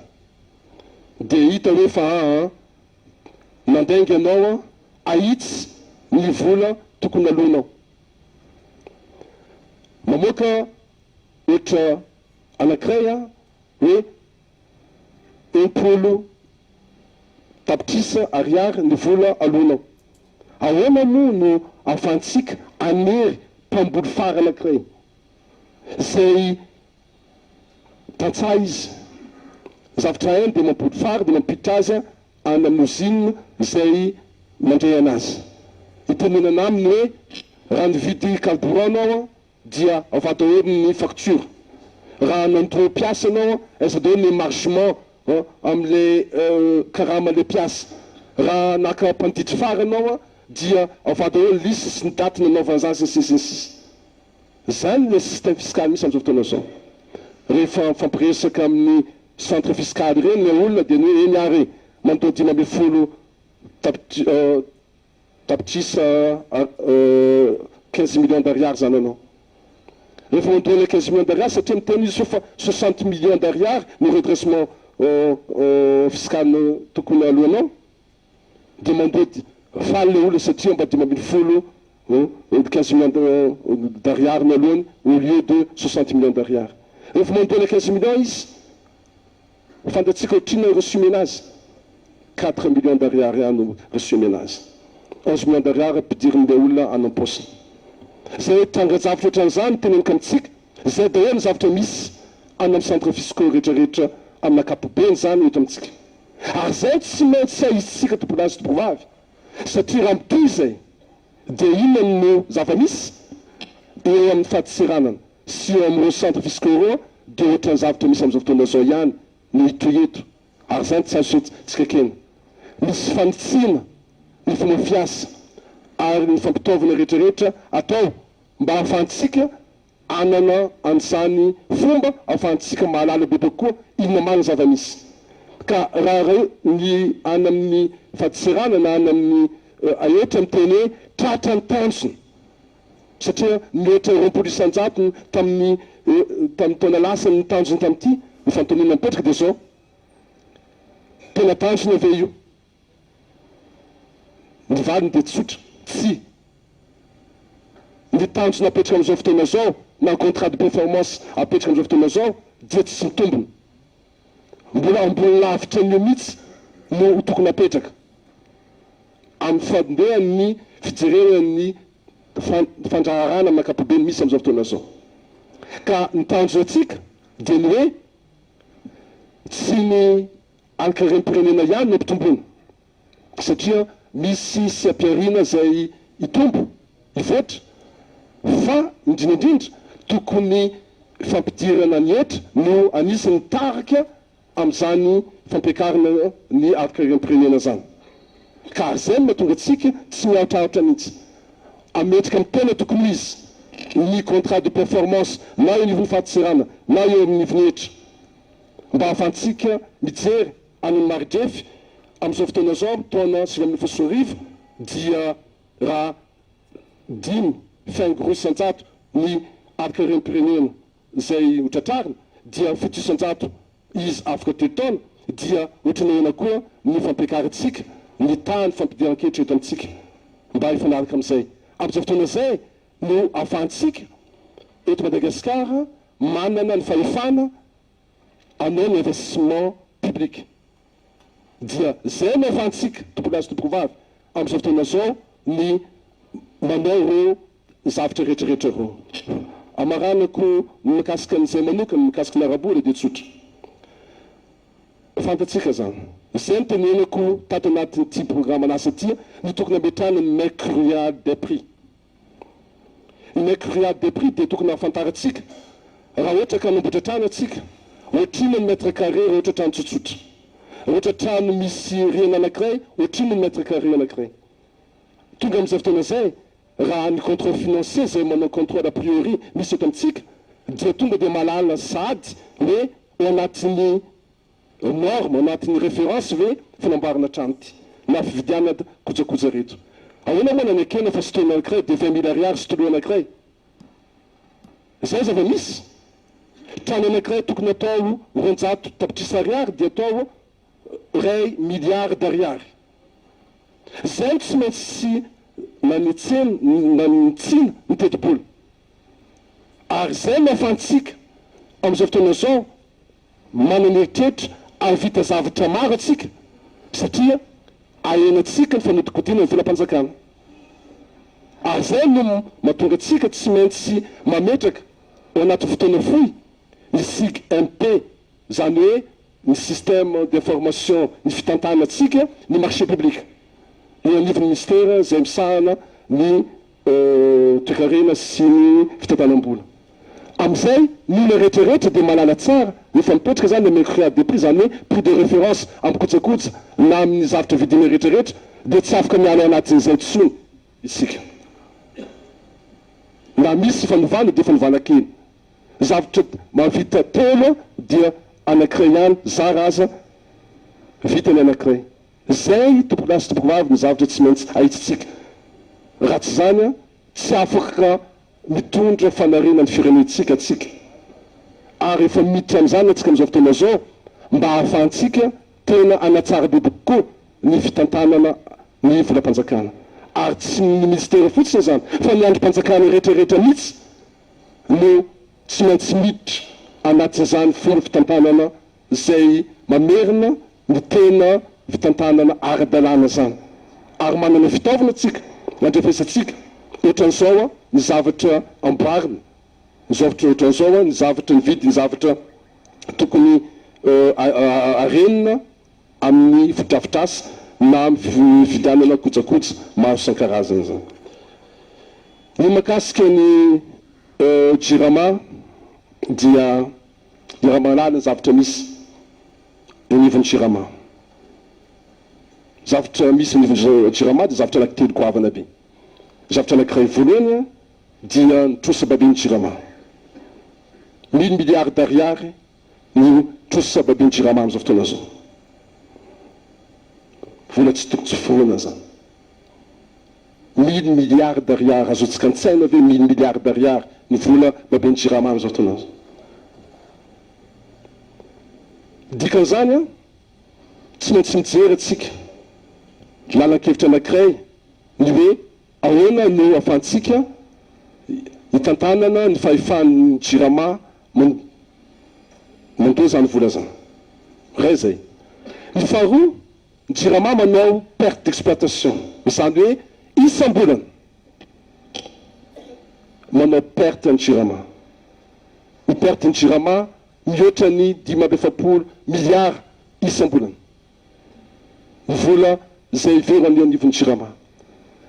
Dia hita hoe fa aa nandainga ianao an, ahitsy ny vola tokony aloanao. Mamoaka hetra anankiray an hoe 60 tapitrisa ariary ny vola aloanao. Ahoana moa no ahafahantsika hanery mpamboly fary anankiray izay tantsaha izy? Ny zavatra hainy dia mamboly fary dia mampiditra azy any amin'ny ozinina izay mandray anazy. Itenenana aminy hoe raha nividy carburant ianao dia ava daholo ny facture. Raha nandoa mpiasa ianao, aiza daholo ny emargement amin'ilay karama ilay mpiasa. Raha naka mpandidy fary ianao dia ava daholo ny liste sy ny daty nanaovana izany sy ny sisa sy ny sisa. Izany ilay système fiscal misy amin'izao fotoana izao. Rehefa mifampiresaka amin'ny centre fiscal ireny ilay olona dia ny hoe eny ary e, mandoa 15 tapitri-. Tapitrisa 15 millions d'ariary zany ianao. Rehefa mandoa ilay 15 millions d'ariary satria miteny izy fa 60 millions d'ariary no redressement fiscal tokony aloanao dia mandoa faly ilay olona satria mba 15 15 millions d'ariary no aloany au lieu de 60 millions d'ariary. Rehefa mandoa ilay 15 millions izy Fantatsika ohatrinona reçu ménage? 4 millions d'ariary ihany no reçu ménage. 11 millions d'ariary ampidirin'ilay olona any am-paosiny. Izay trangan-javatra ohatran'izany no teneniko amintsika, izay daholo ny zavatra misy any amin'ny centres fiscaux rehetra rehetra amin'ny ankapobeny izany eto amintsika. Ary izay no tsy maintsy ahisintsika tompolahy sy tompovavy. Satria raha mitohy izay dia inona no zava-misy? Eo amin'ny fadintseranana sy eo amin'ireo centres fiscaux ireo dia ohatran'ny zavatra misy amin'izao fotoana izao ihany no hitohy eto ary izany tsy azo tsika ekena. Misy fanitsiana ny fomba fiasa ary ny fampitaovana rehetra rehetra atao mba hahafahantsika hanana an'izany fomba ahafahantsika mahalala bebe kokoa inona marina ny zava-misy. Ka raha re ny any amin'ny fadintseranana na any amin'ny hetra miteny hoe tratra ny tanjona satria mihoatra 20 isan-jatony tamin'ny tamin'ny taona lasa ny tanjona tamin'ity, ny fanontaniana mipetraka dia izao, tena tanjona ve io? Ny valiny dia tsotra, tsia. Ny tanjona apetraka amin'izao fotoana izao na ny contrat de performance apetraka amin'izao fotoana izao dia tsy mitombina. Mbola ambony lavitra an'io mihitsy no ho tokony apetraka amin'ny fandehan'ny fijerena ny fandraharahana amin'ny ankapobeny misy amin'izao fotoana izao. Ka ny tanjona antsika dia ny hoe tsy ny Ankarem-pirenena ihany no ampitomboina satria misy seha-pihariana izay hitombo, hivoatra fa indrindra indrindra tokony fampidirana ny hetra no anisan'ny tarika amin'izany fampiakarana ny ankarem-pirenena izany. Ka ary izay no mahatonga antsika tsy miahotrahotra mihitsy hametraka amin'ny tena tokony ho izy ny contrat de performance na eo anivon'ny fadintserana na eo amin'ny anivon'ny hetra. Mba ahafahantsika mijery any amin'ny maridrefy amin'izao fotoana izao amin'ny taona 2019 dia raha dimy faingo 2% ny harinkarem-pirenena izay ho tratrarina dia 7% izy afaka telo taona dia ohatran'ny ahoana koa ny fampiakarantsika ny tahan'ny fampidiran-ketra eto amintsika mba hifanaraka amin'izay amin'izao fotoana izay no ahafahantsika eto Madagasikara manana ny fahefana hanao ny investissement public. Dia zay no ahafahantsika, tompokolahy sy tompokovavy, amin'izao fotoana izao ny manao ireo zavatra rehetra rehetra ireo. Amaranako ny mikasika an'izay manokana, mikasika ny ara-bola dia tsotra. Fantatsika izany. Izay no tenenako tato anatin'ity programan'asa ity, ny tokony hametrahana ny mercurial des prix. Ny mètre des prix dia tokony hahafantarantsika raha ohatra ka hanamboatra trano antsika, ohatrinona ny mètre carré raha ohatra trano tsotsotra. Raha ohatra trano misy rihana anankiray, ohatrinona ny mètre carré anankiray. Tonga amin'izay fotoana izay, raha ny contrôle financier izay manao contrôle a priori misy eto amintsika dia tonga dia mahalala sahady hoe ao anatin'ny Norme anatin'ny référence ve fanamboarana trano ty na fividianana kojakoja reto? Ahoana moa nanekena fa stylo anakiray dia 20 mille ariary stylo anakiray? Zay zava misy. Trano anakiray tokony atao 200 tapitrisa ariary dia atao iray milliard d'ariary. Zay no tsy maintsy nanetsena nanitsina ny tetibola. Ary zay no afahantsika amin'izao fotoana izao Manana eritreritra hahavita zavatra maro antsika satria ahenantsika ny fanodikodinana ny volam-panjakana. Ary izay no mahatonga antsika tsy maintsy mametraka ao anatin'ny fotoana fohy ny SIG-MP, izany hoe ny système d'information ny fitantanantsika ny marché public eo anivon'ny minisitera izay misahana ny toekarena sy ny fitantanam-bola. Amin'izay, ny olona rehetra rehetra dia mahalala tsara, efa mipetraka izany le mercurial des prix, izany hoe prix de référence amin'ny kojakoja na amin'ny zavatra vidiana rehetra rehetra, dia tsy afaka miala ao anatin'izay intsony isika. Na misy fanovana dia fanovana kely. Zavatra mahavita telo dia anankiray ihany, zara aza vita ny anankiray. Izay tompokolahy sy tompokovavy ny zavatra tsy maintsy ahitsitsika. Raha tsy izany tsy afaka mitondra fanariana ny firenentsika tsika. Ary efa miditra amin'izany antsika amin'izao fotoana izao mba hahafahantsika tena hanatsara bebe kokoa ny fitantanana ny volam-panjakana. Ary tsy ny minisitera fotsiny izany fa ny andrim-panjakana rehetra rehetra mihitsy no tsy maintsy miditra anatin'izany fomba fitantanana izay mamerina ny tena fitantanana ara-dalàna izany ary manana fitaovana tsika andrefesantsika ohatran'izao ny zavatra amboarina, ny zavatra ohatran'izao ny zavatra ny vidiny zavatra tokony arenina amin'ny fotodrafitrasa. na amin'ny fividianana kojakoja maro isan-karazany izany. Ny mahakasika ny Jirama dia iaraha-mahalala ny zavatra misy eo anivon'ny Jirama. Zavatra misy anivon'ny Jirama dia zavatra anankitelo goavana be. Zavatra anankiray voalohany dia ny trosa baben'ny Jirama. Mille milliards d'ariary ny trosa baben'ny Jirama amin'izao fotoana izao. Vola tsy tokony tsy foronana izany. Mille milliards d'ariary, azontsika an-tsaina ve mille milliards d'ariary ny vola baben'ny Jirama amin'izao fotoana izao? Dikan'izany an, tsy maintsy mijery antsika lalan-kevitra anankiray ny hoe ahoana no ahafahantsika hitantanana ny fahefan'ny Jirama mandoa izany vola izany. Iray izay. Ny faharoa, ny Jirama manao perte d'exploitation, izany hoe isam-bolana manao perte ny Jirama. Ny perte ny Jirama mihoatra ny 45 miliara isam-bolana. Ny vola izay very any anivon'ny Jirama.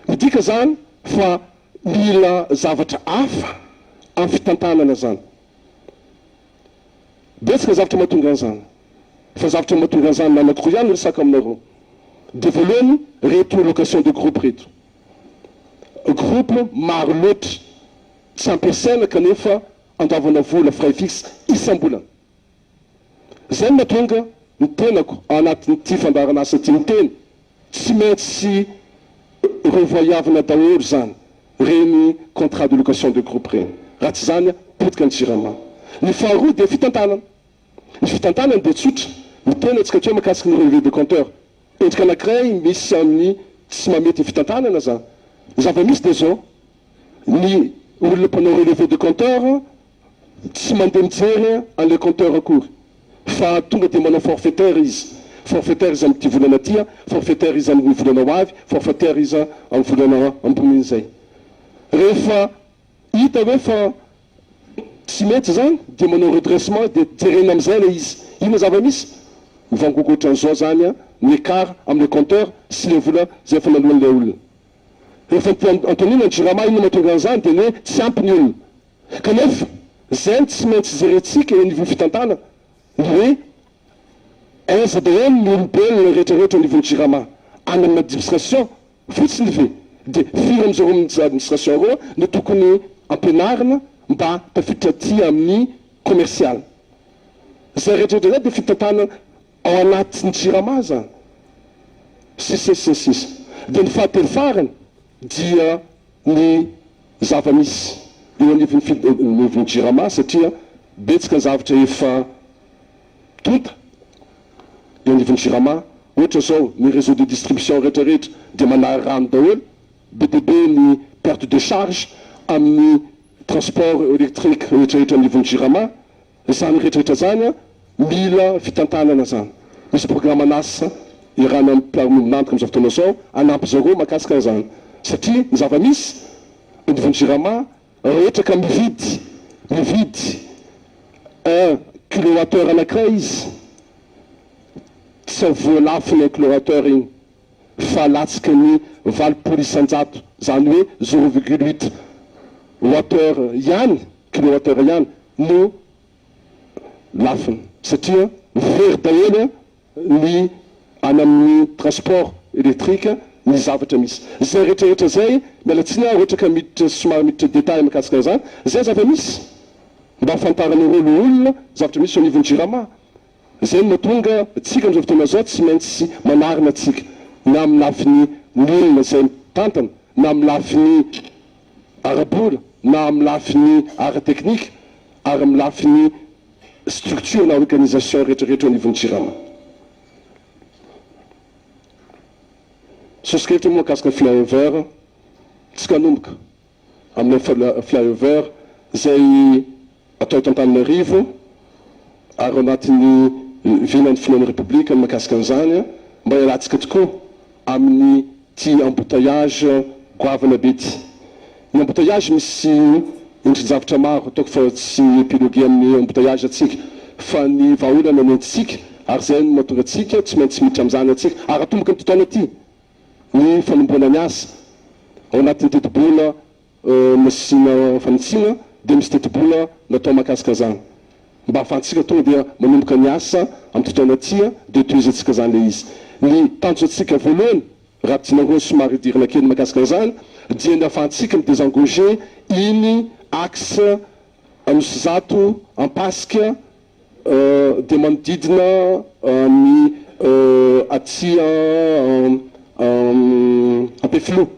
Midika izany fa mila zavatra hafa amin'ny fitantanana izany. Betsaka ny zavatra mahatonga an'izany. Fa zavatra mahatonga an'izany nanako ihany resaka aminareo. Dia voalohany reto location de groupe reto. Groupe maro loatra tsy ampiasaina kanefa andoavana vola frais fixe isam-bolana. Izay no mahatonga ny tenako ao anatin'ity fandaharan'asa ity miteny, tsy maintsy revoyavina daholo izany ireny contrat de location de groupe ireny, raha tsy izany potika ny Jirama. Ny faharoa dia fitantanana. Ny fitantanana dia tsotra, miteny antsika hatreo mahakasika ny relevé de compteur. Endrika anankiray misy amin'ny tsy mahamety ny fitantanana izany. Ny zava-misy dia izao, ny olona mpanao relevé de compteur Tsy mandeha mijery an'ilay compteur akory fa tonga dia manao forfaitaire izy. Forfaitaire izy amin'ity volana ity, forfaitaire izy amin'ny volana ho avy, forfaitaire izy amin'ny volana ambonin'izay. Rehefa hita hoe fa tsy mety izany dia manao redressement dia jerena amin'izay ilay izy. Inona zava-misy? Mivangogo ohatran'izao izany ny écart amin'ilay compteur sy ilay vola izay efa naloan'ilay olona. Rehefa antonina ny Jirama inona mahatonga an'izany dia ny hoe tsy ampy ny olona. Kanefa, izay no tsy maintsy jerentsika eo anivon'ny fitantanana, ny hoe aiza daholo ny olombelona rehetra rehetra eo anivon'ny Jirama? Any amin'ny administration fotsiny ve? Dia firy amin'izao amin'ny administration ireo no tokony ampianarina mba tafiditra aty amin'ny commercial? Izay rehetra rehetra izay dia fitantanana ao anatin'ny Jirama izany. Sisa sy ny sisa. Dia ny fahatelo farany dia ny zava-misy eo anivon'ny anivon'ny Jirama satria betsaka ny zavatra efa tonta eo anivon'ny Jirama, ohatra izao ny réseau de distribution rehetra rehetra dia manary rano daholo, be dia be ny perte de charge amin'ny transport électrique rehetra rehetra anivon'ny Jirama. Izany rehetra rehetra izany mila fitantanana izany. Misy programan'asa iarahana amin'ny mpiara-miombon'antoka amin'izao fotoana izao hanampy zareo mahakasika an'izany. Satria ny zava-misy anivon'ny Jirama raha ohatra ka mividy mividy un kilowattheure anankiray izy tsy voalafony un kilowattheure iny fa latsaky ny 80%, izany hoe zero virgule huit wattheure ihany, kilowattheure ihany no lafiny satria very daholo ny any amin'ny transport électrique ny zavatra misy. Izay rehetra rehetra izay, miala tsiny aho raha ohatra ka miditra somary miditra détail mikasika an'izany, izay zava-misy mba hahafantaran'ireo loholona zavatra misy eo anivon'ny Jirama. Izay no mahatonga antsika amin'izao fotoana izao tsy maintsy manarina antsika na amin'ny lafiny ny olona izay mitantana na amin'ny lafiny ara-bola na amin'ny lafiny ara-teknika ary amin'ny lafiny structure na organisation rehetra rehetra eo anivon'ny Jirama. Soso-kevitra moa mahakasika ny flyover, tsy kanomboka amin'ny flyover izay atao eto Antananarivo ary ao anatin'ny vinan'ny filohan'ny Repoblika ny mahakasika an'izany mba hialantsika tokoa amin'ity embouteillage goavana be ity. Ny embouteillage misy endrin-javatra maro, ataoko fa tsy hi-epiloguer amin'ny embouteillage antsika fa ny vahaolana no entintsika. Ary izay no mahatonga antsika tsy maintsy miditra amin'izany antsika. Ary atomboka amin'ity taona ity ny fanombohana ny asa. Ao anatin'ny tetibola nasiana fanitsiana dia misy tetibola natao mahakasika an'izany. Mba ahafahantsika tonga dia manomboka ny asa amin'ity taona ity dia tohizantsika izany ilay izy. Ny tanjontsika voalohany raha tianareo somary hidirana kely mahakasika an'izany dia ny ahafahantsika mi-désengorger iny axe Anosizato, Ampasika dia manodidina ny aty Ampefiloha.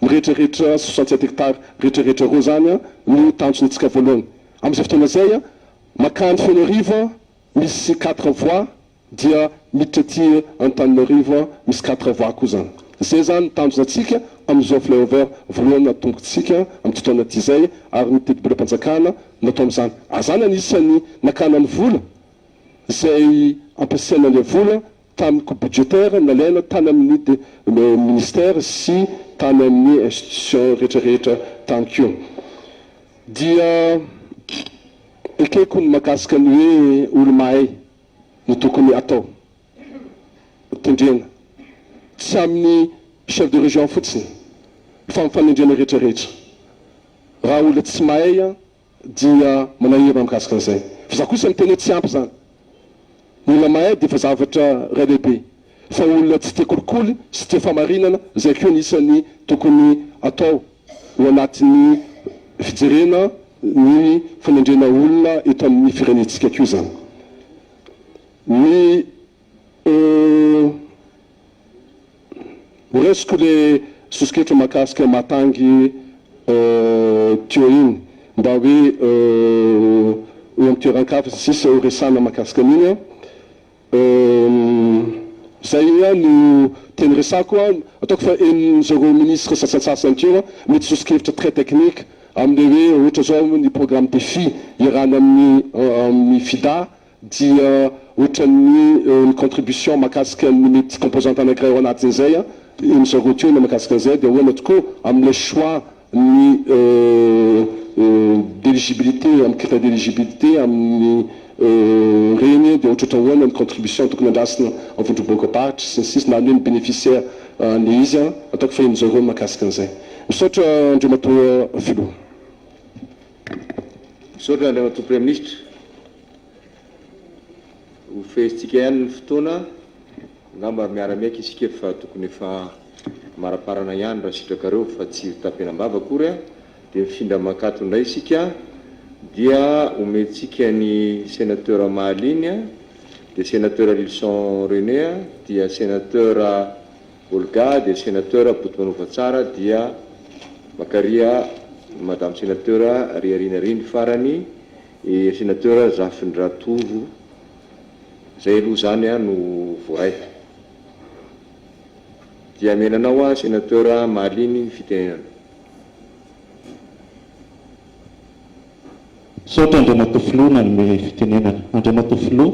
Ny rehetra rehetra 67 hectares rehetra rehetra ireo izany no tanjontsika voalohany. Amin'izay fotoana izay, makany Fenoarivo misy quatre voies Dia miditra aty Antananarivo misy quatre voies koa zany. Zay zany ny tanjona tsika amin'izao flyover voalohany natombotsika amin'ity taona ity zay ary ny tetibolam-panjakana natao amin'izany. Ary zany anisan'ny nakana ny vola zay ampiasaina ilay vola tamin'ny coupe budgétaire nalaina tany amin'ny ministère sy tany amin'ny institution rehetra rehetra tany koa. Dia ekeko ny mahakasika ny hoe olo-mahay no tokony atao, tendrena, tsy amin'ny chef de région fotsiny fa amin'ny fanendrena rehetra rehetra. Raha olona tsy mahay dia manahirana mikasika an'izay. Fa za kosa miteny hoe tsy ampy izany. Ny olona mahay dia efa zavatra iray lehibe. Fa olona tsy tia kolikoly sy tia fahamarinana izay koa anisan'ny tokony atao ho anatin'ny fijerena ny fanendrena olona eto amin'ny firenentsika koa izany. Ny Horaisiko le sosokevitra mahakasika Mahatangy teo iny mba hoe eo amin'ny toeran-kafa sy ny sisa horesahana mahakasika an'iny an. Humm zay ihany no teny resako an, ataoko fa henon'zareo ministre sasantsasany teo an, mety sosokevitra très technique amle hoe ohatra zao ny programme defi iarahana amin'ny amin'ny FIDA dia ohatran'ny ny contribution mahakasika ny mety composante anankiray ao anatin'izay an, henon'zareo teo ny mahakasika an'izay dia ahoana tokoa amle choix ny d'éligibilité amin'ny critère d'éligibilité amin'ny reny dia ohatrohatra ahoana ny contribution tokony andrasina amin'ny vondrom-bahoakam-paritra sy ny sisa na ny hoe ny bénéficiaire an'ilay izy an, ataoko fa henonjareo ny mahakasika an'izay. Misaotra Andriamatoa Filoha. Misaotra Andriamatoa Praiminisitra. Ho fehezintsika ihany ny fotoana, angamba miara-miaiky isika fa tokony efa maraparana ihany raha sitrakareo fa tsy ho tapenam-bava akory a! Dia mifindra mankato indray isika dia omentsika ny Sénateur Mahaliny dia Sénateur Lilison René dia Sénateur Olga dia Sénateur Botomanovatsara dia makaria Madame Sénateur Riarinariny farany I Sénateur Zafindratovo, zay aloha zany no voaray. Dia amena anao aho Sénateur Mahaliny ny fitenenana. Misaotra Andriamatoa Filoha nanome fitenenana. Andriamatoa Filoha,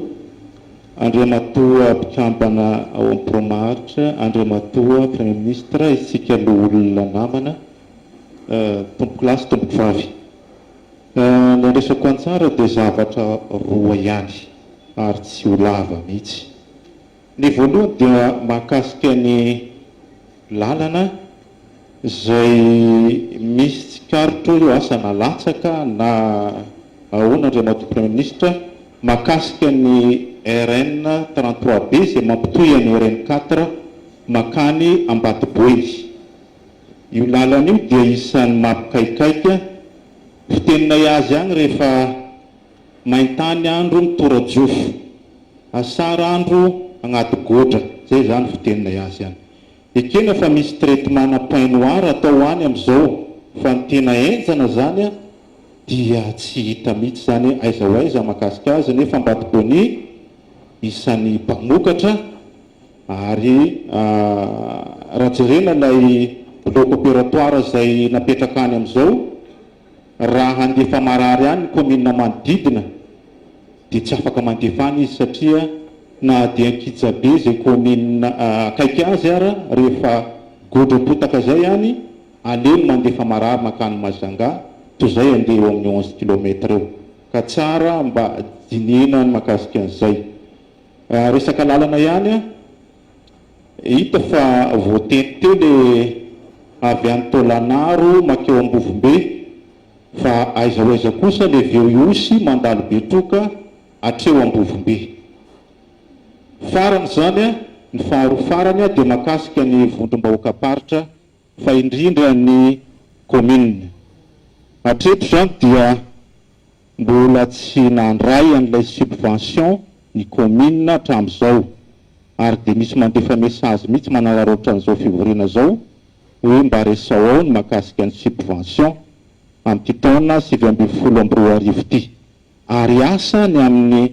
Andriamatoa mpikambana ao amin'ny Birao Maharitra, Andriamatoa Premier Ministre, isika loholona namana, Tompokolahy sy Tompokovavy. Ny andraisako anjara dia zavatra roa ihany ary tsy ho lava mihitsy. Ny voalohany dia mahakasika ny lalana izay misy tsikaritro io asa na latsaka na ahoana Andriamatoa Praiminisitra mahakasika ny RN 33 B izay mampitohy an'i RN 4 mankany Ambatoboeny. Io lalana io dia isan'ny mampikaikaika, fiteninay azy ihany rehefa maintany andro mitora-jofo, asara andro agnaty godra, zay zany fiteninay azy ihany. Ekena fa misy traitement-na point noir atao any amizao fa ny tena henjana zany dia tsy hita mihitsy zany hoe aiza ho aiza mahakasika azy nefa Ambatoboeny isan'ny mpamokatra Ary raha jerena ilay bloc opératoire izay napetraka any amin'izao, raha handefa marary any ny kaominina manodidina dia tsy afaka mandefa any izy satria na dia Ankijabe izay kaominina akaiky azy ara rehefa godrom-potaka izay any, aleony mandefa marary mankany Majunga toy izay handeha eo amin'ny 11 kilomètre eo. Ka tsara mba dinihina ny mahakasika an'izay. Resaka lalana ihany, hita fa voateny teo le avy any Taolagnaro makeo Ambovombe fa aiza ho aiza kosa le avy eo Ihosy mandalo Betroka hatreo Ambovombe. Farany izany, ny faharoa farany dia mahakasika ny vondrom-bahoakam-paritra fa indrindra ny commune. Hatreto izany dia mbola tsy nandray an'ilay subvention ny commune hatramin'izao ary dia misy mandefa message mihitsy manararaotra an'izao fivoriana izao hoe mba resao ao ny mahakasika ny subvention amin'ity taona 2019 ity ary asa ny amin'ny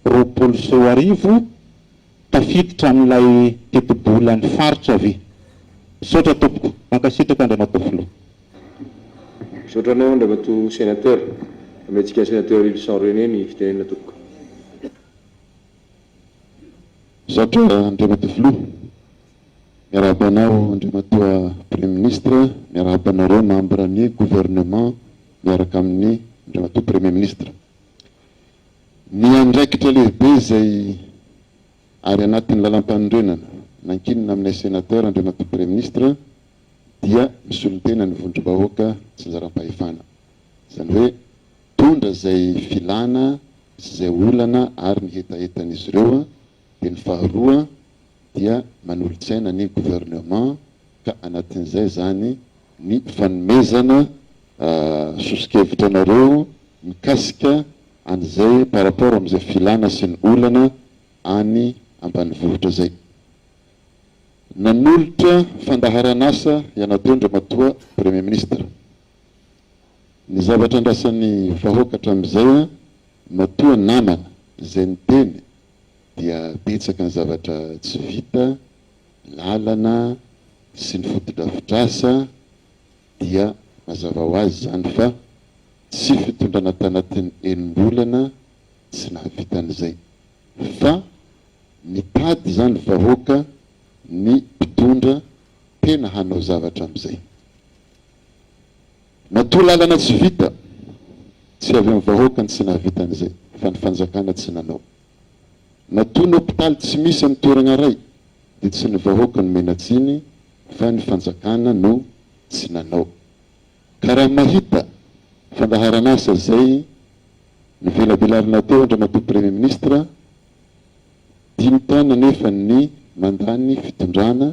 2020 tafiditra amin'ilay tetibolan'ny faritra ve? Misaotra tompoko. Mankasitraka Andriamatoa Filoha. Misaotra anao Andriamatoa Sénateur. Omentsika ny Sénateur Wilson René ny fitenenana tompoko. Misaotra Andriamatoa Filoha. Miarahaba anao Andriamatoa Praiminisitra, miarahaba anareo membre ny gouvernement miaraka amin'ny Andriamatoa Premier Ministre. Ny andraikitra lehibe izay ary anatin'ny lalampanorenana nankinina aminay Sénateur Andriamatoa Praiminisitra dia misolontena ny vondrom-bahoaka tsinjaram-pahefana. Izany hoe mitondra izay filana sy izay olana ary ny hetahetan'izy ireo dia ny faharoa dia manolo-tsaina ny gouvernement ka anatin'izay izany ny fanomezana soso-kevitra anareo mikasika an'izay par rapport amin'izay filana sy ny olana any ambanivohitra izay. Nanolotra fandaharan'asa ianao teo Andriamatoa Premier Ministre. Ny zavatra andrasan'ny vahoaka hatramin'izay matoa namana izay niteny dia betsaka ny zavatra tsy vita, lalana sy ny fotodrafitrasa dia mazava ho azy izany fa tsy fitondrana tanatin'ny enim-bolana tsy nahavita an'izay fa mitady izany vahoaka ny mpitondra tena hanao zavatra amin'izay. Matoa lalana tsy vita, tsy avy amin'ny vahoaka ny tsy nahavita an'izay fa ny fanjakana tsy nanao. Matoa ny hopitaly tsy misy amin'ny toeragna iray dia tsy ny vahoaka no mena tsiny fa ny fanjakana no tsy nanao. Ka raha mahita fandaharan'asa izay novelabelarina teo Andriamatoa Premier Ministre, dimy taona nefa ny mandat-n'ny fitondrana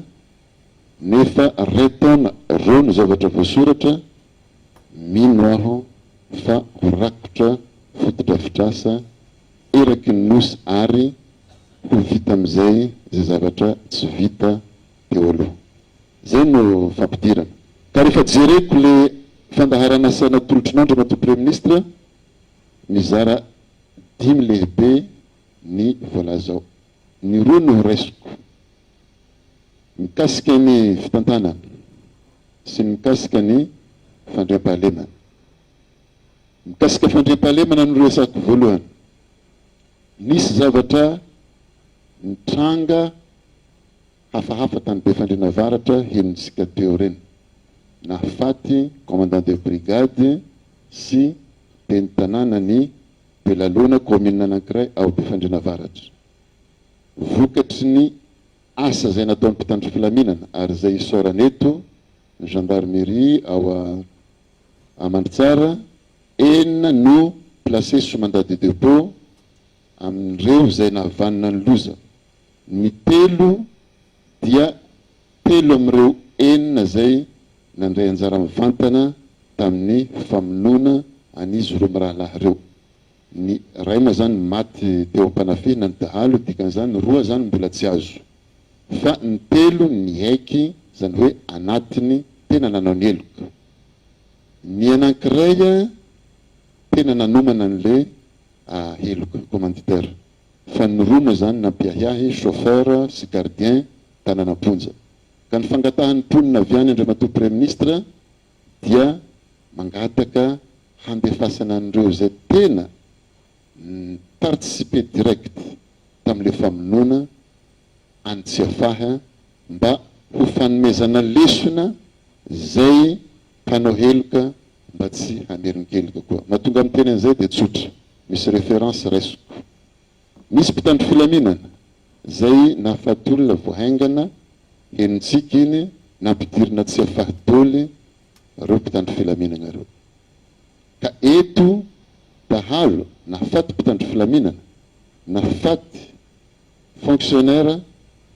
nefa ray taona reo no zavatra voasoratra, mino aho fa ho rakotra fotodrafitrasa eraky ny Nosy ary ho vita amin'izay izay zavatra tsy vita teo aloha. Zay no fampidirana. Ka rehefa jereko le fandaharan'asa natolotrinao Andriamatoa Praiminisitra, mizara dimy lehibe ny voalaza ao. Ny roa no horaisiko. Mikasika ny fitantanana sy ny mikasika ny fandriampahalemana. Mikasika fandriampahalemana no resako voalohany. Nisy zavatra nitranga hafahafa tany Befandriana Avaratra henontsika teo ireny. Nahafaty commandant de brigade sy ben'ny tanànan'i Belalona, kaominina anankiray ao Befandriana Avaratra. Vokatry ny asa izay nataon'ny mpitandro filaminana ary izay isaorana eto ny gendarmerie ao Mandritsara, enina no placé sous mandat de dépôt amin'ireo izay nahavanona ny loza. Ny telo dia telo amin'ireo enina izay nandray anjara mivantana tamin'ny famonoana an'izy roa mirahalahy ireo. Ny iray moa izany maty teo am-panafihana ny dahalo, dikan'izany roa izany mbola tsy azo. Fa ny telo niaiky, izany hoe anatiny tena nanao ny heloka. Ny anankiray tena nanomana an'ilay heloka, commanditaire. Fa ny roa moa izany nampiahiahy, chauffeur sy gardien, tanana am-ponja. Ka ny fangatahan'ny mponina avy any Andriamatoa Praiminisitra dia mangataka handefasana an'ireo izay tena ni-participer direct tamin'ilay famonoana any Tsiafahy mba ho fanomezana lesona izay mpanao heloka mba tsy hamerin-keloka koa. Mahatonga miteny an'izay dia tsotra, misy référence raisiko. Misy mpitandro filaminana. zay nahafaty olona vao haingana henontsika iny nampidirina Tsiafahy doly reo mpitandro filaminagna reo. Ka eto dahalo nahafaty mpitandro filaminana, nahafaty fonctionnaire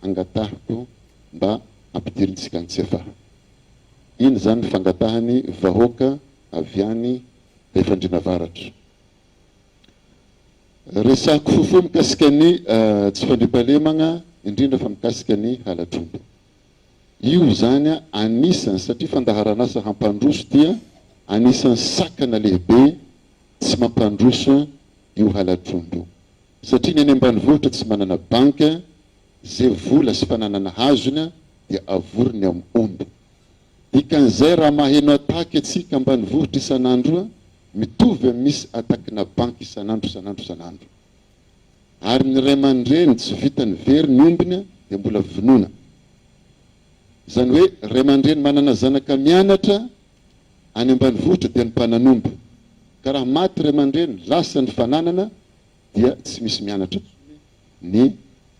angatahiko mba ampidirintsika any Tsiafahy. Iny zany ny fangatahany vahoaka avy any Befandriana Avaratra. Resahiko fohifohy mikasika ny tsy fandriampahalemagna, indrindra fa mikasika ny halatr'omby. Io izany anisany, satria fandaharan'asa hampandroso dia anisan'ny sakana lehibe tsy mampandroso io halatr'omby io. Satria ny any ambanivohitra tsy manana banky, ze vola sy fananana azony dia avoriny ao amin'ny omby. Dikan'izay raha maheno attaque antsika ambanivohitra isan'andro mitovy amin'ny misy attaque-na banky isan'andro isan'andro isan'andro. Ary ny ray aman-dreny tsy vitany very ny ombiny dia mbola vonoina. Izany hoe ray aman-dreny manana zanaka mianatra any ambanivohitra dia ny mpanan'omby. Ka raha maty ray aman-dreny lasa ny fananana dia tsy misy mianatra intsony ny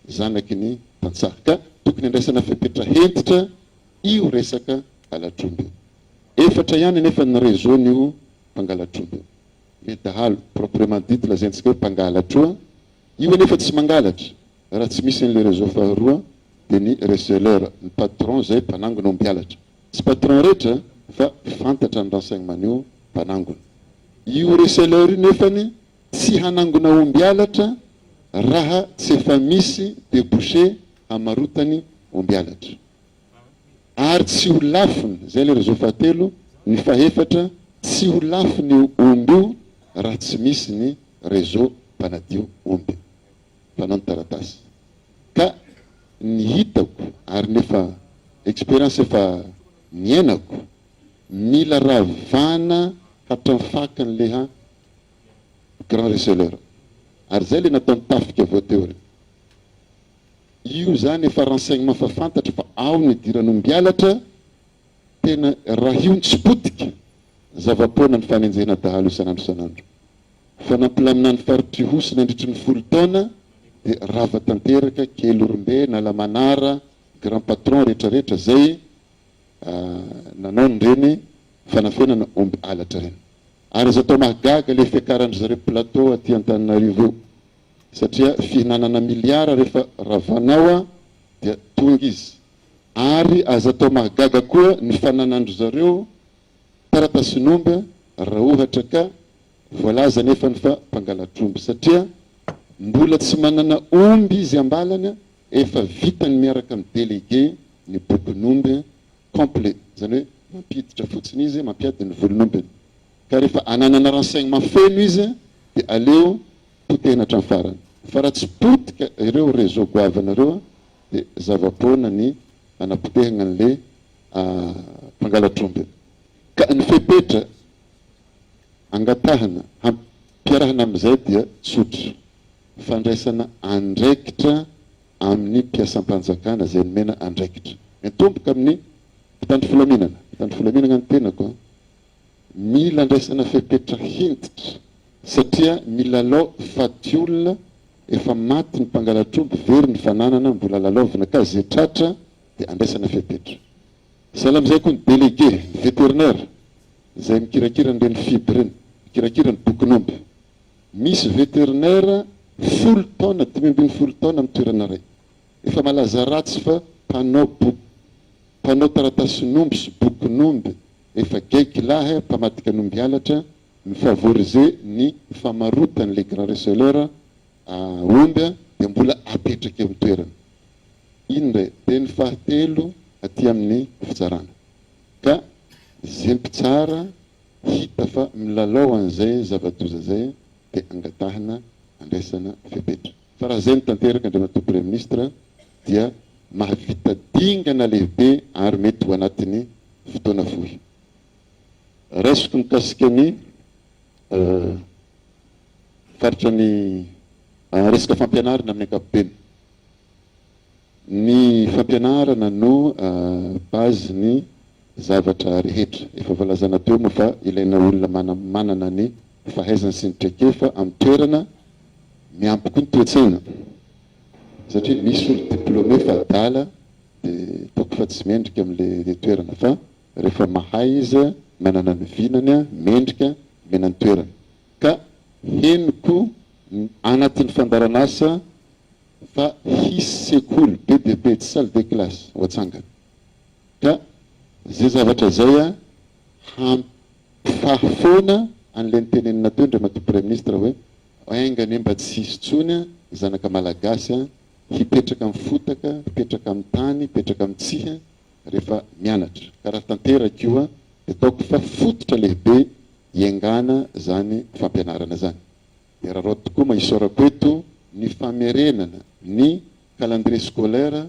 zanaky ny tantsaha. Ka tokony andraisana fepetra hentitra io resaka halatr'omby io. Efatra ihany anefa ny réseau-n'io mpangalatr'omby io. Le dahalo proprement dit lazaintsika hoe mpangalatra io anefa tsy mangalatra raha tsy misy an'le réseau faharoa dia ny receleur, ny patron izay mpanangona omby halatra. Tsy patron rehetra fa fantatra ny renseignement-n'io mpanangona. Io receleur io nefany tsy hanangona omby halatra raha tsy efa misy debouché hamarotany omby halatra. Ary tsy ho lafiny, izay ilay réseau fahatelo, ny fahefatra, tsy ho lafiny io omby io raha tsy misy ny réseau mpanadio omby, mpanao ny taratasy. Ka ny hitako ary ny efa expérience efa niainako, mila ravana hatramin'ny fakany leha grand receleur. Ary izay ilay nataon'ny tafika vao teo ireny. Io zany efa renseignement fa fantatra fa ao ny idiran'omby halatra, tena raha io no tsy potika, zava-poana ny fanenjehana dahalo isan'andro isan'andro. Fa nampilamina ny faritr'Ihosy nandritry ny folo taona dia rava tanteraka, Kelorombe, Nalamanara, Grand patron retraretra zay nanao an'ireny fanafenana omby halatra ireny. Ary aza atao mahagaga le fiakaran-dry zareo plateau aty Antananarivo io. Satria fihinanana miliara rehefa ravanao dia tonga izy. Ary aza atao mahagaga koa ny fananan-dry zareo taratasin'omby raha ohatra ka voalaza nefany fa mpangalatr'omby. Satria mbola tsy manana omby izy ambalany efa vitany miaraka amin'ny délégué ny bokin'omby complet. Izany hoe mampiditra fotsiny izy mampiady ny volon'ombiny. Ka rehefa ananana renseignement feno izy dia aleo potehina hatramin'ny farany. Fa raha tsy potika ireo réseau goavana ireo dia zava-poana ny hanapotehagna an'le mpangalatr'omby. Ka ny fepetra angatahana hampiarahana amin'izay dia tsotra, fandraisana andraikitra amin'ny mpiasam-panjakana izay nomena andraikitra. Miantomboka amin'ny mpitandro filaminana, mpitandro filaminana ny tenako an, Mila andraisana fepetra hentitra satria milalao faty olona efa maty ny mpangalatr'omby very ny fananana mbola lalaovina ka ze tratra dia andraisana fepetra. Sahala amin'izay koa ny délégué, ny vétérinaire izay mikirakira an'ireny FIB ireny, mikirakira ny bokin'omby. Misy vétérinaire folo taona, 15 taona amin'ny toerana iray. Efa malaza ratsy fa mpanao boky, mpanao taratasin'omby sy bokin'omby Efa gaigy lahy mpamadika ny omby halatra, mi-favoriser ny famarotany le grand receleur omby dia mbola apetraka eo amin'ny toerana. Iny indray dia ny fahatelo aty amin'ny fitsarana. Ka ze mpitsara hita fa milalao an'izay zava-doza zay dia angatahina andraisana fepetra. Fa raha zay no tanteraka Andriamatoa Praiminisitra dia mahavita dingana lehibe ary mety ho anatin'ny fotoana fohy. Raisiko mikasika ny faritra ny resaka fampianarana amin'ny ankapobeny. Ny fampianarana no base ny zavatra rehetra. Efa voalazana teo moa fa ilaina olona manana ny fahaizana sy ny traikefa amin'ny toerana, miampy koa ny toe-tsaina. Satria misy olo diplômé fa adala dia ataoko fa tsy mendrika amin'ilay toerana fa rehefa mahay izy, manana ny vinany, mendrika, omena ny toerana. Ka henoko anatin'ny fandaharan'asa fa hisy sekoly be dia be, tsy salle de classe, ho atsangana. Ka zay zavatra zay hampifaha foana an'ilay nitenenina teo Andriamatoa Praiminisitra hoe enga anie mba tsy hisy intsony ny zanaka Malagasy hipetraka amin'ny fotaka, hipetraka amin'ny tany, hipetraka amin'ny tsihy rehefa mianatra. Ka raha tanteraka io dia ataoko fa fototra lehibe iangana zany fampianarana zany. Dia araraoty tokoa ma isaorako eto ny famerenana ny calendrier scolaire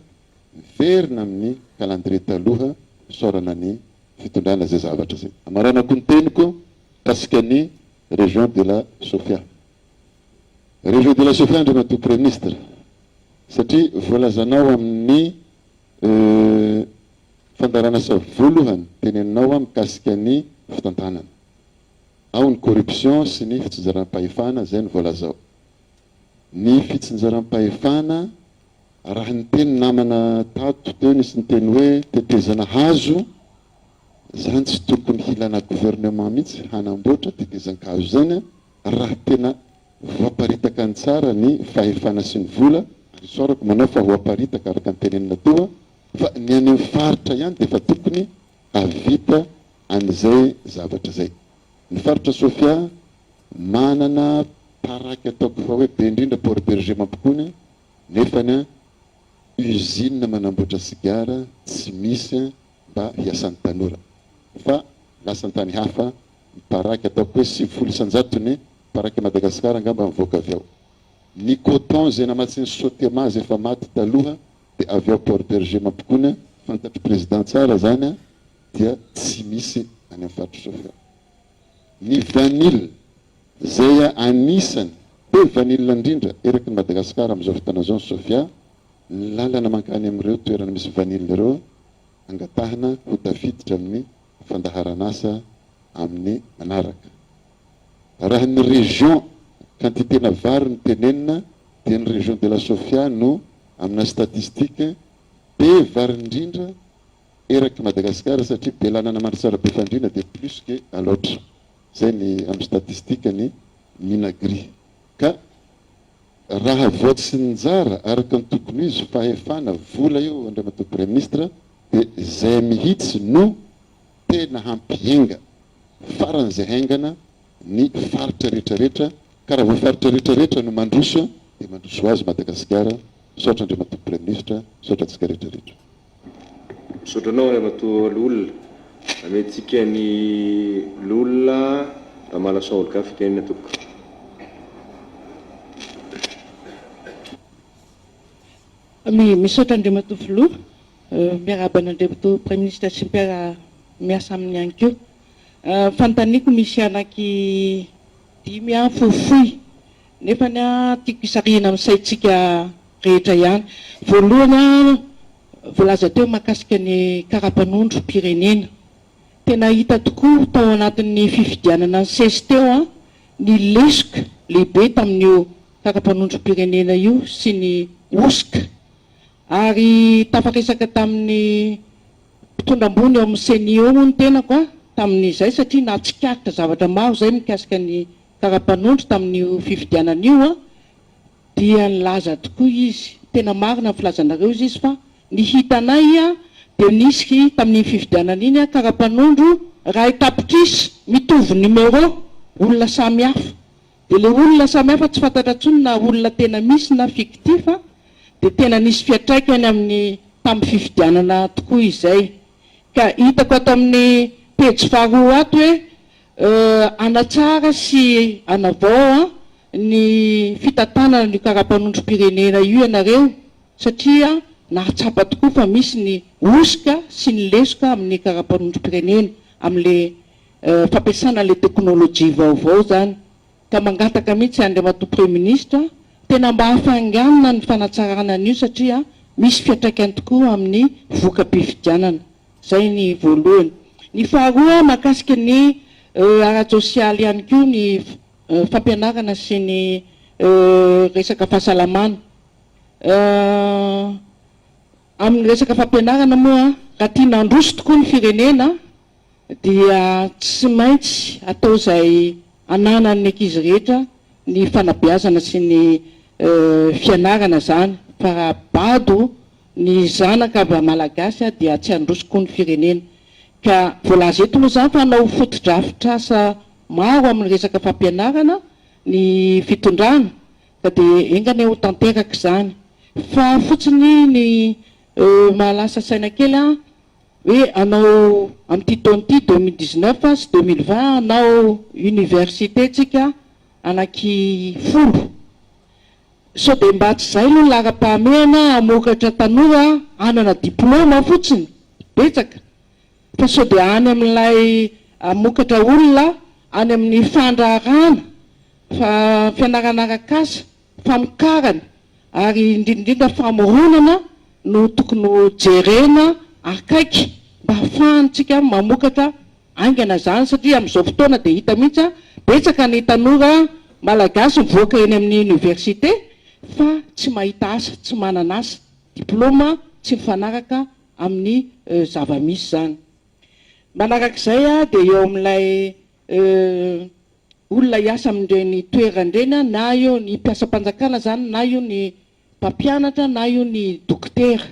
miverina amin'ny calendrier taloha, isaorana ny fitondrana zay zavatra zay. Amaranako ny teniko mikasika ny région de la Sofia. Région de la Sofia Andriamatoa Praiminisitra, satria voalazanao amin'ny fandaharan'asa voalohany teneninao aho mikasika ny fitantanana. Ao ny corruption sy ny fitsinjaram-pahefana, izay no voalaza ao. Ny fitsinjaram-pahefana, raha niteny namana tato teo nisy niteny hoe tetezana hazo, izany tsy tokony hilana gouvernement mihitsy hanamboatra tetezan-kazo izany raha tena voaparitaka ny tsara ny fahefana sy ny vola, ary isaorako manao fa ho aparitaka araka ny tenenina teo fa ny any amin'ny faritra ihany dia efa tokony hahavita an'izay zavatra izay. Ny faritra Sofia manana paraky ataoko fa hoe be indrindra Port Bergé Mampikony nefany usine manamboatra sigara tsy misy mba hiasan'ny tanora fa lasa an-tany hafa ny paraky ataoko hoe 90 isan-jatony paraky Madagascar angamba mivoaka avy ao. Ny coton izay namatsian'ny Sotema izay efa maty taloha dia avy ao Port Bergé Mampikony, fantatr'i Président tsara izany dia tsy misy any amin'ny faritr'i Sofia. Ny vanille izay anisany be vanille indrindra eraky ny Madagascar amin'izao fotoana izao ny Sofia, ny lalana mankany amin'ireo toerana misy vanille ireo angatahina ho tafiditra amin'ny fandaharan'asa amin'ny manaraka. Raha ny région quantité-na vary no tenenina dia ny région de la Sofia no amina statistique be vary indrindra eraky Madagascar satria Belanana Mandritsara Befandriana dia plus que Alaotra. Zay ny amin'ny statistique ny Minagri. Ka raha voatsinjara araka ny tokony ho izy fahefana vola io Andriamatoa Praiminisitra dia zay mihitsy no tena hampihenga faran'izay haingana ny faritra rehetra rehetra ka raha vao faritra rehetra rehetra no mandroso dia mandroso ho azy Madagasikara. Misaotra Andriamatoa Praiminisitra, misaotra antsika rehetra rehetra. Misaotra anao Andriamatoa Loholona. Amentsika ny Loholona Ramalason Olga fitenenana tompoko. Misaotra Andriamatoa Filoha. Miarahaba an'Andriamatoa Praiminisitra sy ny mpiara-miasa aminy ihany koa. Fanontaniako misy anaky dimy fohifohy nefany tiako hisarihina amin'ny saintsika rehetra ihany. Voalohany, voalaza teo mahakasika ny karapanondrom-pirenena. Tena hita tokoa tao anatin'ny fifidianana nisesy teo ny lesoka lehibe tamin'io karapanondrom-pirenena io sy ny hosoka. Ary tafaresaka tamin'ny mpitondra ambony ao amin'ny Ceni eo moa ny tenako tamin'izay satria nahatsikaritra zavatra maro izay mikasika ny karapanondro tamin'io fifidianana io dia nilaza tokoa izy, tena marina ny filazanareo izy izy fa ny hitanay dia nisy tamin'iny fifidianana iny karapanondro iray tapitrisa mitovy numéro olona samy hafa Dia le olona samy hafa tsy fantatra intsony na olona tena misy na fictif dia tena nisy fiantraikany amin'ny tamin'ny fifidianana tokoa izay. Ka hitako ato amin'ny pejy faharoa ato hoe hanatsara sy hanavao ny fitantanana an'io karapanondrom-pirenena io ianareo satria nahatsapa tokoa fa misy ny hosoka sy ny lesoka amin'ny karapanondrom-pirenena amin'le fampiasana ilay teknolojia vaovao izany ka mangataka mihitsy Andriamatoa Praiminisitra tena mba hafainganina ny fanatsarana an'io satria misy fiantraikany tokoa amin'ny voka-pifidianana. Izay ny voalohany. Ny faharoa mahakasika ny ara-tsosialy ihany koa ny fampianarana sy ny resaka fahasalamana. Amin'ny resaka fampianarana moa, raha tiana handroso tokoa ny firenena dia tsy maintsy atao izay hananan'ny ankizy rehetra ny fanabeazana sy ny fianarana izany fa raha bado ny zanaka avy Malagasy dia tsy handroso koa ny firenena. Ka voalaza eto moa izany fa hanao fotodrafitrasa maro amin'ny resaka fampianarana ny fitondrana ka dia enga anie ho tanteraka izany. Fa fotsiny ny mahalasa saina kely an, hoe hanao amin'ity taona ity 2019 sy 2020 hanao université tsika anaky folo. Sao dia mba tsy izay aloha ny laharam-pahamehana hamokatra tanora hanana diplaoma fotsiny betsaka fa sao dia any amin'ilay hamokatra olona any amin'ny fandraharahana, fianarana arak'asa, famokarana ary indrindra indrindra famoronana no tokony ho jerena akaiky mba hahafahantsika mamokatra haingana izany satria amin'izao fotoana dia hita mihitsy betsaka ny tanora malagasy mivoaka eny amin'ny université fa tsy mahita asa, tsy manana asa, diplaoma tsy mifanaraka amin'ny zava-misy izany. Manarak'izay dia eo amin'ilay olona hiasa amin'ireny toerana ireny na io ny mpiasam-panjakana izany na io ny mpampianatra na io ny dokotera.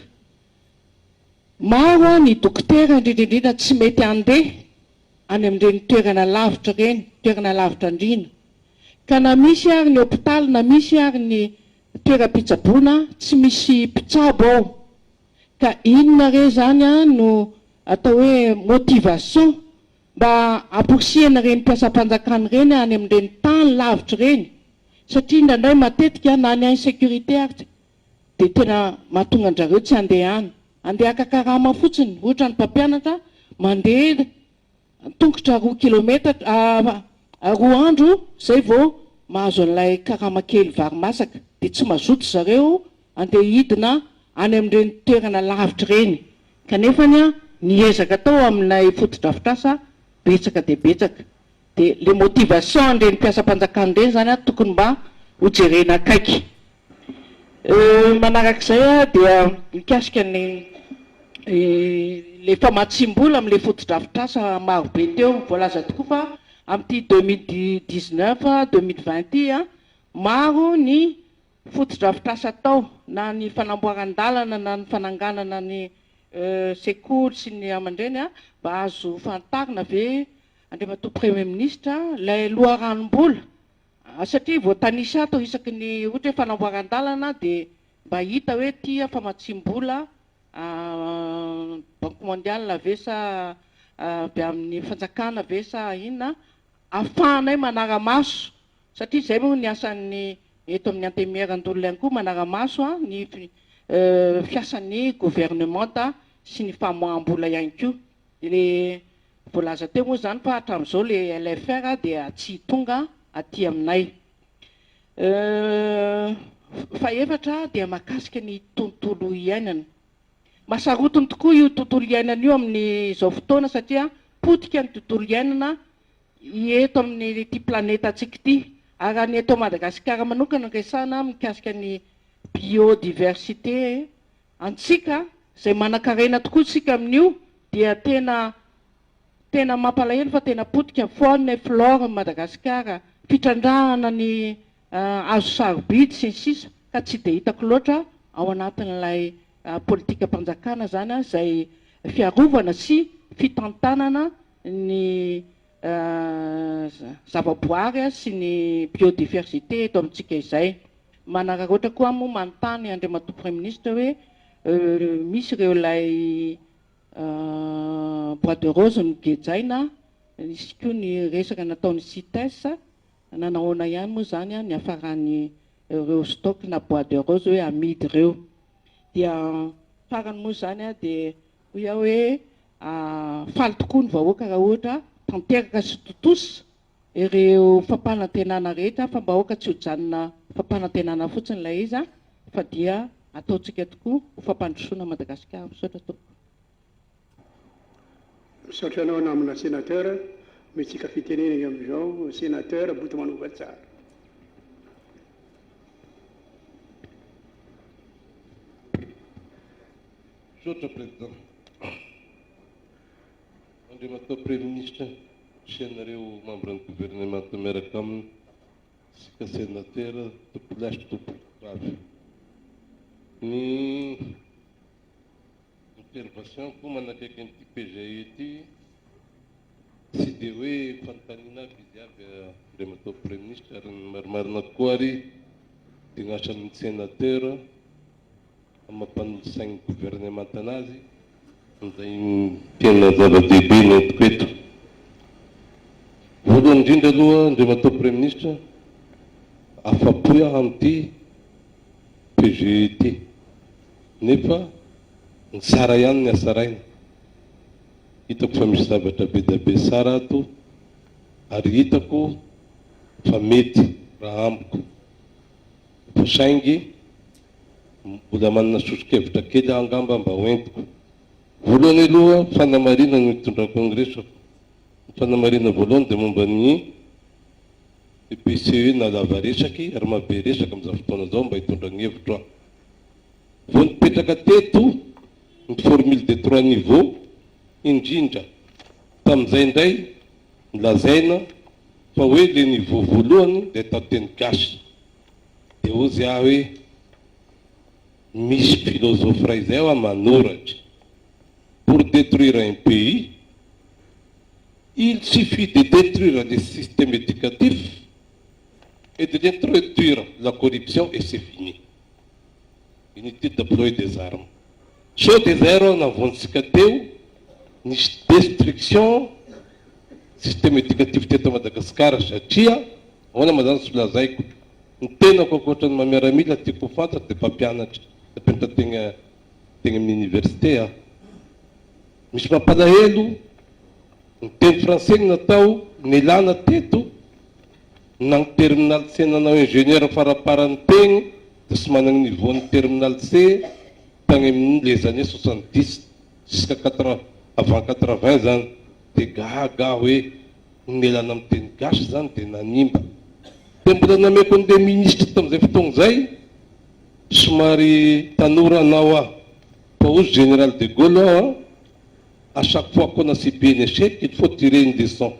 Maro ny dokotera indrindra indrindra tsy mety handeha any amin'ireny toerana lavitra ireny, toerana lavitra andriana. Ka na misy ary ny hopitaly na misy ary ny toeram-pitsaboana tsy misy mpitsabo ao. Ka inona re izany no atao hoe motivation Mba hamporisihana ireny mpiasam-panjakana ireny any amin'ireny tany lavitra ireny satria indraindray matetika na ny insécurité ary dia tena mahatonga an-dRareo tsy handeha any. Handeha haka karama fotsiny, ohatra ny mpampianatra mandeha an-tongotra roa kilometatra, roa andro izay vao mahazo an'ilay karama kely vary masaka dia tsy mazoto zareo handeha hidina any amin'ireny toerana lavitra ireny. Kanefany ny ezaka atao amin'ilay fotodrafitrasa betsaka dia betsaka. Dia le motivation an'ireny mpiasam-panjakana ireny izany tokony mba ho jerena akaiky. Manarak'izay dia mikasika ny le famatsiam-bola amin'ilay fotodrafitrasa maro be teo. Voalaza tokoa fa amin'ity 2019, 2020 ity maro ny Fotodrafitrasa atao, na ny fanamboaran-dalana na ny fananganana ny sekoly sy ny aman-dreny, mba azo fantarina ve Andriamatoa Premier Ministre ilay loharanom-bola satria voatanisa ato isaky ny ohatra hoe fanamboaran-dalana dia mba hita hoe ity famatsiam-bola Banque mondiale ve sa avy amin'ny fanjakana ve sa inona, ahafahanay manara-maso Satria izay moa ny asan'ny eto amin'ny Antenimierandoholona ihany koa manara-maso ny fiasan'ny governemanta sy ny famoaham-bola ihany koa. Ilay voalaza teo moa izany fa hatramin'izao ilay LFR dia tsy tonga aty aminay. Fahefatra dia mahakasika ny tontolo iainana. Mahasarotiny tokoa io tontolo iainana io amin'izao fotoana satria potika ny tontolo iainana eto amin'ity planetantsika ity. Ary raha ny eto Madagasikara manokana no resahana mikasika ny biodiversité antsika, izay manankarena tokoa isika amin'io, dia tena tena mampalahelo fa tena potika, faune et flore Madagasikara, fitrandrahana ny hazo sarobidy sy ny sisa ka tsy dia hitako loatra ao anatin'ilay politikam-panjakana izany izay fiarovana sy fitantanana ny zavaboary sy ny biodiversité eto amintsika izay. Manararaotra koa aho moa manontany Andriamatoa Praiminisitra hoe misy ireo ilay bois de rose nogejaina, nisy koa ny resaka nataon'ny CITES, nanahoana ihany moa izany niafaran'ny ireo stock na bois de rose hoe amidy ireo. Dia farany moa izany dia Hoy aho hoe, Faly tokoa ny vahoaka raha ohatra tanteraka sy tontosa ireo fampanantenana rehetra fa mba aoka tsy ho janona fampanantenana fotsiny ilay izy fa dia ataontsika tokoa ho fampandrosoana Madagasikara. Misaotra tompoko. Misaotra anao namana Sénateur, omentsika fitenenana amin'izao Sénateur Botomanova Tsara. Misaotra Président. Andriamatoa Praiminisitra sy ianareo membre ny gouvernemanta miaraka aminy, isika Senatera, tompolahy sy tompovavy. Ny intervention-ko manakaiky an'ity PGE ity tsy dia hoe fanontaniana aby izy avy Andriamatoa Praiminisitra ary ny marimarina kokoa ary dia ny asan'ny Senatera Amin'ny maha mpanolotsain'ny governemanta anazy, izay tena zava-dehibe no entiko eto. Voalohany indrindra aloha, Andriamatoa Praiminisitra, afa-po aho amin'ity PGE ity. Nefa ny tsara ihany ny hasaraina. Hitako fa misy zavatra be dia be tsara ato ary hitako fa mety raha amiko. Fa saingy mbola manana soso-kevitra kely aho angamba mba ho entiko. Voalohany aloha, fanamarihana no itondrako ny resako. Ny fanamarihana voalohany dia momba ny BCE na lava resaky ary maha be resaka amin'izao fotoana izao mba hitondra ny hevitro aho. Vao nipetraka teto ny formule des trois niveaux indrindra tamin'izay indray nolazaina fa hoe le niveau voalohany dia atao teny gasy. Dia hozy aho hoe misy philosophe iray izay hoa manoratra, pour detruire un pays, il suffit de detruire le système educatif et de l'introduire la corruption et c'est fini. Inutile d'employer des armes. Sao dia izay arô navoantsika teo nisy destruction système educatif teto Madagascar satria ahoana ma zany tsy lazaiko ny tenako ankoatra ny maha miaramila tiako ho fantatra dia mpampianatra mpampianatra tegna tegna amin'ny université aho misy mampalahelo ny teny français no natao nilana teto na ny terminal C nanao ingénieur faraparany tegny dia tsy managna niveau ny terminal C tagny amin'ny les années 70 jusqu'à quatre avant 80 zany dia gaga aho hoe ny nialana amin'ny teny gasy zany dia nanimba dia mbola nameko an'ilay ministre tamin'izay fotoagna izay somary tanora anao aho fa hozy général de Gaulle aho an à chaque fois qu'on a subi un échec il faut tirer une leçon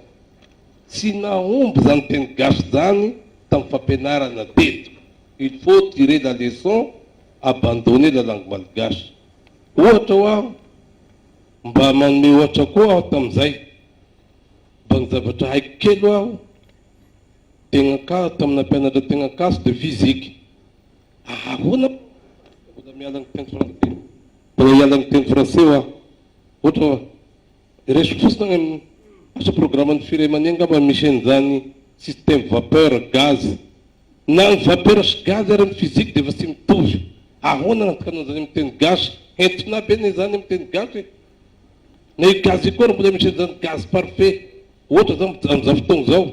tsy nahomby zany teny gasy zany tamin'ny fampianarana teto il faut tirer la leçon abandonner la langue malgache ohatra ho aho mba manome ohatra koa aho tamin'izay mba ny zavatra haiko kely ho aho tegna ka tamin'ny nampianatra tegna kaso de physique ahoana mbola miala ny teny français mbola hiala ny teny français ho aho ohatra hoa raisiko fotsiny agny amin'ny asa programme ny firemania angamba misy an'izany système vapeur gaz na ny vapeur sy gaz ary amin'ny physique dia efa tsy mitovy ahoana ny antokanao zany amin'ny teny gasy entina aby anie zany amin'ny teny gasy e na io gaz io koa ary mbola misy an'izany gaz parfait ohatra zao amin'izao fotoagna izao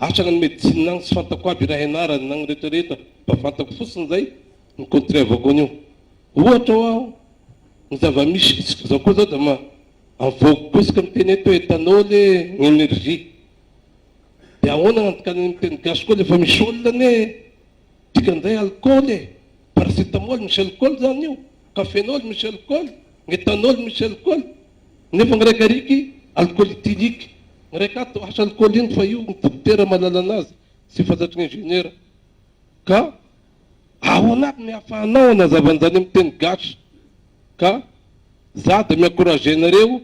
asa ny médecine agny tsy fantako aby raha ianarany na ny rehetrarehetra mba fantako fotsiny zay ny contraire-vako an'io ohatra ho aho ny zava-misy isika zao koa zao da ma en vogue koa isika miteny eto hoe éthanol e ny énergie dia ahoana ny antokan'ny miteny gasy koa lefa misy olona anie dikan'izay alcool e paracétamol misy alcool zany io cafénol misy alcool ny éthanol misy alcool nefa ny raika ariky alcool éthylique ny raika ato asa alcool iny fa io ny dokotera mahalala anazy sy fantatry ny ingénieur ka ahoana aby ny ahafahanao hanazava an'izany amin'ny teny gasy ka za dia mi-encourager anareo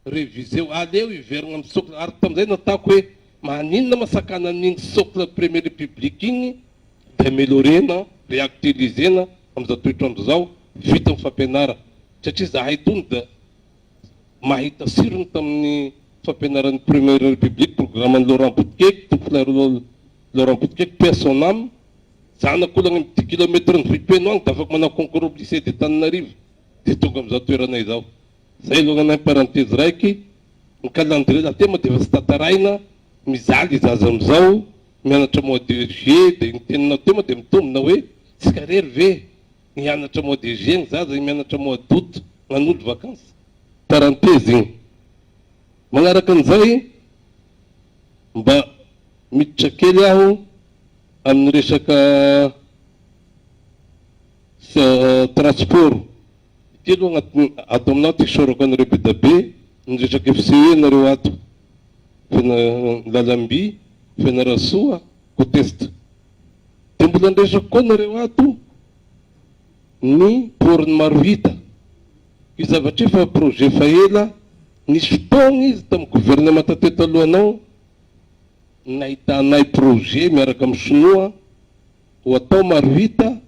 réviseo aleo hiverina amin'ny socle ary tamin'izay nataoko hoe maninona ma sakana an'iny socle première république iny dia améliorena réactualisena amin'izao toetr'andro izao vita ny fampianara satria zahay tony da mahita sirony tamin'ny fampianaran'ny première république programme an'i Laurent Botokeky tompolahy Laurent Botokeky paix à son âme zanak'olo agny amin'ny 10 kilomètre ny Vohipeno agny da afaka manao concours au lycée de Tananarivo dia tonga amin'izao toerana izao zay aloha ny parenthèse raiky ny calendrier la tema dia efa tsy tantaraina mizaly zaza amin'izao mianatra mois de juillet dia ny teninao teo moa dia mitombina hoe tsika rery ve mianatra mois de juillet ny zaza mianatra mois d'août manolo vacances parenthèse igny magnaraka an'izay mba miditra kely aho amin'ny resaka transport. Ty aloha agnatin'ny ato aminao ty isaorako anareo be da be niresaka FCE nareo ato fena lalamby Fianarantsoa côte est. De mbola niresaka koa nareo ato ny port ny Marohita. Io zavatra io efa projet efa ela, nisy fotoagna izy tamin'ny gouvernemanta teto alohanao nahitanay projet miaraka amin'ny sinoa ho atao Marohita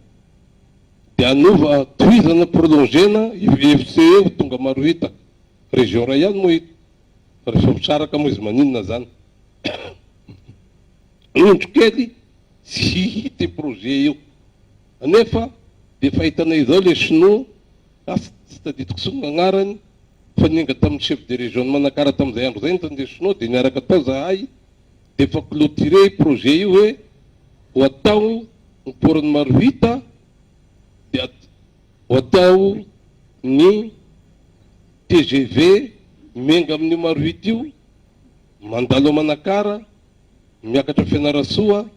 dia hanova tohizana prolonger-na io FCE ho tonga Marohita. Région iray ihany moa ito fa rehefa misaraka moa izy maninona zany. Indro kely tsy hita io projet io. Anefa dia efa hitanay izao ilay sinoa, asa tsy tadidiko intsony ny agnarany, fa niainga tamin'ny chef de région ny Manakara tamin'izay andro izay ny ilay sinoa dia niaraka tao zahay dia efa cloturé io projet io hoe ho atao ny port ny Marohita dia ho atao ny tgv miainga amin'io Marohita io mandalo ao Manakara miakatra Fianarantsoa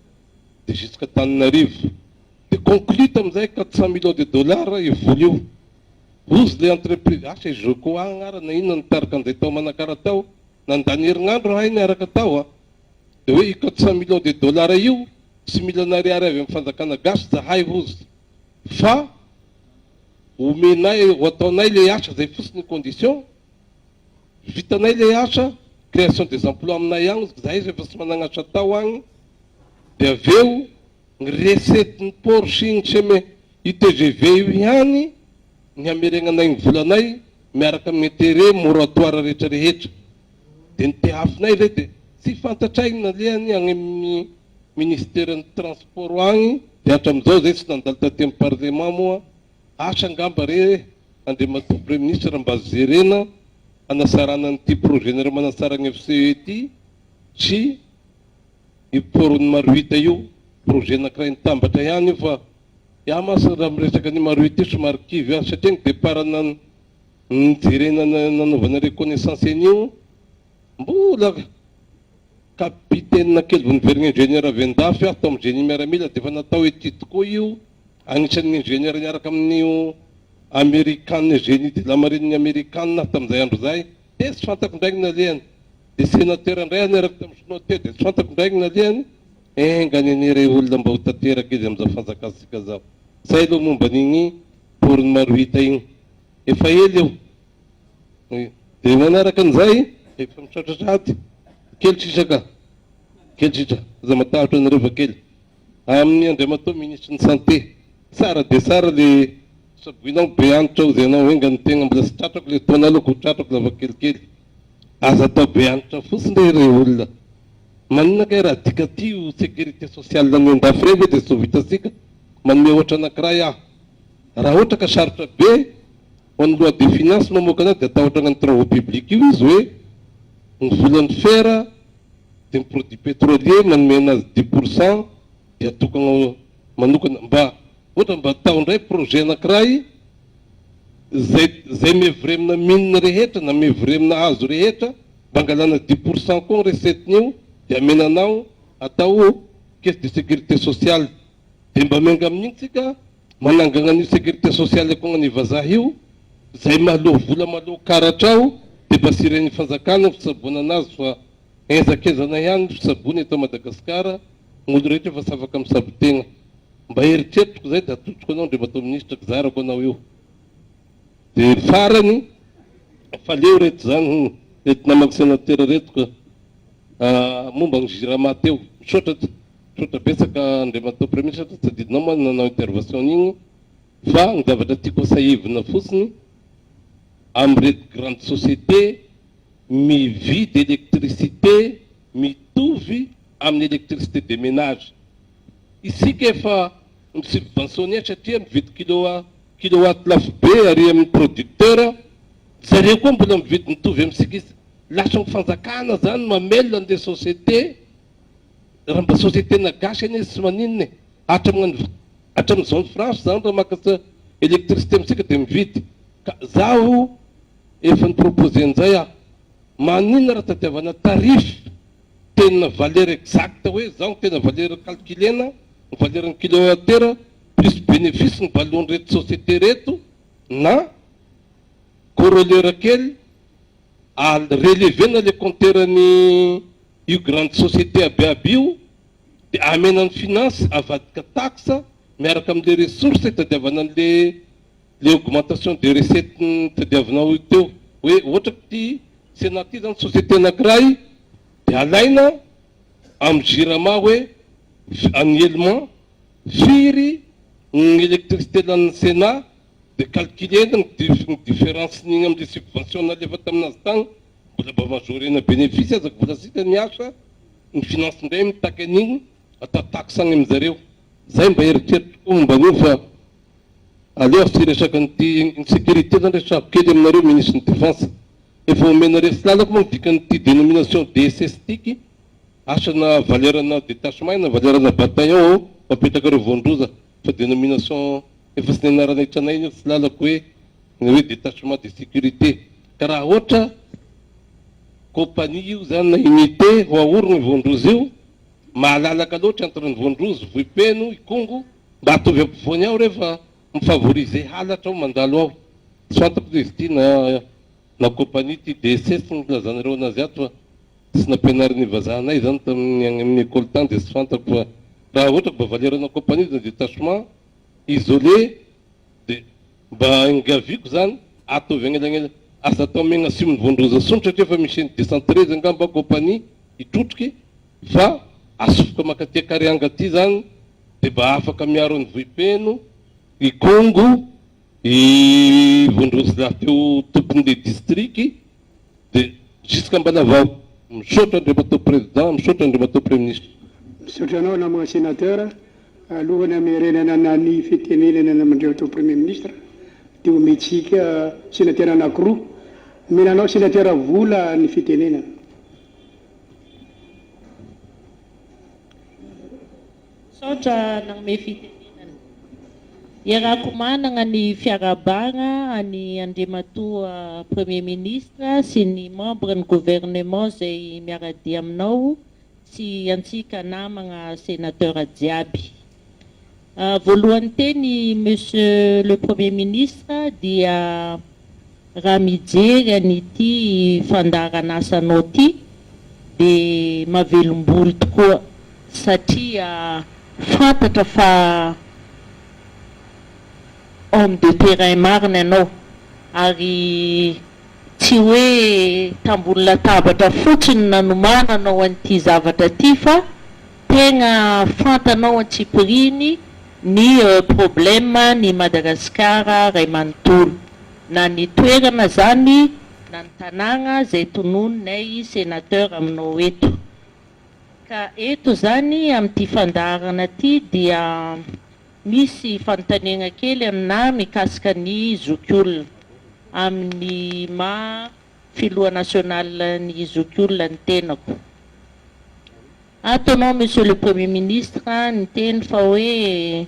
dia jusqu'à Antananarivo. Dia conclu tamin'izay 400 millions de dollars io vola io. Hozy ilay entreprise, asa i Jocoa agnarana inona nitarika an'izay tao Manakara tao, nandany herinandro ahay niaraka tao a. Dia hoe io 400 millions de dollars io tsy mila n'ariary avy amin'ny fanjakana gasy zahay hozy fa omenay, ho ataonay ilay asa izay fotsiny ny condition. Vitanay le asa, création des emplois aminay agny, zahay efa tsy managna asa atao agny, de avy eo ny recette ny port sy ny chemin io tgv io ihany ny hameregnanay ny volanay miaraka amin'ny interet moratoire rehetra rehetra. De ny tehafinay zay de tsy fantatray ny nalehany agny amin'ny ministeran'ny transport agny, de hatramizao zay tsy nandalo taty amin'ny parlement moa. Asa angamba re Andriamatoa Praiminisitra raha mba jerena hanasarana an'ity projet-nareo manasara ny FCE ity sy io port-n'i Marohita io, projet anankiray mitambatra ihany io fa iaho mantsy raha miresaka an'io Marohita io somary kivy aho satria ny départ nijerena nanaovana reconnaissance an'io mbola capitaine kely vao niverina ingénieur avy an-dafy aho tao amin'ny génie miaramila dia efa natao étude koa io. Anisan'ny ingénieur niaraka amin'io Amerikana génie de la marine amerikana aho tamin'izay andro izay, dia tsy fantako indray ny nalehany. Dia sénateur indray aho niaraka tamin'ny sinoa teo, dia tsy fantako indray ny nalehany. Enga anie rey olona mba ho tanteraka izy amin'izao fanjakantsika izao. Zay aloha momba an'igny port-n'i Marohita igny. Efa ela io. Dia manaraka an'izay, efa misaotra sahady. Kely sisa ka. Kely sisa. Aza matahotra anareo fa kely. Amin'ny Andriamatoa Minisitry ny Santé. Tsara dia tsara le tsaboinao be hanitra ozy ianao enga ny tegna mbola tsy tratrako le taona aloha ko tratrako lava kelikely. Aza atao be hanitra fotsiny re re olona. Maninona kay raha adika aty io sécurité sociale any andafy reny ve dia tsy ho vitantsika? Manome ohatra anakiray aho. Raha ohatra ka sarotra be ho an'ny loi de finance mamoaka anazy dia atahotra agnano travaux publics io izy hoe ny volan'ny fer dia ny produit pétrolier manome anazy 10% dia atokana manokana mba ohatra mba atao indray projet anakiray zay zay mievrer amina mine rehetra na mievrer amina hazo rehetra mba angalana 10% koa ny recette-n'io dia amena anao atao caisse de sécurité sociale dia mba miainga amin'igny tsika manangana an'io sécurité sociale koa ny vazaha io zay mahaloa vola mahaloa karatra ao dia mba siren'ny fanjakana ny fitsaboana anazy fa Henjakenjana ihany ny fitsaboana eto Madagasikara, ny olo rehetra efa tsy afaka mitsabo tegna. Mba eritreritiko zay de atolotriko anao Andriamatoa Minisitra, kizarako anao io. De farany, fa leo reto zany hono, reto namako senatera reto ka, momba ny Jirama teo. Misaotra, misaotra betsaka Andriamatoa Premier Ministre, tsy tadidinao moa nanao intervention an'igny, fa ny zavatra tiako asahivina fotsiny amin'ireto grande société, mividy électricité mitovy amin'ny électricité de ménage. Isika efa mi-subventionner satria mividy kilo kilowatt lafo be ary amin'ny producteur, zareo koa mbola mividy mitovy amintsika izy. Lasa ny fanjakana zany mamelona an'ilay société, raha mba société-na gasy anie izy tsy maninona e. Hatramin'ny hatramin'ny zone franche zany raha maka électricité amintsika dia mividy. Ka zaho Efa ni-proposer an'izay aho. Maninona raha tadiavana tarif tena valeur exacte hoe zao no tena valeur calculena, ny valeur ny kilowattheure plus bénéfice ny balohan'ireto société ireto na. Corollaire kely, relever-na le compteur-n'ny io grande société aby aby io dia amena ny finance avadika taxe miaraka amin'le ressource itadiavana an'le le augmentation de recette notadiavinao io teo hoe ohatra ity Sénat ity zany société anakiray dia alaina amin'ny Jirama hoe annuellement firy ny électricité lanin'ny Sénat dia calculer-na ny ny différence-n'igny amin'le subvention nalefa taminazy tagny, mbola mba majorena bénéfice aza mbola sisa ny asa, ny finance indray mitaky an'igny atao taxe agny aminjareo. Zay mba eritreritro koa momba an'io fa aleo tsy hiresaka an'ity ny sécurité zany resahako kely aminareo ministre ny défense. Efa omena resy lalako moa ny dikan'ity dénomination DSS tiky, asa na valeur-na détachement io na valeur-na bataillon ô mapetraka reo voandroza fa dénomination efa tsy nianarana hitanay io tsy lalako hoe ny hoe détachement de sécurité ka raha ohatra compagnie io zany na unité ho ahorogna io voandroza io mahalalaka loatra entre ny voandrozy Vohipeno Ikongo mba ataovy ampovoany ao refa mi-favoriser halatra ao mandalo ao tsy fantako le izy ity na na compagnie ty DSS no filazanareo anazy ato fa tsy nampianarin'ny vazahanay zany tamin'ny any amin'ny école tany dia tsy fantako fa raha ohatra mba valeur-na compagnie na détachement isolé dia mba engaviako zany ataovy agnelagnela aza atao megna simo ny voandroza sony satria efa misy ny décentré angamba compagnie hitrotriky fa asofoka makaty Karianga aty zany dia mba afaka miaro ny Vohipeno Ikongo i voandrozy lahy teo tompon'le district dia jusqu'à Ambalavao. Misaotra Andriamatoa Président, misaotra Andriamatoa Premier ministre. Misaotra anao namana sénateur. Alohany amerenana ny fitenenana Andriamatoa Premier ministre dia omentsika sénateur anankiroa. Omena anao sénateur Vola ny fitenenana. Misaotra nanome fitenenana. Iarahako manana ny fiarahabana any Andriamatoa Premier ministre sy ny membre ny gouvernement izay miara-dia aminao sy antsika namana sénateur jiaby. Voalohany teny Monsieur le Premier ministre dia raha mijery an'ity fandaharanasanao ity dia mahavelom-bolo tokoa satria fantatra fa homme de terrain marina ianao ary tsy hoe tambony latabatra fotsiny nanomananao an'ity zavatra ity fa tegna fantanao antsipiriany ny problème ny Madagasikara ray manontolo na ny toerana zany na ny tanàna izay tononinay sénateur aminao eto. Ka eto zany amin'ity fandaharana ity dia misy fanontaniana kely aminà mikasika ny zokiolona, amin'ny maha filoha national ny zokiolona ny tenako. Ato ianao Monsieur le Premier ministre niteny fa hoe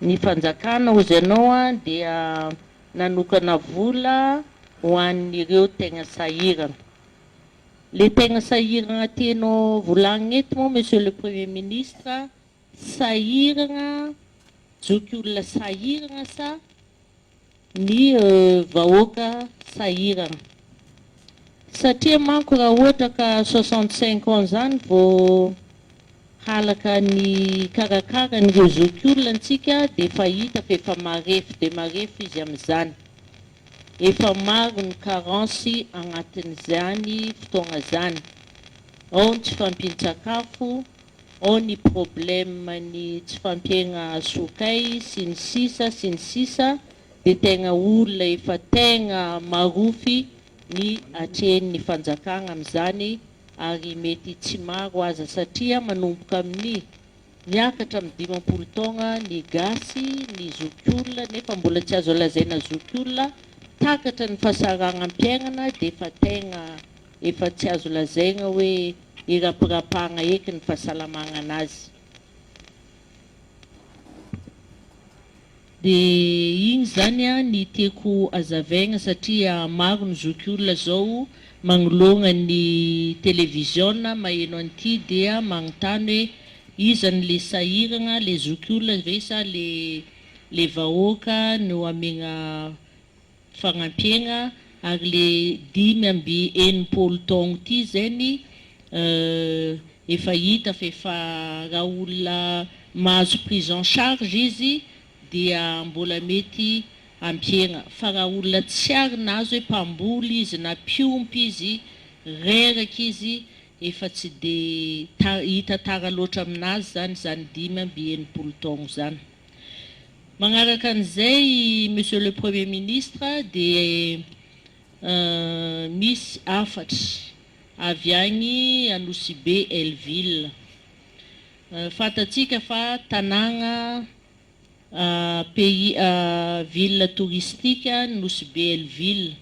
ny fanjakana hozy ianao dia nanokana vola ho an'ireo tegna sahirana. Le tegna sahiragna tianao volagnina eto moa Monsieur le Premier ministre, sahiragna zokiolona sahiragna sa ny vahoaka sahiragna? Satria manko raha ohatra ka 65 ans zany vao halaka ny karakara an'ireo zokiolona antsika dia efa hita fa efa marefo dia marefo izy amin'izany. Efa maro ny carence agnatin'izany fotoagna zany. Ao ny tsy fahampian-tsakafo, ao ny problème ny tsy fampiaigna sokay sy ny sisa sy ny sisa dia tegna olona efa tegna marofy ny atrehin'ny fanjakagna amin'izany ary mety tsy maro aza satria manomboka amin'ny miakatra amin'ny 50 taogna ny gasy, ny zokiolona nefa mbola tsy azo lazaina zokiolona takatra ny fahasaragnam-piaignana dia efa tegna efa tsy azo lazaina hoe irapirapagna eky ny fahasalamagna anazy. Dia igny zany ny tiako azavaigna satria maro ny zokiolona zao magnoloagna ny televiziona maheno an'ity dia magnontany hoe iza no le sahiragna, le zokiolona ve sa le le vahoaka no amegna fagnampiagna. Ary le 65 taogno ty zegny efa hita fa efa raha olona mahazo prise en charge izy dia mbola mety hampihegna fa raha olona tsy ary nahazo hoe mpamboly izy na mpiompy izy reraka izy efa tsy de hita tara loatra aminazy zany izany 65 taogno zany. Magnaraka an'izay Monsieur le Premier Ministre dia misy hafatra avy agny Anosibe Hell-Ville. Fantatsika fa tanàgna pays ville touristique ny Nosy Be Hell-Ville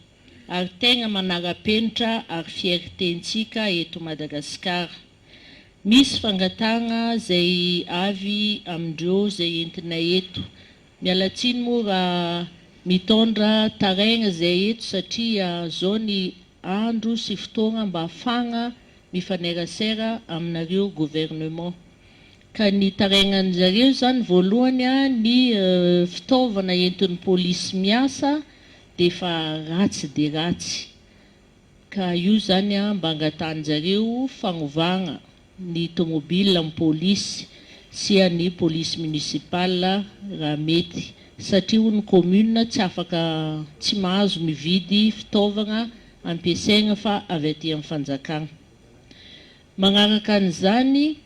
ary tegna manara-penitra ary fierté-ntsika eto Madagasikara. Misy fangatahagna zay avy amindreo zay entinay eto. Miala tsiny moa raha mitondra taraigna zay eto satria zao ny andro sy fotoagna mba afagna mifanerasera aminareo gouvernement. Ka ny taraignanjareo zany voalohany ny fitaovana entin'ny polisy miasa defa ratsy de ratsy. Ka io zany an mba angatahan-jareo fagnovagna ny tomobile am polisy sy an'ny police municipale raha mety satria hono commune tsy afaka tsy mahazo mividy fitaovagna ampiasaigna fa avy aty am fanjakagna. Magnaraka an'izany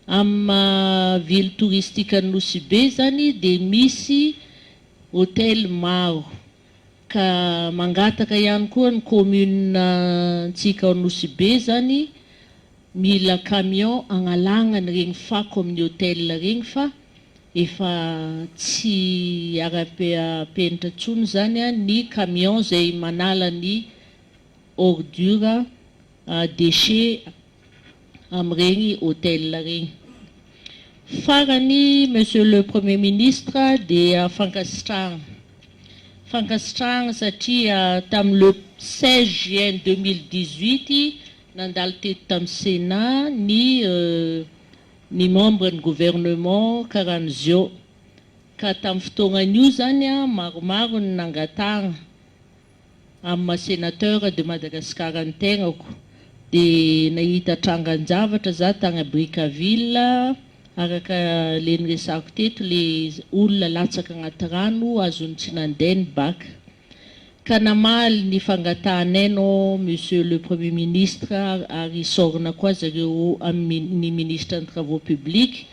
am maha ville touristique an'i Nosy Be zany dia misy hotel maro Ka mangataka ihany koa ny commune ntsika ao Nosy Be zany mila camion agnalagna an'iregny fako amin'ny hotel regny fa efa tsy ara-penitra tsony zany ny camion zay manala ny ordure déchets amin'ireny hotel ireny. Farany Monsieur le Premier Ministre dia fankasitrahana, fankasitrahana satria tamin'ny le 16 juin 2018 nandalo teto tamin'ny Sénat ny ny membre ny gouvernement karahan'izao ka tamin'ny fotoagnan'io zany maromaro ny nangatahana Amin'ny maha sénateur de Madagascar ny tegnako dia nahita trangan-javatra za tagny Brickaville araka le niresahako teto le olona latsaka agnaty rano azony tsy nandeha ny bac ka namaly ny fangatahanay nao Monsieur le Premier Ministre ary isaorana koa zareo amin'ny ministre ny travaux publics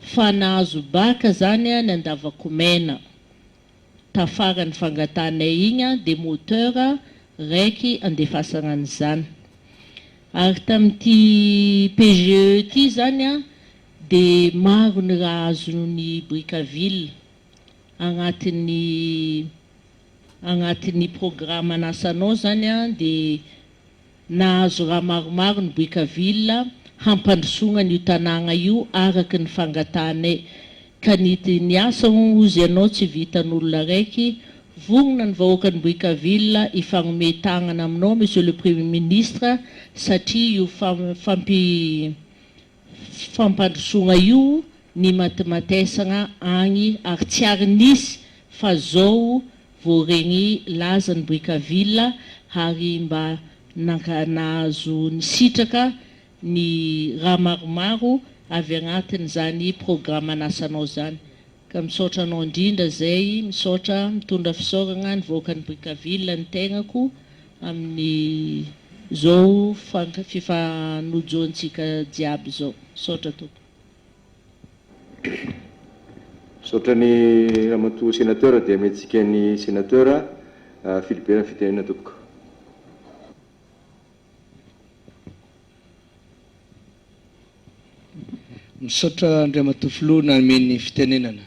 fa nahazo bac zany ny Andavakomena. Tafaran'ny fangatahanay igny dia moteur raiky andefasagna an'izany. Ary tamin'ity PGE ity zany dia maro ny raha azon'ny Brickaville agnatin'ny agnatin'ny programan'asanao zany dia Nahazo raha maromaro ny Brickaville hampandrosoana an'io tanàgna io araka ny fangatahanay ka ny ny asa hono hozy ianao tsy vitan'olona raiky, vonona ny vahoakan'i Brickaville hifagnome tagnana aminao Monsieur le Premier Ministre satria io fampi fampandrosoagna io nimatimatesagna agny ary tsy ary nisy fa zao vao regny laza ny Brickaville ary mba nanka nahazo nisitraka ny raha maromaro avy agnatin'izany programan'asanao zany ka misaotra anao indrindra zay misaotra mitondra fisaoragna ny vahoakan'i Brickaville ny tegnako amin'ny zao fifanojoantsika jiaby zao. Misaotra tompoko. Misaotra ny Ramatoa Sénateur dia amentsika ny Sénateur Philibert ny fitenenana tompoko. Misaotra Andriamatoa Filoha nanome ny fitenenana.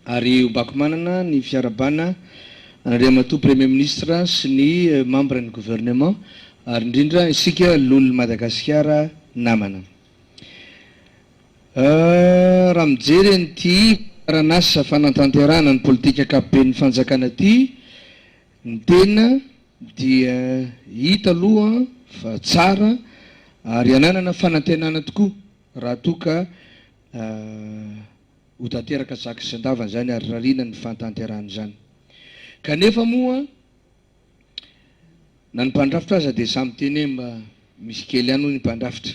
Ary ombako manana ny fiarahabana an'Andriamatoa Premier Ministre sy ny membre ny gouvernement ary indrindra isika loholon'i Madagasikara namana. Raha mijery an'ity fandaharan'asa fanatanterahana ny politika ankapoben'ny fanjakana ity ny tena dia hita aloha fa tsara ary ananana fanantenana tokoa raha toa ka ho tanteraka zaka sy andavany izany ary rariana ny fahatanterahan'izany. Kanefa moa. Na ny mpandrafitra aza dia samy miteny hoe mba misy kely ihany hoy ny mpandrafitra.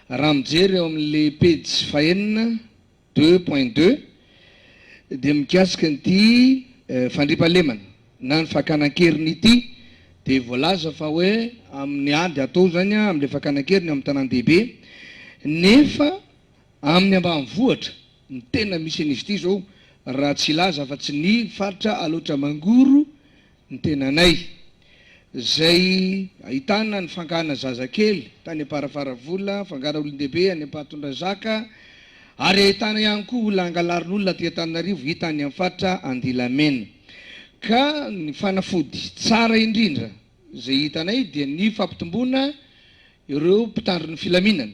Raha mijery eo amin'ilay pejy fahenina, 2.2, dia mikasika an'ity fandriampahalemana na ny fakana an-keriny ity dia voalaza fa hoe amin'ny ady atao izany amin'ilay fakana an-keriny eo amin'ny tanàn-dehibe nefa amin'ny ambanivohitra ny tena misy an'izy ity izao raha tsy hilaza afa-tsy ny faritra Alaotra Mangoro ny tenanay, izay ahitana ny fankana zazakely tany Amparafaravola, fankana olon-dehibe any Ampahatondrazaka, ary ahitana ihany koa olona angalarin'olona aty Antananarivo hita any amin'ny faritra Andilamena. Ka ny fanafody tsara indrindra izay hitanay dia ny fampitomboana ireo mpitandro ny filaminana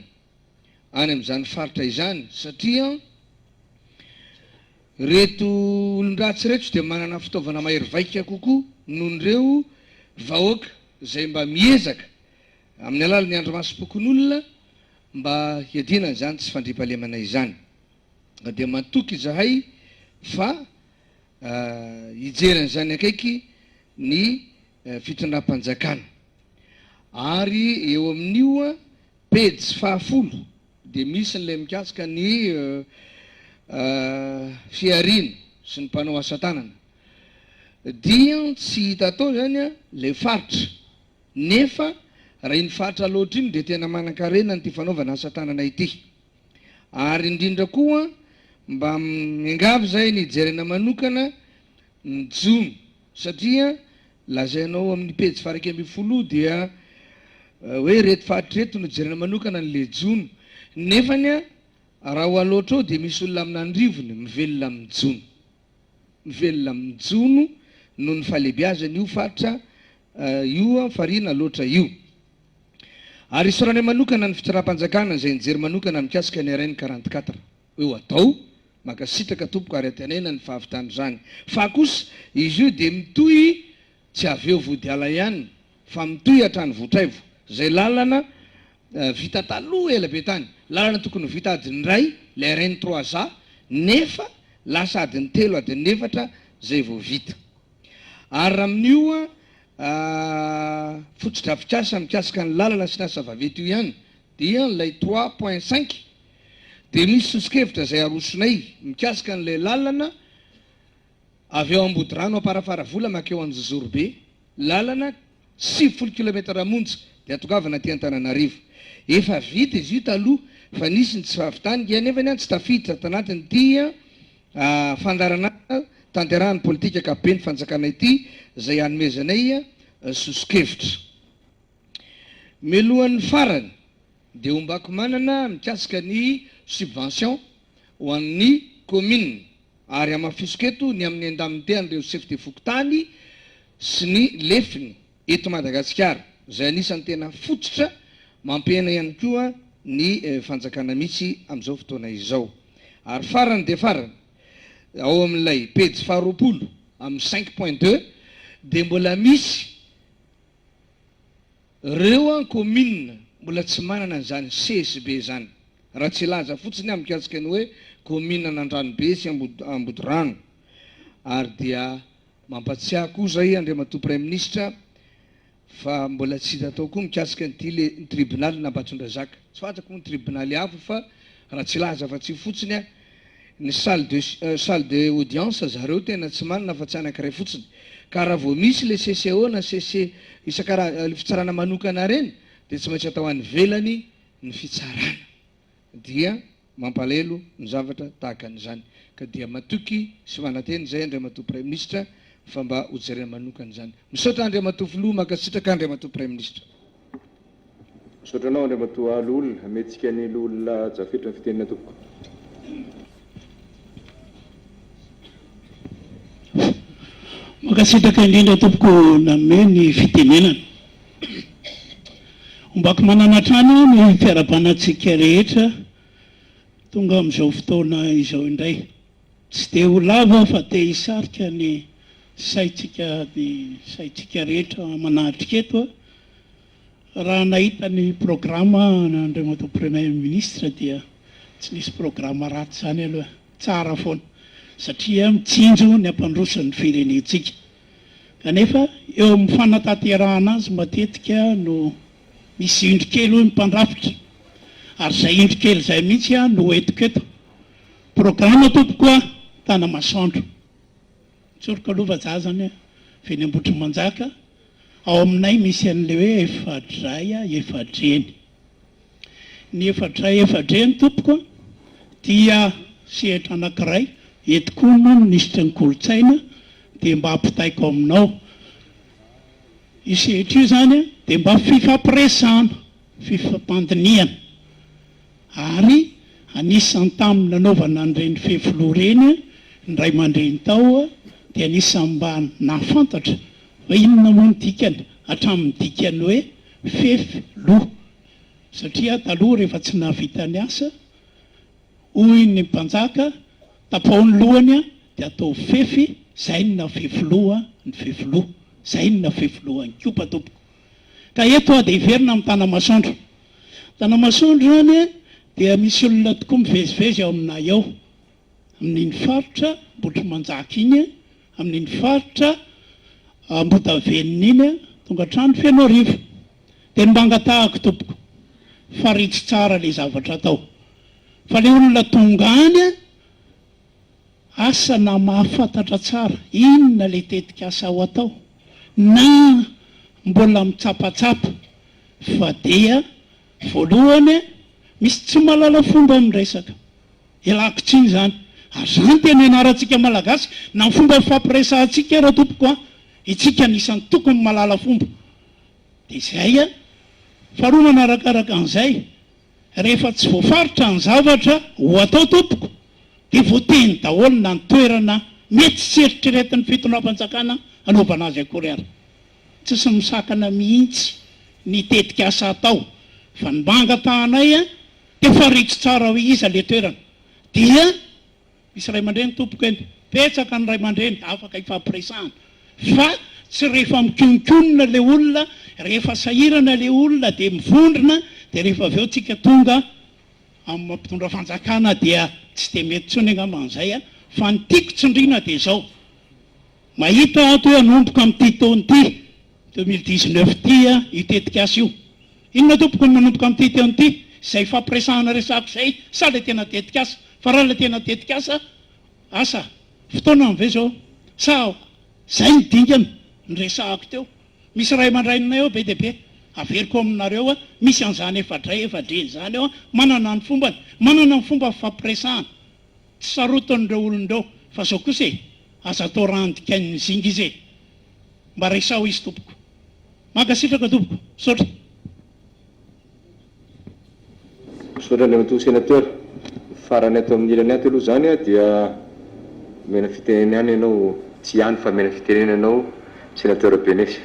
any amin'izany faritra izany satria Ireto olon-dratsy ireto dia manana fitaovana mahery vaika kokoa noho ireo vahoaka izay mba miezaka amin'ny alalan'ny andrimasom-pokonolona mba hiadiana an'izany tsy fandriampahalemana izany. Ka dia matoky izahay fa hijery an'izany akaiky ny fitondram-panjakana. Ary eo amin'io pejy fahafolo Dia misy an'ilay mikasika ny fihariana sy ny mpanao asa tanana. Dia tsy hita tao izany ilay faritra. Nefa raha iny faritra loatra iny dia tena manan-karena an'ity fanaovana asa tanana ity. Ary indrindra koa mba miangavy izahay ny hijerena manokana ny jono satria Lazainao amin'ny pejy faha 11 dia hoe ireto faritra ireto no jerena manokana ny lejono. Nefany raha ho aloatra ao dia misy olona amin'anrivony mivelona amin'ny jono. Mivelona amin'ny jono noho ny fahalehibiazan'io faritra io farihy Alaotra io. Ary isaoranay manokana ny fitsaram-panjakana izay nijery manokana mikasika ny RN 44. Eo atao. Mankasitraka tompoko ary antenaina ny fahavitan'izany. Fa kosa izy io dia mitohy tsy avy eo Vodiala ihany fa mitohy hatrany Votraivo. Izay lalana vita taloha ela be tany. Lalana tokony ho vita adiny iray ilay RN trois A nefa lasa adiny telo adiny efatra izay vao vita. Ary raha amin'io fotodrafitrasa mikasika ny lalana sy ny asa vaventy io ihany dia ilay trois point cinq Dia misy soso-kevitra izay arosonay mikasika an'ilay lalana avy ao Ambodirano Amparafaravola mankeo Anjozorobe, lalana 90 kilomètre monja dia atongavana aty Antananarivo. Efa vita izy io taloha fa nisy ny tsy fahavitany nge anefany tsy tafiditra tanatin'ity fandaharanasa tanterahan'ny politika ankapoben'ny fanjakana ity izay hanomezanay soso-kevitra. Melohan'ny farany dia ombako manana mikasika ny subvention ho an'ny commune ary hamafisiko eto ny amin'ny indemnité an'ireo chef de fokontany sy ny lefiny eto Madagasikara izay anisan'ny tena fototra mampihena ihany koa ny fanjakana mihitsy amin'izao fotoana izao. Ary farany dia farany, ao amin'ilay pejy faharoapolo amin'ny cinq point deux dia mbola misy Reo an commune mbola tsy manana an'izany CSB izany. Raha tsy hilaza fotsiny aho mikasika ny hoe commune an'Andranobe sy Ambodirano. Ary dia mampatsiahy koa izay Andriamatoa Praiminisitra fa mbola tsy hita tao koa mikasika an'ity le ny tribonalin'Ambatondrazaka. Tsy fantako moa ny tribonaly hafa fa raha tsy hilaza afa-tsy io fotsiny aho. Ny salle de salle de audience zareo tena tsy manana fa tsy anakiray fotsiny. Ka raha vao misy le CCO na CC isakara le fitsarana manokana reny dia tsy maintsy atao any ivelany ny fitsarana. Dia mampalahelo ny zavatra tahaka an'izany. Ka dia matoky sy manantena izay Andriamatoa Praiminisitra fa mba ho jerena manokana izany. Misaotra Andriamatoa Filoha, mankasitraka Andriamatoa Praiminisitra. Misaotra anao Andriamatoa Loholona. Hametrika ny Loholona Jafetra ny fitenena tompoko. Mankasitraka indrindra tompoko nanome ny fitenenana. Ombako manana hatrany ny fiarahabana antsika rehetra tonga amin'izao fotoana izao indray. Tsy dia ho lava aho fa te hisarika ny saintsika ny saintsika rehetra manatrika eto aho. Raha nahita ny programa Andriamatoa Premier Ministre dia tsy nisy programa ratsy izany aloha, tsara foana satria mitsinjo ny hampandroso ny firenentsika. Kanefa. eo amin'ny fanatanterahana azy matetika no misy indro kely hoy ny mpandrafitra. Ary izay indro kely izay mihitsy no entiko eto. Programa tompoko a, Tanamasoandro. Tsoriko aloha fa za zany avy eny Ambohitrimanjaka, ao aminay misy an'ilay hoe efa-dray efa-dreny. Ny efa-dray efa-dreny tompoko a, dia sehatra anankiray, eto koa moa ny minisitry ny kolontsaina dia mba ampitaiko aminao. Io sehatra io zany dia mba fifampiresahana, fifampandinihana. Ary anisan'ny tamin'ny nanaovana an'ireny fefiloha ireny ny ray aman-dreny tao dia anisan'ny mba nahafantatra hoe inona moa ny dikany, hatramin'ny dikan'ny hoe fefy loha. Satria taloha rehefa tsy nahavita ny asa, hoy ny mpanjaka, tapaho ny lohany dia ataovy fefy, izay no naha-fefiloha ny fefiloha. Izay no naha-fefiloha an'i Kopa tompoko. Ka eto aho dia hiverina amin'ny Tanamasoandro. Tanamasoandro izany dia misy olona tokoa mivezivezy ao aminay ao, amin'iny faritra Ambohitrimanjaka iny, amin'iny faritra Ambodavenona iny, tonga hatrany Fenoarivo. Dia ny mba angatahako tompoko, faritsy tsara ilay zavatra atao. Fa ilay olona tonga any, Asa na mahafantatra tsara inona ilay tetikasa ho atao na mbola mitsapatsapa fa dia voalohany misy tsy mahalala fomba amin'ny resaka. Ialako tsiny izany. Ary izany tena ianarantsika Malagasy na ny fomba fifampiresahantsika ara tompoko a! Itsika anisan'ny tokony mahalala fomba. Dia izay a! Faharoa manarakaraka an'izay, rehefa tsy voafaritra ny zavatra ho atao tompoko dia voateny daholo na ny toerana mety tsy eritreretin'ny fitondram-panjakana hanaovana azy akory ary. Tsisy misakana mihitsy ny tetikasa atao fa ny mba angatahanay dia farito tsara hoe iza le toerana dia misy ray aman-dreny tompoko eny, betsaka ny ray aman-dreny afaka ifampiresahana fa tsy rehefa mikononkonona le olona, rehefa sahirana le olona dia mivondrona dia rehefa avy eo tsika tonga Amin'ny maha mpitondra fanjakana dia tsy dia mety intsony angamba an'izay a! Fa ny tiako tsindriana dia izao, mahita aho hoe hanomboka amin'ity taona ity, 2019 ity io tetikasa io. Inona tompoko no manomboka amin'ity taona ity? Izay fampiresahana resahako izay sa ilay tena tetikasa? Fa raha ilay tena tetikasa, asa, fotoanany ve izao? Sa izay ny dingana niresahako teo? Misy ray aman-drainay ao be dia be, averiko aminareo a, misy an'izany efa-dray efa-dreny izany ao a, manana ny fombany, manana ny fomba fifampiresahana, tsy sarotiny ireo olona ireo, fa izao kosa e, aza atao randikain'ny zinga izy e, mba resaho izy tompoko. Mankasitraka tompoko, misaotra. Misaotra Andriamatoa Sénateur. Ny farany ato amin'ny ilany ato aloha izany dia omena fitenenana ihany ianao, tsy ihany fa omena fitenenana ianao Sénateur Benefy.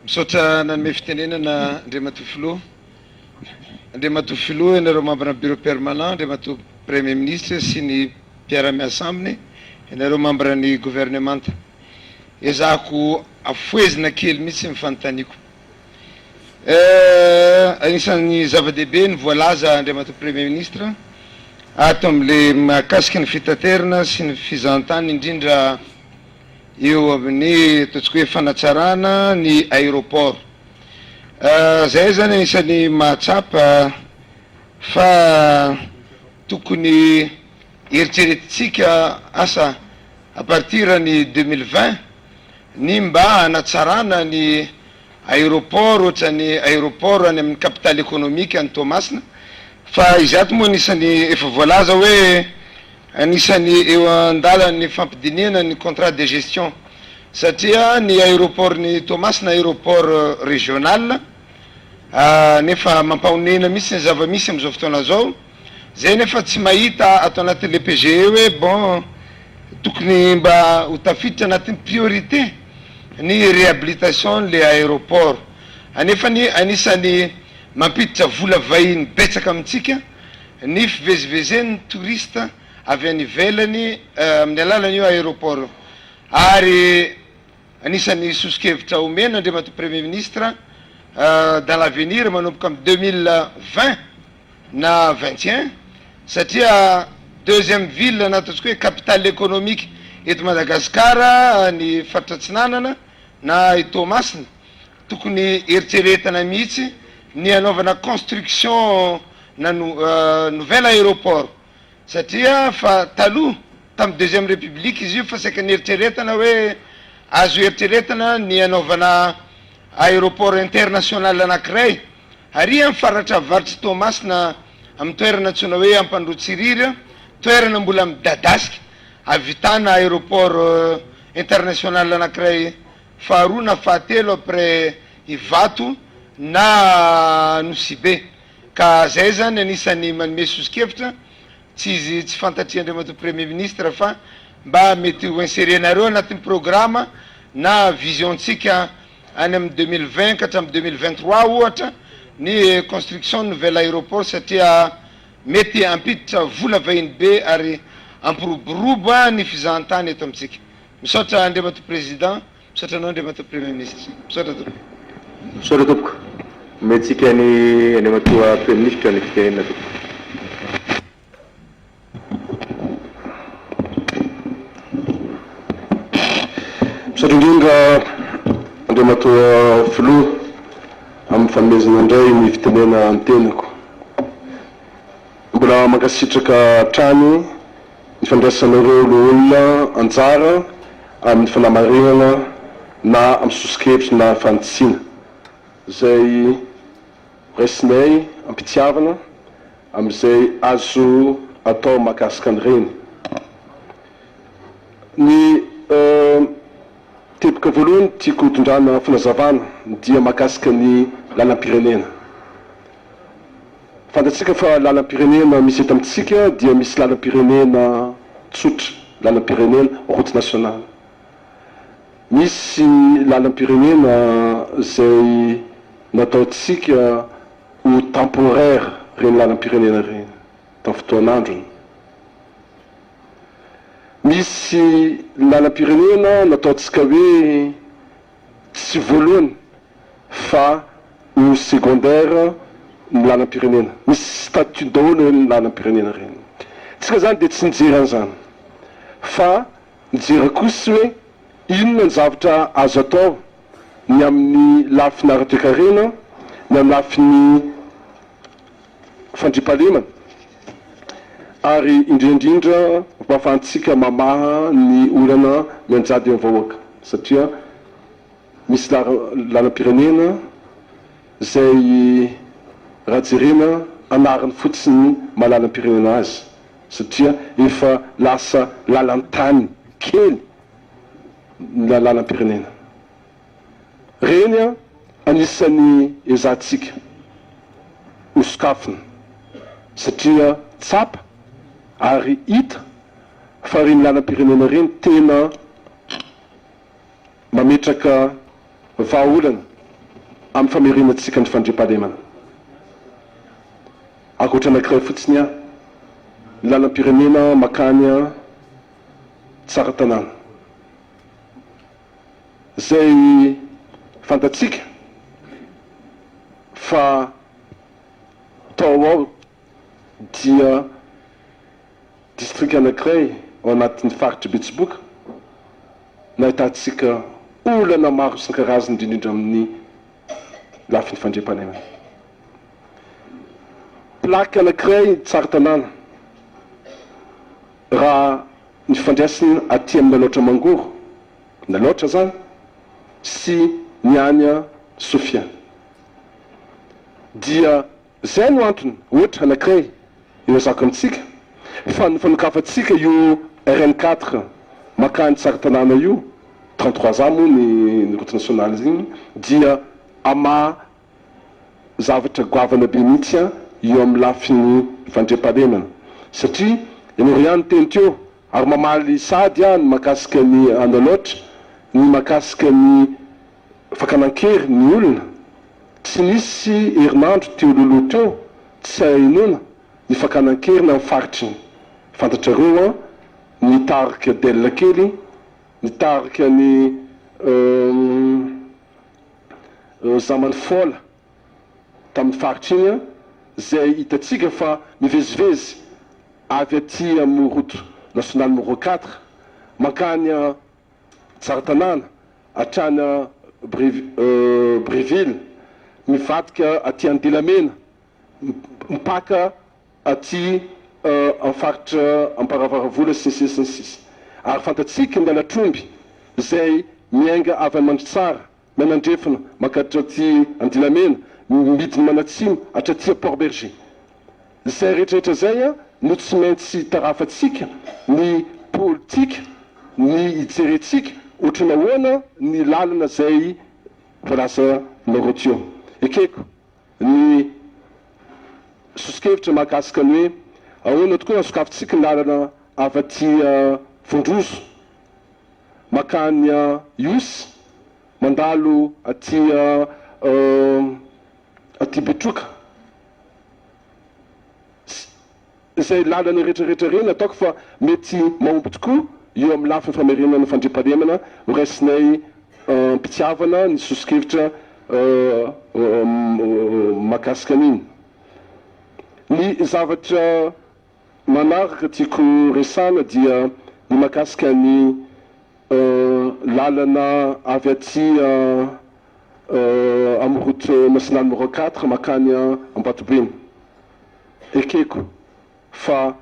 Misaotra nanome fitenenana Andriamatoa Filoha. Andriamatoa Filoha, ianareo mambra ny Bureau Permanent, Andriamatoa Premier Ministre sy ny mpiara-miasa aminy, ianareo mambra ny Governemanta. Ezahako afohezina kely mihitsy ny fanontaniako. Anisan'ny zava-dehibe ny voalaza Andriamatoa Premier Ministre ato amin'ilay mahakasika ny fitaterana sy ny fizahantany indrindra eo amin'ny ataontsika hoe fanatsarana ny aéroport. Zahay zany anisan'ny mahatsapa fa tokony eritreretintsika asa à partir ny 2020 ny mba hanatsarana ny aéroport ohatran'ny aéroport any amin'ny capitale économique any Toamasina fa izato moa anisan'ny efa voalaza hoe Anisan'ny eo an-dalan'ny fampidinihana ny contrat de gestion satria ny aéroport-n'i Toamasina aéroport régional nefa mampahonena mihitsy ny zava-misy amin'izao fotoana izao, zay nefa tsy mahita ato anatin'le PGE hoe bon tokony mba ho tafiditra anatin'ny priorité ny réhabilitation n'le aéroport anefany anisan'ny mampiditra vola vahiny betsaka amintsika ny fivezivezen'ny touriste avy any ivelany amin'ny alalan'io aéroport io ary anisan'ny soso-kevitra omena Andriamatoa Premier Ministre dans l'avenir manomboka amin'ny 2020 na 21 satria. deuxième ville na ataontsika hoe capitale économique eto Madagasikara ny faritra Atsinanana na i Toamasina, tokony eritreretana mihitsy ny hanaovana construction na nouvel aéroport satria fa taloha tamin'ny deuxième république izy io fa saika nieritreretana hoe azo eritreretana ny hanaovana aéroport international anankiray ary amin'ny faratra avaritr'i Toamasina amin'ny toerana antsoina hoe Ampandrotsiriry, toerana mbola midadasika ahavitana aéroport international anankiray faharoa na fahatelo après Ivato na Nosibe. Ka zay zany anisan'ny manome soso-kevitra, tsy izy tsy fantatry Andriamatoa Premier Ministre fa mba mety ho inserer-nareo anatin'ny programa na vision-tsika any amin'ny 2020 ka hatramin'ny 2023 ohatra ny construction nouvel aéroport satria mety hampiditra vola vahiny be ary hampiroborobo ny fizahantany eto amintsika. Misaotra Andriamatoa Président. Misaotra anao Andriamatoa Premier Ministre. Misaotra tompoko. Misaotra tompoko. Omentsika ny Andriamatoa Praiminisitra ny fitenenana tompoko. Misaotra indrindra Andriamatoa Filoha amin'ny fanomezana indray ny fitenena ny tenako. Mbola mankasitraka hatrany ny fandraisan'ireo loholona anjara amin'ny fanamarinana na amin'ny soso-kevitra na fanitsiana izay raisinay am-pitiavana amin'izay azo atao mahakasika an'ireny. Ny teboka voalohany tiako hotondrana fanazavana dia mahakasika ny lalam-pirenena. Fantatsika fa lalam-pirenena misy eto amintsika dia misy lalam-pirenena tsotra, lalam-pirenena, route nationale. Misy lalam-pirenena izay nataontsika ho temporaire ireny lalam-pirenena ireny tamin'ny fotoan'androny. Misy lalam-pirenena nataontsika hoe tsy voalohany fa ho secondaire ny lalam-pirenena. Misy statut daholo ireny lalam-pirenena ireny. Tsika zany dia tsy nijery an'izany fa nijery kosa hoe inona ny zavatra azo atao ny amin'ny lafiny ara-toekarena, ny amin'ny lafiny fandriampahalemana ary indrindra indrindra mba ahafahantsika mamaha ny olana mianjady eo amin'ny vahoaka satria Misy lalam-pirenena izay raha jerena anarany fotsiny maha lalam-pirenena azy satria efa lasa lalan-tany kely ny lalam-pirenena. Ireny anisan'ny ezahantsika ho sokafina satria tsapa ary hita fa ireny lalam-pirenena ireny tena Mametraka vahaolana amin'ny famerenantsika ny fandriampahalemana. Ankoatra anankiray fotsiny aho, ny lalam-pirenena makany Tsaratanàna, izay fantatsika fa tao ao dia distrika anankiray ao anatin'ny faritr'i Betsiboka nahitantsika olana maro isan-karazany indrindra indrindra amin'ny lafiny fandriampahalemana. Plaque anankiray Tsaratanàna raha ny fifandraisana aty amin'ny Alaotra Mangoro, ny Alaotra izany, sy ny any Sofia dia Izay no antony, ohatra anankiray ilazako amintsika fa ny fanokafantsika io RN quatre mankany Tsaratanàna io, 33 A moa ny route nationale iny, dia hamaha zavatra goavana be mihitsy eo amin'ny lafiny fandriampahalemana satria ianareo ihany niteny teo ary mamaly sahady aho ny mahakasika ny Andraloatra, ny mahakasika ny fakana an-kery ny olona, tsy nisy herinandro teo loloha teo tsy ahenoana ny fakana an-keriny amin'ny faritry ny, fantatrareo an, ny tarika Del kely, ny tarika ny Zaman Fola tamin'ny faritra iny an, izay hitantsika fa mivezivezy. avy aty amin'ny route nationale numéro 4 mankany Tsaratanàna hatrany Brieville, mivadika aty Andilamena, mipaka aty amin'ny faritra Amparafaravola sy ny sisa sy ny sisa. Ary fantatsika ny halatr'omby izay miainga avy any Mandritsara mianandrefana mankatraty Andilamena, midina manatsimo hatraty Port Bergé. Izay rehetra rehetra izay no tsy maintsy tarafantsika ny politika, ny hijerentsika ohatran'ny ahoana ny lalana izay voalazanareo teo. Ekeko ny sosokevitra mahakasika ny hoe ahoana tokoa raha sokafintsika ny lalana avy aty Vondrozo mankany Ihosy, mandalo aty aty Betroka. Izay lalana rehetra rehetra ireny ataoko fa mety mahomby tokoa eo amin'ny lafiny famerenana ny fandriampahalemana ho raisinay am-pitiavana ny soso-kevitra mahakasika an'iny. Ny zavatra manaraka tiako resahana dia ny mahakasika ny lalana avy aty amin'ny route nationale numéro 4 mankany Ambatobe. Ekeko fa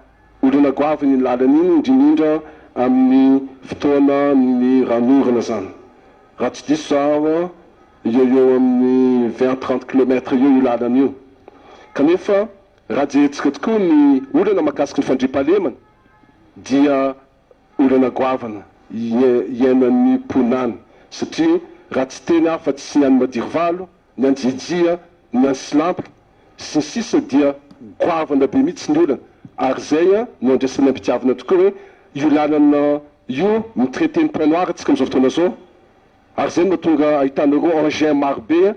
olana goavana iny lalana iny indrindrindra amin'ny fotoana ny ranonorana zany. Raha tsy diso za aho eo eo amin'ny 20 à 30 kilomètre eo io lalana io. Kanefa raha jerentsika tokoa ny olana mahakasika ny fandriampahalemana dia olana goavana iainan'ny mponina any satria raha tsy teny afa tsy ny any Madirovalo, ny any Jejia, ny any Silampy, sy ny sisa dia goavana be mihitsy ny olana ary izay no andraisanay am-pitiavana tokoa hoe io lalana io mi-traiter ny point noir tsika amin'izao fotoana izao ary izay no mahatonga ahitanareo engin maro be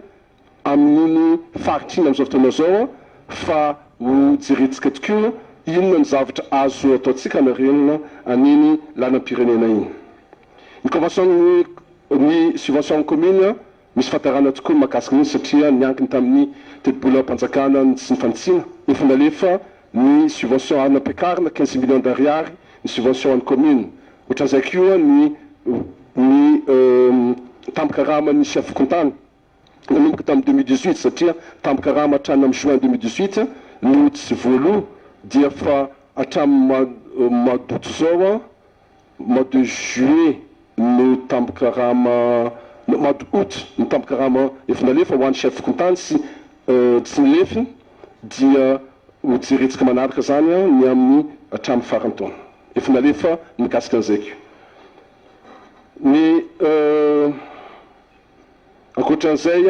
amin'iny faritra iny amin'izao fotoana izao fa ho jerentsika tokoa inona ny zavatra azo ataontsika hanarenana an'iny lalam-pirenena iny. Ny convention ny subvention commune misy fahatarana tokoa ny mahakasika an'iny satria niankina tamin'ny tetibolam-panjakana ny sy ny fanitsiana efa nalefa ny subvention ary nampiakarina 15 millions d'ariary ny subvention an'ny commune ohatran'izay koa ny ny tambin-karaman'ny chef fokontany nanomboka tamin'ny 2018 satria tambin-karama hatrany amin'ny juin 2018 no tsy voaloa dia fa hatramin'ny mois d'août izao mois de juillet no tambin-karama mois d'août no tambin-karama efa nalefa ho an'ny chef fokontany sy tsy ny lefiny dia ho jerentsika manaraka izany ny amin'ny hatramin'ny faran'ny taona. Efa nalefa ny mikasika an'izay koa. Ny ankoatran'izay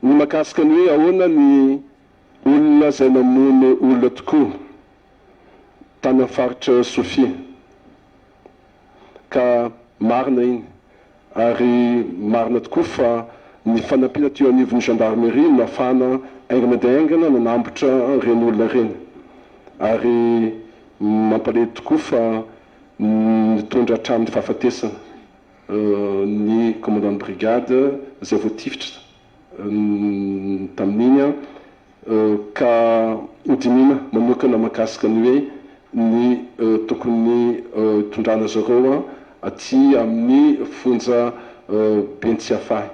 ny mahakasika ny hoe ahoana ny olona izay namono olona tokoa tany amin'ny faritra Sofia ka marina iny ary marina tokoa fa ny fanampiana teo anivon'ny gendarmerie no nahafahana haingana dia haingana nanambotra ireny olona ireny ary mampalahelo tokoa fa nitondra hatramin'ny fahafatesana ny commandant de brigade izay voatifitra tamin'iny ka hodinihina manokana mahakasika ny hoe ny tokony hitondrana zareo aty amin'ny fonja be Tsiafahy.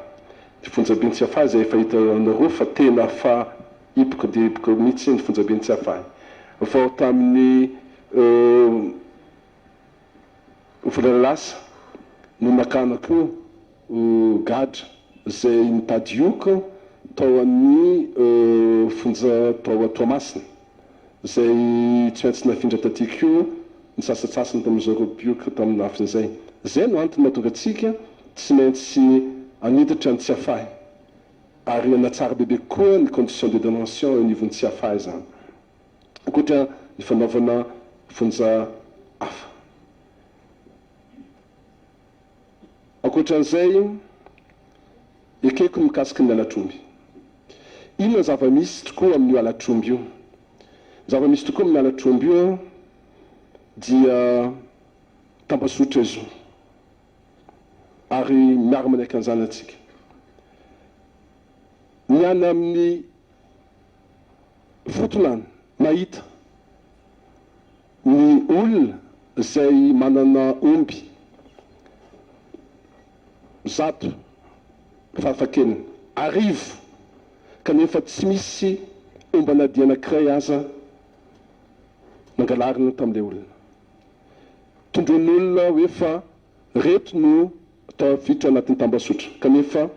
Ny fonja be Tsiafahy izay efa hitanareo fa tena fa hipoka dia hipoka mihitsy ny fonja be Tsiafahy. Vao tamin'ny volana lasa no nakana koa gadra izay nitady hioko tao amin'ny fonja tao Toamasina, izay tsy maintsy nafindra taty koa ny sasantsasany tamin'izareo mpioka tamin'ny lafiny izay. Izay no antony mahatonga antsika tsy maintsy hanitatra ny Tsiafahy ary hanatsara bebe kokoa ny conditions de détention eo anivon'ny Tsiafahy izany, ankoatra ny fanaovana fonja hafa. Ankoatra an'izay, ekeko ny mikasika ny halatr'omby. Inona ny zava-misy tokoa amin'io halatr'omby io? Ny zava-misy tokoa amin'ny halatr'omby io dia tambazotra izy io, ary miara-manaiky an'izany antsika. Ny any amin'ny fotona any mahita ny olona izay manana omby 100 farafahakeliny, 1000, kanefa tsy misy omby na dia anankiray aza nangalarina tamin'ilay olona. Tondroin'olona hoe fa reto no tafiditra anatin'ny tambazotra kanefa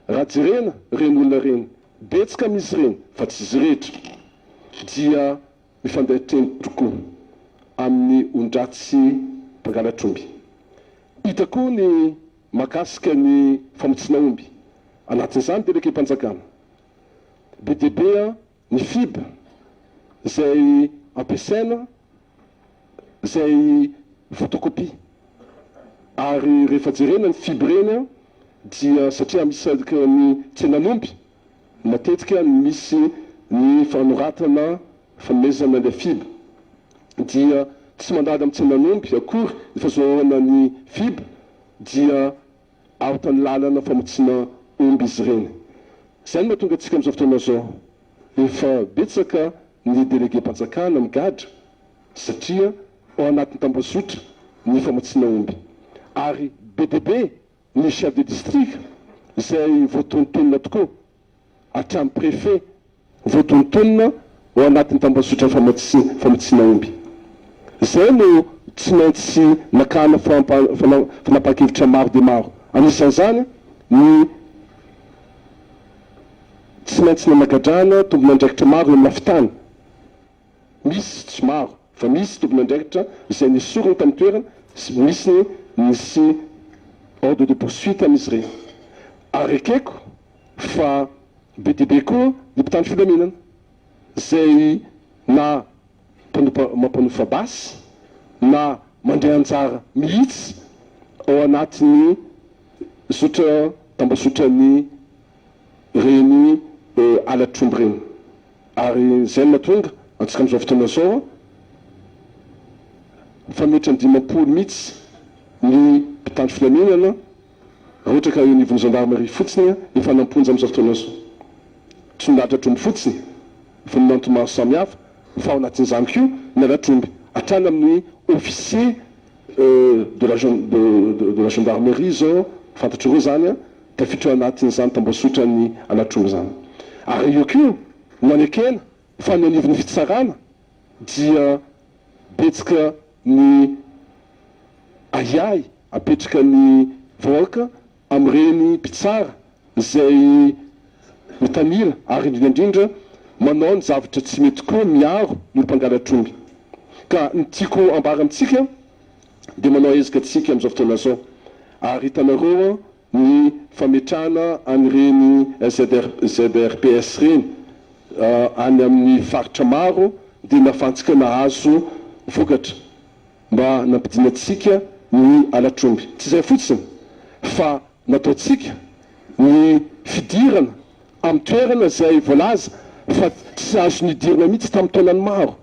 raha jerena ireny olona ireny, betsaka amin'izy ireny fa tsy izy rehetra, dia mifandaitra tokoa amin'ny olon-dratsy mpangalatr'omby. Hita koa ny mahakasika ny famotsiana omby, anatin'izany delege-mpanjakana. Be dia be ny fib izay ampiasaina izay photocopie ary rehefa jerena ny fib ireny dia satria misy ny tsenan'omby matetika no misy ny fanoratana fanomezana ilay fib dia tsy mandady amin'ny tsenan'omby akory ny fazahoana ny fib dia Aotra ny lalana famotsiana omby izy ireny. Izay no mahatonga antsika amin'izao fotoana izao efa betsaka ny delegem-panjakana migadra satria ao anatin'ny tambazotra ny famotsiana omby ary be dia be ny chef de district izay voatonontonona tokoa hatramin'ny préfet voatonontonona ao anatin'ny tambazotra famotsiana omby. Izay no tsy maintsy nakana fanapahan-kevitra maro dia maro. Anisan'izany ny tsy maintsy nanagadrana tompon'andraikitra maro eo amin'ny lafin-tany. Misy, tsy maro, fa misy tompon'andraikitra izay nesorina tamin'ny toerana sy misy ny nisy ordre de poursuite amin'izy ireny. Ary ekeko fa be dia be koa ny mpitandro filaminana izay na mpanompa mampanofa basy na mandray anjara mihitsy ao anatin'ny zotra tambazotran'ny reny halatr'omby ireny. Ary izay no mahatonga antsika amin'izao fotoana izao fa mihoatra ny 50 mihitsy ny mpitandro filaminana Raha ohatra ka eo anivon'ny gendarmerie fotsiny efa namponja amin'izao fotoana izao. Tsy ny halatr'omby fotsiny fa ny antony maro samihafa fa ao anatin'izany koa ny halatr'omby hatrany amin'ny officier de la de la gendarmerie izao fantatrareo izany tafiditra ao anatin'izany tambazotra ny halatr'omby izany. Ary eo koa no anekena fa ny anivon'ny fitsarana dia betsaka ny ahiahy apetraka ny vahoaka amin'ireny mpitsara izay mitanila ary indrindra indrindra manao ny zavatra tsy mety koa miaro ny olo-mpangalatr'omby. Ka ny tiako ambara amintsika dia manao ezaka antsika amin'izao fotoana izao ary hitanareo ny fametrahana an'ireny ZRPS ireny any amin'ny faritra maro dia nahafahantsika nahazo vokatra mba nampidinantsika ny halatr'omby. Tsy izay fotsiny fa nataontsika ny fidirana amin'ny toerana izay voalaza fa tsy azo nidirana mihitsy tamin'ny taonany maro.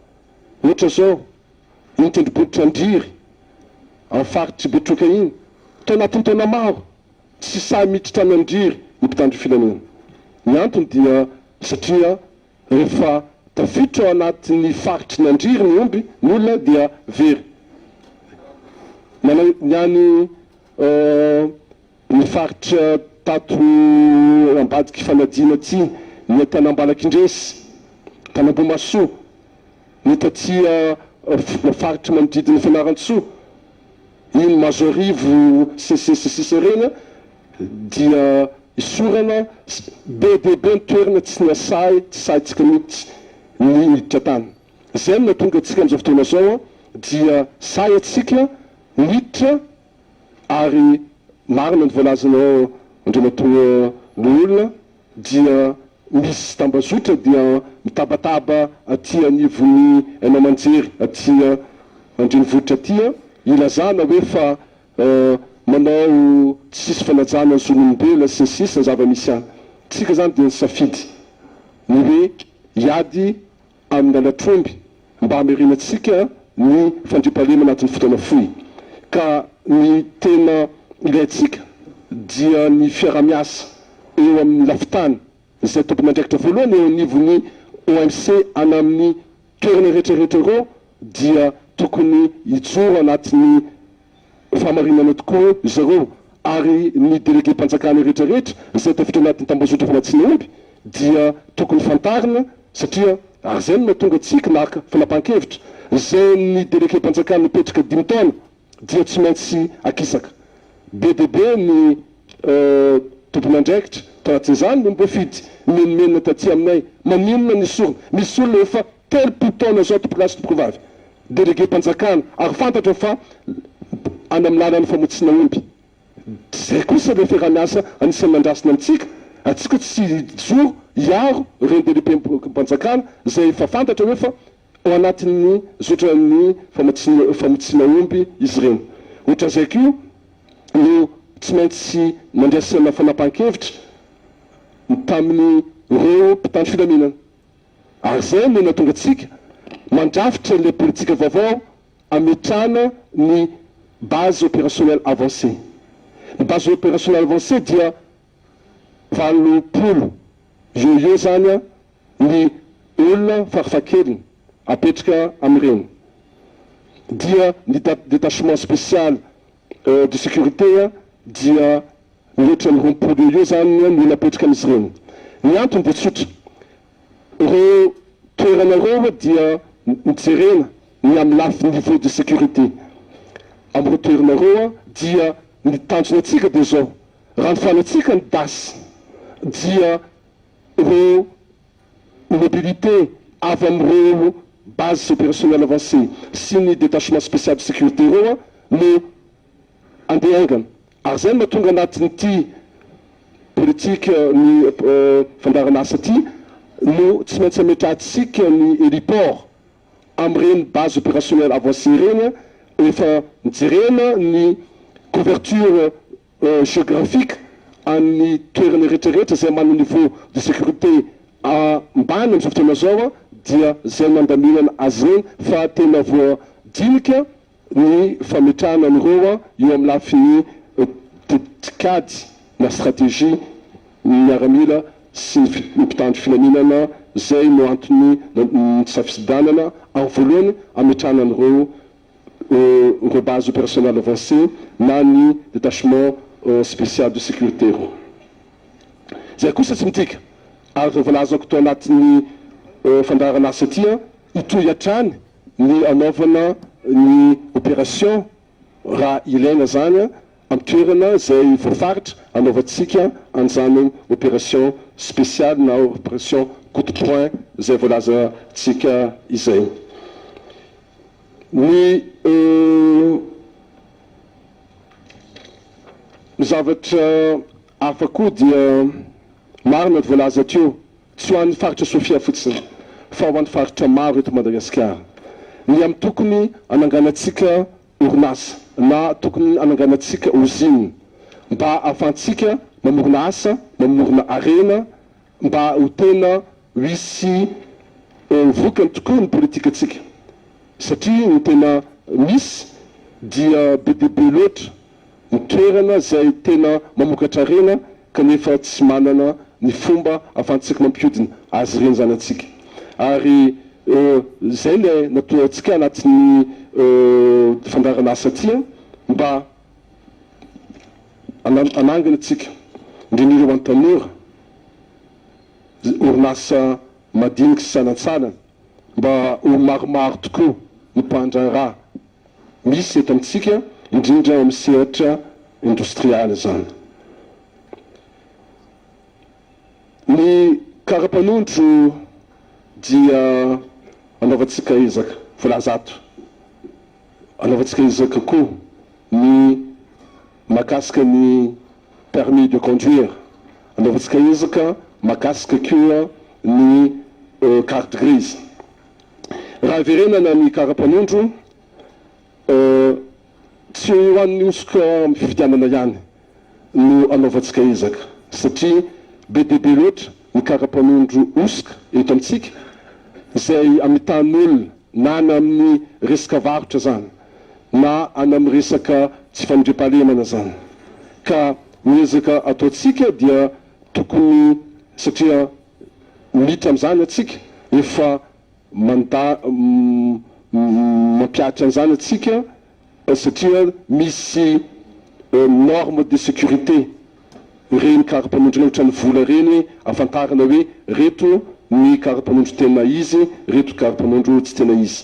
Ohatra izao, iny tendrombohitra Andriry amin'ny faritr'i Betroka iny, tao anatin'ny taona maro, tsy sahy miditra any Andriry ny mpitandro filaminana. Ny antony dia satria rehefa tafiditra ao anatin'ny faritry ny Andriry ny omby, ny olona dia very. Ny any Ny faritra tato ambadik'i Fanadihana aty, ny tany Ambalakindresy, tany Ambohimahasoa, ny taty faritra manodidina Fianarantsoa, iny Mahazoarivo sy ny sisa sy ny sisa ireny dia isaorana be dia be ny toerana tsy nasahy, tsy sahintsika mihitsy ny niditra tany. Izay no nahatonga antsika amin'izao fotoana izao dia sahy antsika niditra Ary marina ny voalazanao Andriamatoa Loholona dia misy tambazotra dia mitabataba aty anivon'ny haino aman-jery aty andrenivohitra aty ilazana hoe fa manao tsisy fanajana ny zon'olombelona sy ny sisa ny zava-misy any. Tsika zany dia nisafidy ny hoe hiady amin'ny halatr'omby mba hamerenantsika ny fandriampahalemana anatin'ny fotoana fohy. Ka ny tena ilaintsika dia ny fiaraha-miasa eo amin'ny lafin-tany. izay tompon'andraikitra voalohany eo anivon'ny OMC any amin'ny toerana rehetra rehetra ireo dia tokony hijoro anatin'ny fahamarinana tokoa zareo ary ny delegem-panjakana rehetra rehetra izay tafiditra anatin'ny tambazotra famatsiana omby dia tokony fantarina satria ary izay no nahatonga antsika naka fanapahan-kevitra izay ny delegem-panjakana mipetraka dimy taona dia tsy maintsy akisaka. Be dia be ny tompon'andraikitra tao anatin'izany no mbofidy mimenomenona taty aminay. Maninona ny sorona? Misy olona efa 30 taona izao tompokolahy sy tompokovavy, delegem-panjakana ary fantatra fa any amin'ny lalan'ny famotsiana omby. Izay kosa ilay fiaraha-miasa anisan'ny nandrasina amintsika, antsika tsy hijoro hiaro ireny delegem-panjakana izay efa fantatra hoe fa Ao anatin'ny zotran'ny famotsiana omby izy ireny. Ohatran'izay koa no tsy maintsy nandraisana fanapahan-kevitra tamin'ireo mpitandro filaminana. Ary izay no nahatonga antsika mandrafitra ilay politika vaovao hametrahana ny base opérationnelle avancée. Ny base opérationnelle avancée dia 80 eo ho eo izany ny olona farafahakeliny apetraka amin'ireny dia ny détachement spécial de sécurité dia mihoatra ny 20 eo eo izany ny olona apetraka amin'izy ireny. Ny antony dia tsotra, ireo toerana ireo dia nojerena ny amin'ny lafiny niveau de sécurité amin'ireo toerana ireo dia ny tanjona antsika dia izao, raha ny fanantsika ny das dia Ireo mobilité avy amin'ireo bases opérationnelles avancées sy ny détachement spécial de sécurité ireo no andeha haingana. Ary izay no mahatonga anatin'ity politique ny fandaharan'asa ity no tsy maintsy ametrahantsika ny héliport amin'ireny bases opérationnelles avancées ireny efa nijerena ny couverture géographique an'ny toerana rehetra rehetra izay manana niveau de sécurité ambany amin'izao fotoana izao dia izay nandaminana azy ireny fa tena voadinika ny fametrahana an'ireo eo amin'ny lafiny tetikady na stratégie ny miaramila sy ny mpitandro filaminana izay no antony nisafidianana amin'ny voalohany hametrahana an'ireo ireo base opérationnelle avancée na ny détachement spécial de sécurité ireo. Izay kosa tsy midika, araka ny voalazako tao anatin'ny fandaharan'asa ity, hitohy hatrany ny hanaovana ny opération raha ilaina izany amin'ny toerana izay voafaritra hanaovantsika an'izany opération spéciale na opération coup de poing izay voalazantsika izay. Ny zavatra hafa koa dia marina ny voalaza teo, tsy ho an'ny faritra Sofia fotsiny fa ho an'ny faritra maro eto Madagasikara. Ny amin'ny tokony hananganantsika orinasa na tokony hananganantsika ozinina mba hahafahantsika mamorona asa, mamorona harena mba ho tena hisy vokany tokoa ny politikantsika satria ny tena misy dia be dia be loatra ny toerana izay tena mamokatra harena kanefa tsy manana ny fomba ahafahantsika mampihodina azy ireny izany antsika ary izay ilay nataontsika anatin'ny fandaharan'asa ity mba hanangana antsika indrindra ireo antanora orinasa madinika sy salantsalany mba ho maromaro tokoa ny mpandraharaha misy eto amintsika, indrindra eo amin'ny sehatra indostrialy izany. Ny kara-panondro dia anaovantsika ezaka, voalaza ato, anaovantsika ezaka koa ny mahakasika ny permis de conduire, anaovantsika ezaka mahakasika koa ny carte grise. Raha hiverenana ny kara-panondro, tsy ho an'ny hosoka amin'ny fifidianana ihany no anaovantsika ezaka satria be dia be loatra ny kara-panondro hosoka eto amintsika izay amitahan'olona na any amin'ny resaka varotra izany na any amin'ny resaka tsy fandriampahalemana izany ka ny ezaka ataontsika dia tokony satria. Miditra amin'izany antsika, efa manda mampihatra an'izany antsika satria misy norme de sécurité ireny kara-panondro ireny ohatran'ny vola ireny hoe ahafantarana hoe reto ny kara-panondro tena izy, reto kara-panondro tsy tena izy.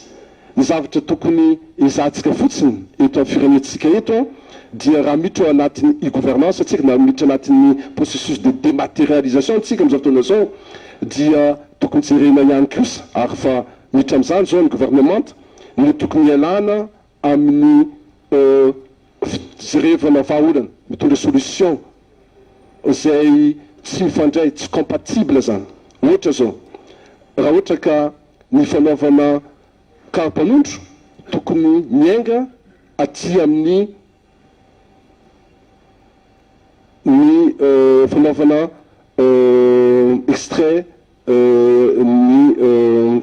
Ny zavatra tokony ezahantsika fotsiny eto amin'ny firenentsika eto dia raha miditra ao anatin'ny e-gouvernance antsika na miditra anatin'ny processus de dématérialisation antsika amin'izao fotoana izao dia tokony jerena ihany kosa ary fa miditra amin'izany izao ny governemanta no tokony hialana amin'ny fijerevana vahaolana mitondra solution izay tsy mifandray, tsy compatible izany. Ohatra izao, raha ohatra ka ny fanaovana kara-panondro tokony miainga aty amin'ny ny fanaovana extrait ny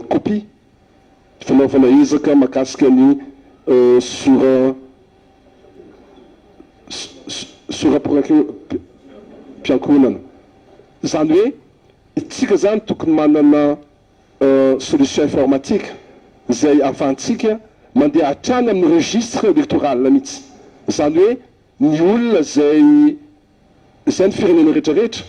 copie, fanaovana ezaka mahakasika ny sora sora-piankohonana. Izany hoe isika izany tokony manana solution informatique izay ahafahantsika mandeha hatrany amin'ny registre électoral mihitsy. Izany hoe ny olona izay izay ny firenena rehetra rehetra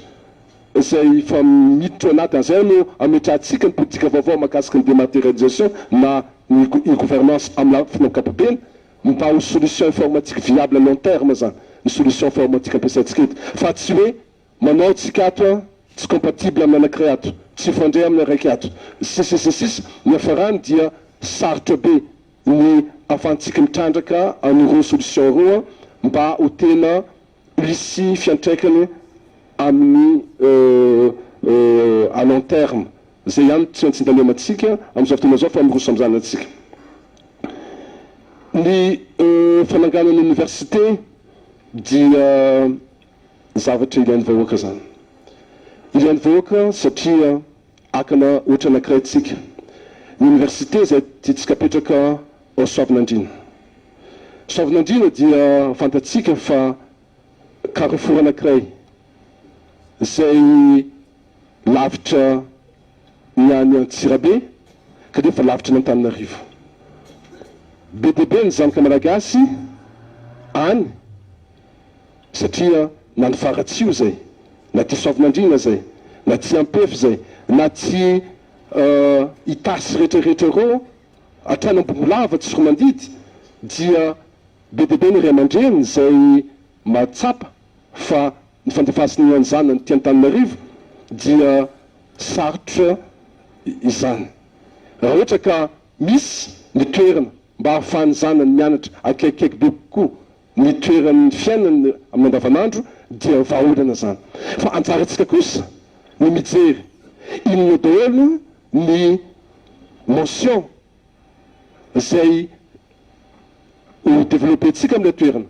izay efa miditra ao anaty an'izay no ametrahantsika ny politika vaovao mahakasika ny dématérialisation na ny e-gouvernance amin'ny lafiny ankapobeny mba ho solution informatique viable à long terme izany ny solution informatique ampiasaintsika eto fa tsy hoe Manao tsika ato an, tsy compatible amin'ny anakiray ato, tsy hifandray amin'ny araiky ato, sisa sy ny sisa, ny hafarany dia sarotra be ny afahantsika mitrandraka an'ireo solution ireo an, mba ho tena hisy fiantraikany amin'ny à long terme. Izay ihany no tsy maintsy indaniamantsika amin'izao fotoana izao fa miroso amin'izany antsika. Ny fananganana université dia. Zavatra ilain'ny vahoaka izany. Ilain'ny vahoaka satria hakana ohatra anankiray tsika, ny oniversite izay tiantsika apetraka ao Soavinandriana. Soavinandriana dia fantatsika fa carrefour anankiray izay lavitra ny any Antsirabe kanefa lavitra an'Antananarivo. Be dia be ny zanaka malagasy any. Satria na ny Faratsiho izay, na ty Soavinandriana izay, na ty Ampefy izay, na ty Itasy rehetra rehetra ireo, hatrany Ambongolava, Tsiroamandidy, dia be dia be ny ray aman-dreny izay mahatsapa fa ny fandefasany ny zanany ty Antananarivo dia sarotra izany. Raha ohatra ka misy ny toerana mba ahafahan'ny zanany mianatra akaikikaiky be kokoa ny toeran'ny fiainany amin'ny andavanandro dia vahaolana izany. Fa anjarantsika kosa ny mijery inona daholo ny mention izay ho developper-tsika amin'ilay toerana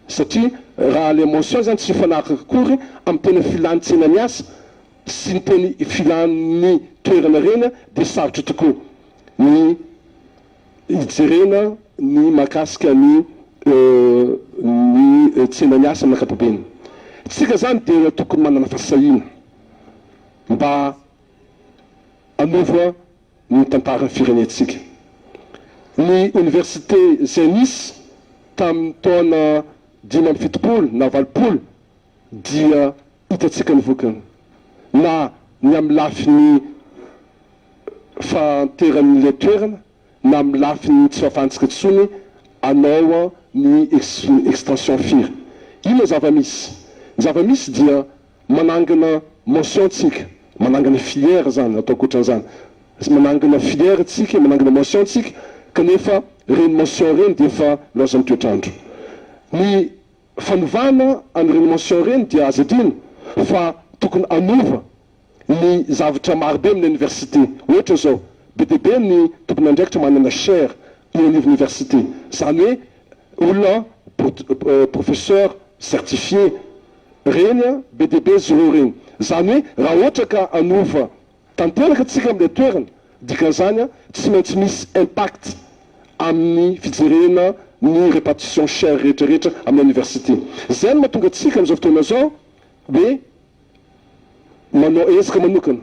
satria raha ilay mention izany tsy hifanaraka akory amin'ny tena filan'ny tsenan'ny asa sy ny tena filan'ny toerana ireny dia sarotra tokoa ny hijerena ny mahakasika ny ny tsenan'ny asa amin'ny ankapobeny. Tsika izany dia tokony manana fahasahiana mba hanova ny tantaran'ny firenentsika. Ny oniversite izay nisy tamin'ny taona 75 na 80 dia hitantsika ny vokany na ny amin'ny lafiny fahanteran'ilay toerana na amin'ny lafiny tsy fahafahantsika intsony hanao ny extension firy. Inona ny zava-misy? Ny zava-misy dia manangana mention tsika, manangana filière zany ataoko ohatran'izany, manangana filière tsika, manangana mention tsika kanefa ireny mention ireny dia efa laozan'ny toetr'andro. Ny Fanovana an'ireny mention ireny dia azo adino fa tokony hanova ny zavatra marobe amin'ny université. Ohatra izao, be dia be ny tompon'andraikitra manana chaire eo anivon'ny université. Izany hoe olona professeur certifié ireny, be dia be izy ireo ireny. Izany hoe raha ohatra ka hanova Tanteraka tsika amin'ilay toerana, dikan'izany tsy maintsy misy impact amin'ny fijerena ny répartition chaire rehetra rehetra amin'ny université. Izay no mahatonga antsika amin'izao fotoana izao hoe manao ezaka manokana.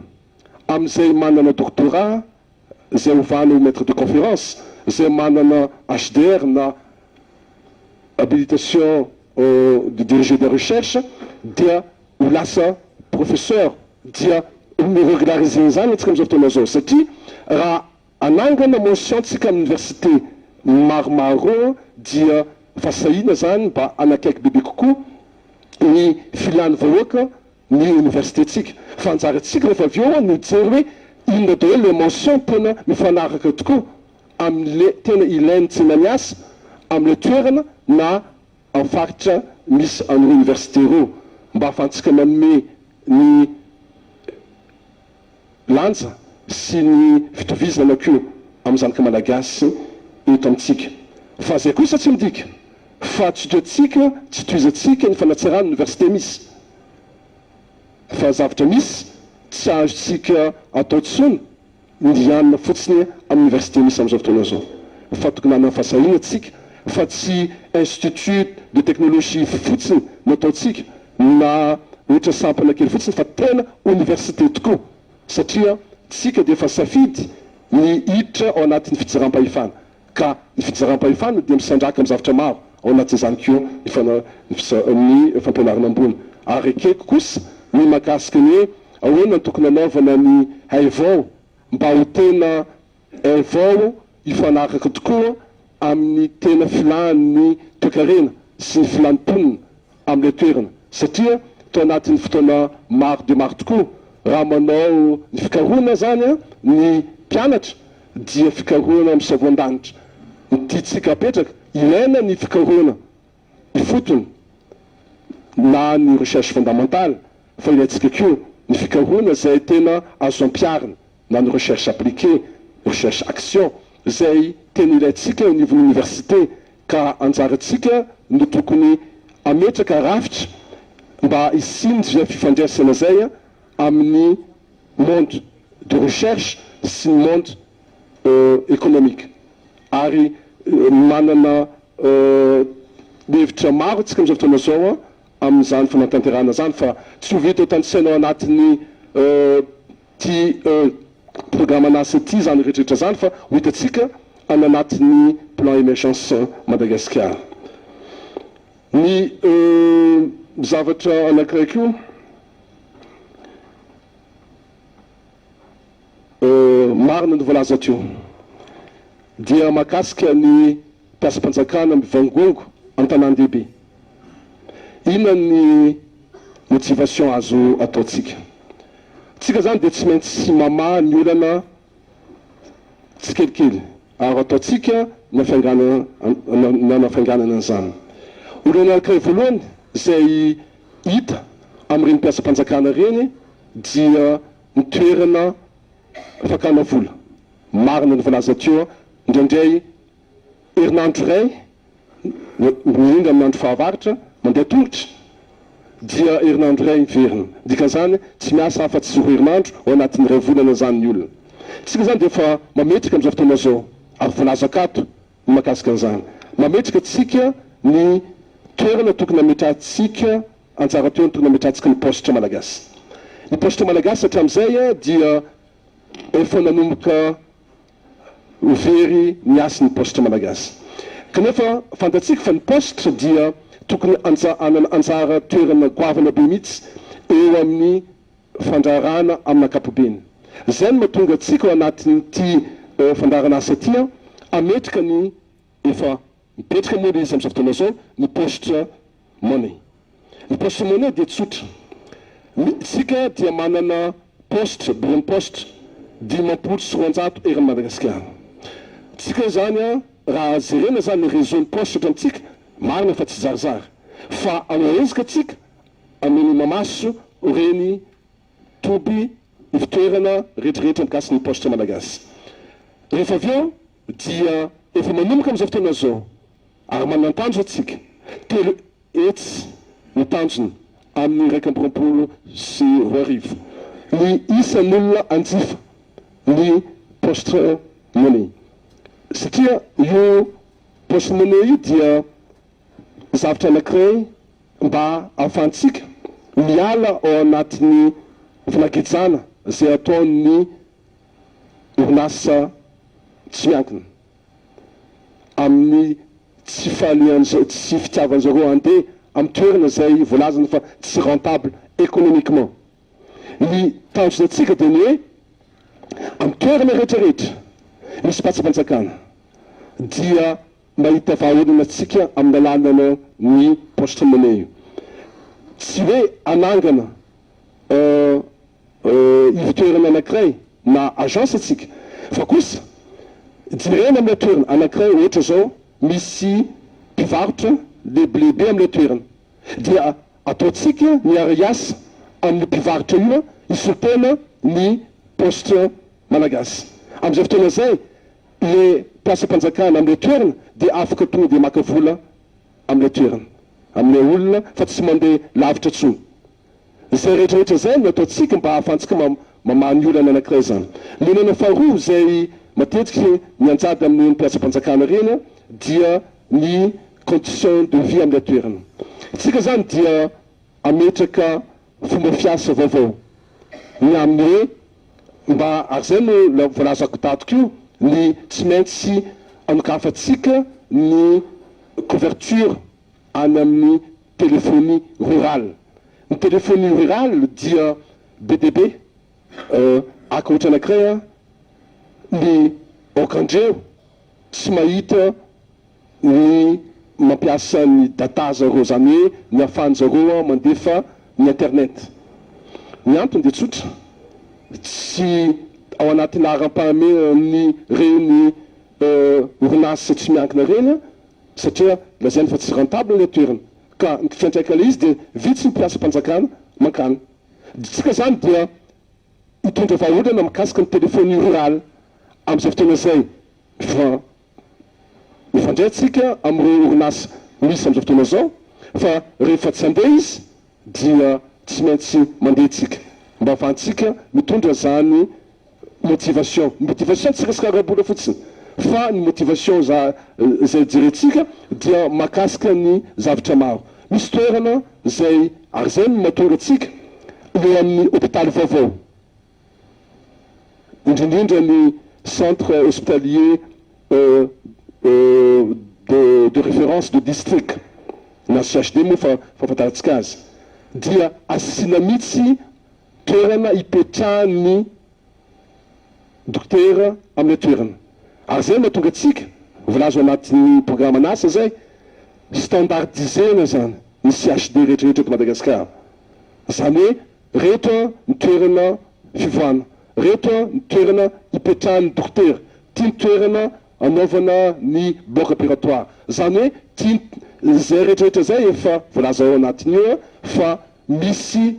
Amin'izay manana doctorat, izay ovana ho maître de conférence, izay manana HDR na habilitation de diriger des recherches dia ho lasa professeur dia mi-regulariser izany antsika amin'izao fotoana izao satria raha hanangana mention tsika amin'ny université maromaro dia fahasahiana izany mba hanakaiky bebe kokoa ny filan'ny vahoaka ny université-tsika fa anjarantsika rehefa avy eo no hijery hoe inona daholo le mention tena mifanaraka tokoa amin'le tena ilain'ny tsena miasa amin'ilay toerana na amin'ny faritra misy an'ireo université ireo mba ahafahantsika manome ny lanja sy ny fitovizana koa amin'ny zanaka malagasy eto amintsika. Fa izay kosa tsy midika fa tsy toetsika, tsy tohizantsika ny fanatsarana ny université misy. Fa zavatra misy tsy azontsika atao intsony ny hianina fotsiny amin'ny université misy amin'izao fotoana izao. Fa tokony hanana fahasahiana tsika fa tsy institut de technologie fotsiny no ataontsika na ohatra sampana kely fotsiny fa tena oniversite tokoa satria tsika dia efa safidy ny hiditra ao anatin'ny fitsaram-pahefana ka ny fitsaram-pahefana dia misandrahaka amin'ny zavatra maro ao anatin'izany koa ny ny fampianarana ambony ary ekeko kosa ny mahakasika ny hoe ahoana no tokony hanaovana ny haivao mba ho tena Haivao hifanaraka tokoa amin'ny tena filan'ny toekarena sy ny filan'ny mponina amin'ilay toerana satria tao anatin'ny fotoana maro dia maro tokoa raha manao ny fikarohana izany ny mpianatra dia fikarohana misavoan-danitra no tiantsika apetraka, ilaina ny fikarohana ifotony na ny recherche fondamentale fa ilaintsika koa ny fikarohana izay tena azo ampiharina na ny recherche appliquée, recherche action, izay tena ilaintsika eo anivon'ny oniversite ka anjarantsika no tokony hametraka rafitra mba hisian'izay fifandraisana izay amin'ny monde de recherche sy ny monde économique ary manana hevitra maro isika amin'izao fotoana izao amin'izany fanatanterahana izany fa tsy ho vita ho tanisaina ao anatin'ny Ity programan'asa ity izany rehetra rehetra izany fa ho hitantsika any anatin'ny plan emergence Madagasikara. Ny zavatra anankiray koa marina ny voalaza teo dia mahakasika ny mpiasam-panjakana mivangongo an-tanàn-dehibe. Inona ny motivation azo ataontsika? Tsika zany dia tsy maintsy mamaha ny olana tsikelikely ary ataontsika ny hanafainganana an'izany. Olana anankiray voalohany izay hita amin'ireny mpiasam-panjakana ireny dia ny toerana fakana vola. Marina ny voalaza teo, indraindray herinandro iray Miainga amin'ny andro fahavaratra, mandeha tongotra, dia herinandro iray miverina. Dikan'izany, tsy miasa afa-tsy roa herinandro ao anatin'ny iray volana izany ny olona. Isika izany dia efa mametraka amin'izao fotoana izao, ary voalazako ato ny mahakasika an'izany. Mametraka antsika ny toerana tokony hametrahantsika, anjara toerana tokony hametrahantsika ny paositra malagasy. Ny paositra malagasy hatramin'izay dia efa nanomboka Ho very ny hasin'ny paositra malagasy. Kanefa fantatsika fa ny paositra dia tokony hanana anjara toerana goavana be mihitsy eo amin'ny fandraharahana amin'ny ankapobeny. Izay no mahatonga antsika ao anatin'ity fandaharan'asa ity hametraka ny efa Mipetraka moa ilay izy amin'izao fotoana izao, ny paositra money. Ny paositra money dia tsotra. Ny, isika dia manana paositra, biraon'ny paositra, 250 eran'i Madagasikara. Tsika izany an, raha jerena izany ny réseau ny paositra eto amintsika, marina fa tsy zarizary. Fa hanao ezaka tsika hameno mamaso ireny toby, ivon-toerana rehetrarehetra mikasika ny paositra malagasy. Rehefa avy eo, dia efa manomboka amin'izao fotoana izao ary manana tanjona isika, 300 ny tanjona amin'ny 2021 ny isan'olona hanjifa ny poste money satria io poste money io dia zavatra anankiray mba ahafahantsika miala ao anatin'ny fanagejana. izay ataon'ny orinasa tsy miankina amin'ny tsy fahalian-dry tsy fitiavan-dry zareo handeha amin'ny toerana izay voalazany fa tsy rentable économiquement. Ny tanjona antsika dia ny hoe amin'ny toerana rehetra rehetra misy mpatsam-panjakana dia mahita vahaolana antsika amin'ny alalana ny poste monnaie io. Tsy hoe hanangana ivon-toerana anankiray na agence antsika fa kosa jerena amin'ilay toerana anankiray ohatra izao misy mpivarotra lehibilehibe amin'ilay toerana dia Ataontsika miara-hiasa amin'io mpivarotra io hisolo-tena ny Poste Malagasy. Amin'izay fotoana izay, ilay mpiasam-panjakana amin'ilay toerana dia afaka tonga dia maka vola amin'ilay toerana, amin'ilay olona fa tsy mandeha lavitra intsony. Izay rehetra rehetra izay no ataontsika mba hahafahantsika mamaha ny olana anankiray izany. Ny olana faharoa izay matetika mianjady amin'ireny mpiasam-panjakana ireny dia ny condition de vie amin'ilay toerana. Isika izany dia hametraka fomba fiasa vaovao ny amin'ny hoe mba, ary izay no voalazako tato koa, ny tsy maintsy anokafantsika ny couverture any amin'ny téléphonie rurale. Ny téléphonie rurale dia be dia be, haka ohatra anankiray aho, ny Okandreo tsy mahita ny mampiasa ny data zareo, izany hoe ny ahafahan-jareo mandefa ny internet. Ny antony dia tsotra, tsy ao anaty laharam-pahamehan'ny reny orinasa tsy miankina ireny satria lazainy fa tsy rentable ilay toerana ka ny fiantraikan'ilay izy dia vitsy ny mpiasam-panjakana mankany. Tsika izany dia hitondra vahaolana mikasika ny téléphonie rurale amin'izay fotoana izay fa mifandray tsika amin'ireo orinasa misy amin'izao fotoana izao fa rehefa tsy handeha izy dia tsy maintsy mandeha tsika mba ahafahantsika mitondra izany motivation. Ny motivation tsy resaka ara-bola fotsiny fa ny motivation izay jerentsika dia mahakasika ny zavatra maro. Misy toerana izay ary izay no mahatonga antsika eo amin'ny hopitaly vaovao indrindrindra ny centre hospitalier de de référence de district na CHD moa fa fahafantarantsika azy dia asiana mihitsy toerana hipetrahan'ny dokotera amin'ilay toerana. Ary izay no mahatonga antsika, voalaza ao anatin'ny programan'asa izay, standardiser-na izany ny CHD rehetra rehetra eto Madagasikara. Izany hoe reto ny toerana fivoahana, reto ny toerana hipetrahan'ny dokotera, ity ny toerana anaovana ny bloc opératoire. Izany hoe ity izay rehetra rehetra izay efa voalaza ao anatin'io fa misy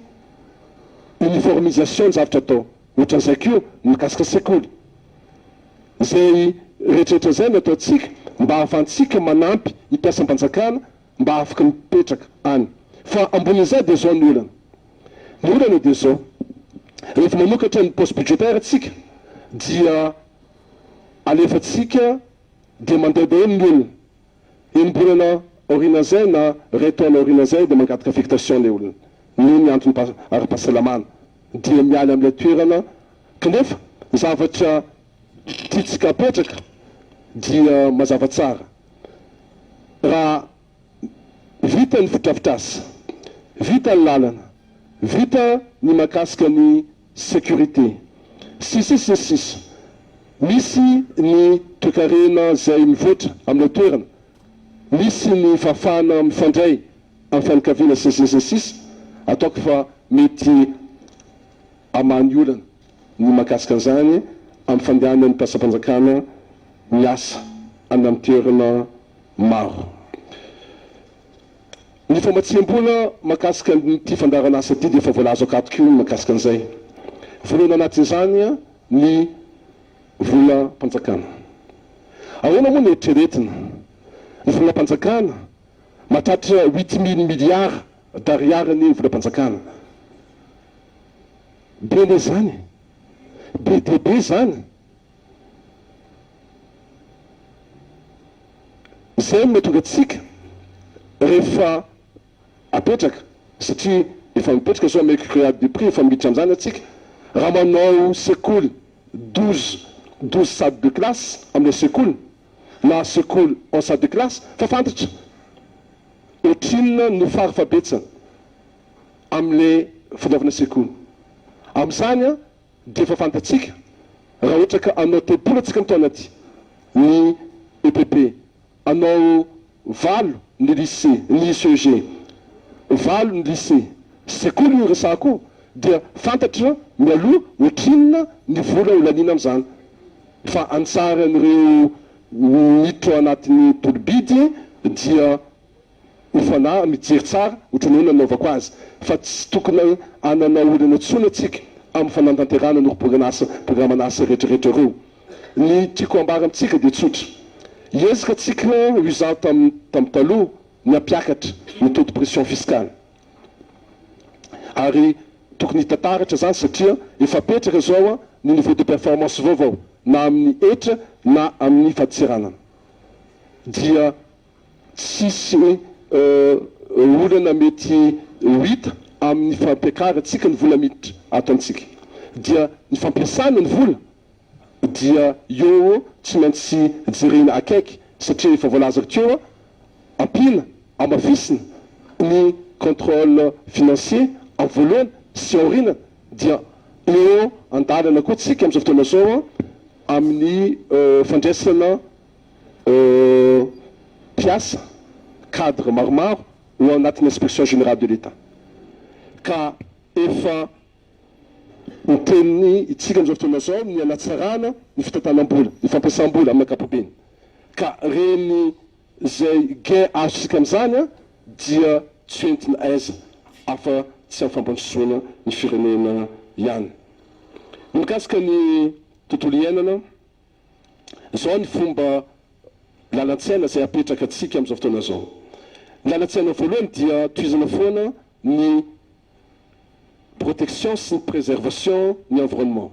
uniformisation ny zavatra atao. Ohatran'izay koa ny mikasika sekoly. Izay rehetra rehetra izay no ataontsika mba ahafahantsika manampy ny mpiasam-panjakana mba afaka mipetraka any. Fa ambonin'izay dia izao ny olana. Ny olana dia izao, rehefa manokatra ny poste budgétaire tsika dia alefantsika dia mandeha daholo ny olona. Enim-bolana aorianan'izay na iray taona aorianan'izay dia mangataka affectation ilay olona noho ny antony ara-pahasalamana dia miala amin'ilay toerana kanefa ny zavatra tiantsika apetraka dia mazava tsara raha vita ny fotodrafitrasa, vita ny lalana, vita ny mahakasika ny sécurité, sy sisa sy ny sisa Misy ny toekarena izay mivoatra amin'ilay toerana, misy ny fahafahana mifandray amin'ny fianakaviana sy ny sisa sy ny sisa Ataoko fa mety hamaha ny olana ny mahakasika an'izany amin'ny fandehanan'ny mpiasam-panjakana miasa any amin'ny toerana maro. Ny famatsiam-bola mahakasika an'ity fandaharan'asa ity dia efa voalazako ato koa ny mahakasika an'izay. Voalohany anatin'izany ny volam-panjakana. Ahoana moa no eritreretina? Ny volam-panjakana, mahatratra 8000 milliards d'ariary anie ny volam-panjakana. Be anie izany e! Be dia be izany. Izay no mahatonga antsika rehefa apetraka, satria efa mipetraka izao mercurial de prix, efa miditra amin'izany antsika. Raha manao sekoly 12, 12 salles de classe amin'ilay sekoly na sekoly en salle de classe fa fantatra ohatrinona no fara-fahabetsany amin'ilay fanaovana sekoly. Amin'izany dia efa fantatsika raha ohatra ka hanao 30 antsika amin'ny taona ity ny EPP, Hanao valo ny lycée, ny CEG, valo ny lycée, sekoly io resahako io, dia fantatra mialoha ohatrinona ny vola ho laniana amin'izany. Fa antsaran'ireo miditra ao anatin'ny tolo-bidy dia ho fanahy mijery tsara ohatran'ny ahoana ny anaovako azy. Fa tsy tokony hanana olana intsony antsika amin'ny fanatanterahana an'ireo programan'asa rehetrarehetra ireo. Ny tiako ambara amintsika dia tsotra. Hiezaka tsika ho izaho tam tam taloha ny hampiakatra ny taux de pression fiscale. Ary tokony hita taratra izany satria efa apetraka izao ny niveau de performance vaovao na amin'ny hetra na amin'ny fadintseranana. Dia tsisy olana mety ho hita amin'ny fampiakarantsika ny vola miditra ato amintsika. Dia ny fampiasana ny vola dia eo tsy maintsy jerena akaiky satria efa voalazako teo ampiana, amafisina ny contrôle financier amin'ny voalohany sy aoriana dia eo andalana koa tsika amin'izao fotoana izao amin'ny fandraisana mpiasa, cadre maromaro ho anatin'ny inspection générale de l'Etat ka efa Miteny isika amin'izao fotoana izao ny hanatsarana ny fitantanam-bola, ny fampiasam-bola amin'ny ankapobeny. Ka ireny izay gain azontsika amin'izany dia tsy hoentina aiza afa tsy amin'ny fampandrosoana ny firenena ihany. Ny mikasika ny tontolo iainana, izao ny fomba lalan-tsaina izay apetraka antsika amin'izao fotoana izao. Ny lalan-tsaina voalohany dia tohizana foana ny protection sy ny préservation ny environnement,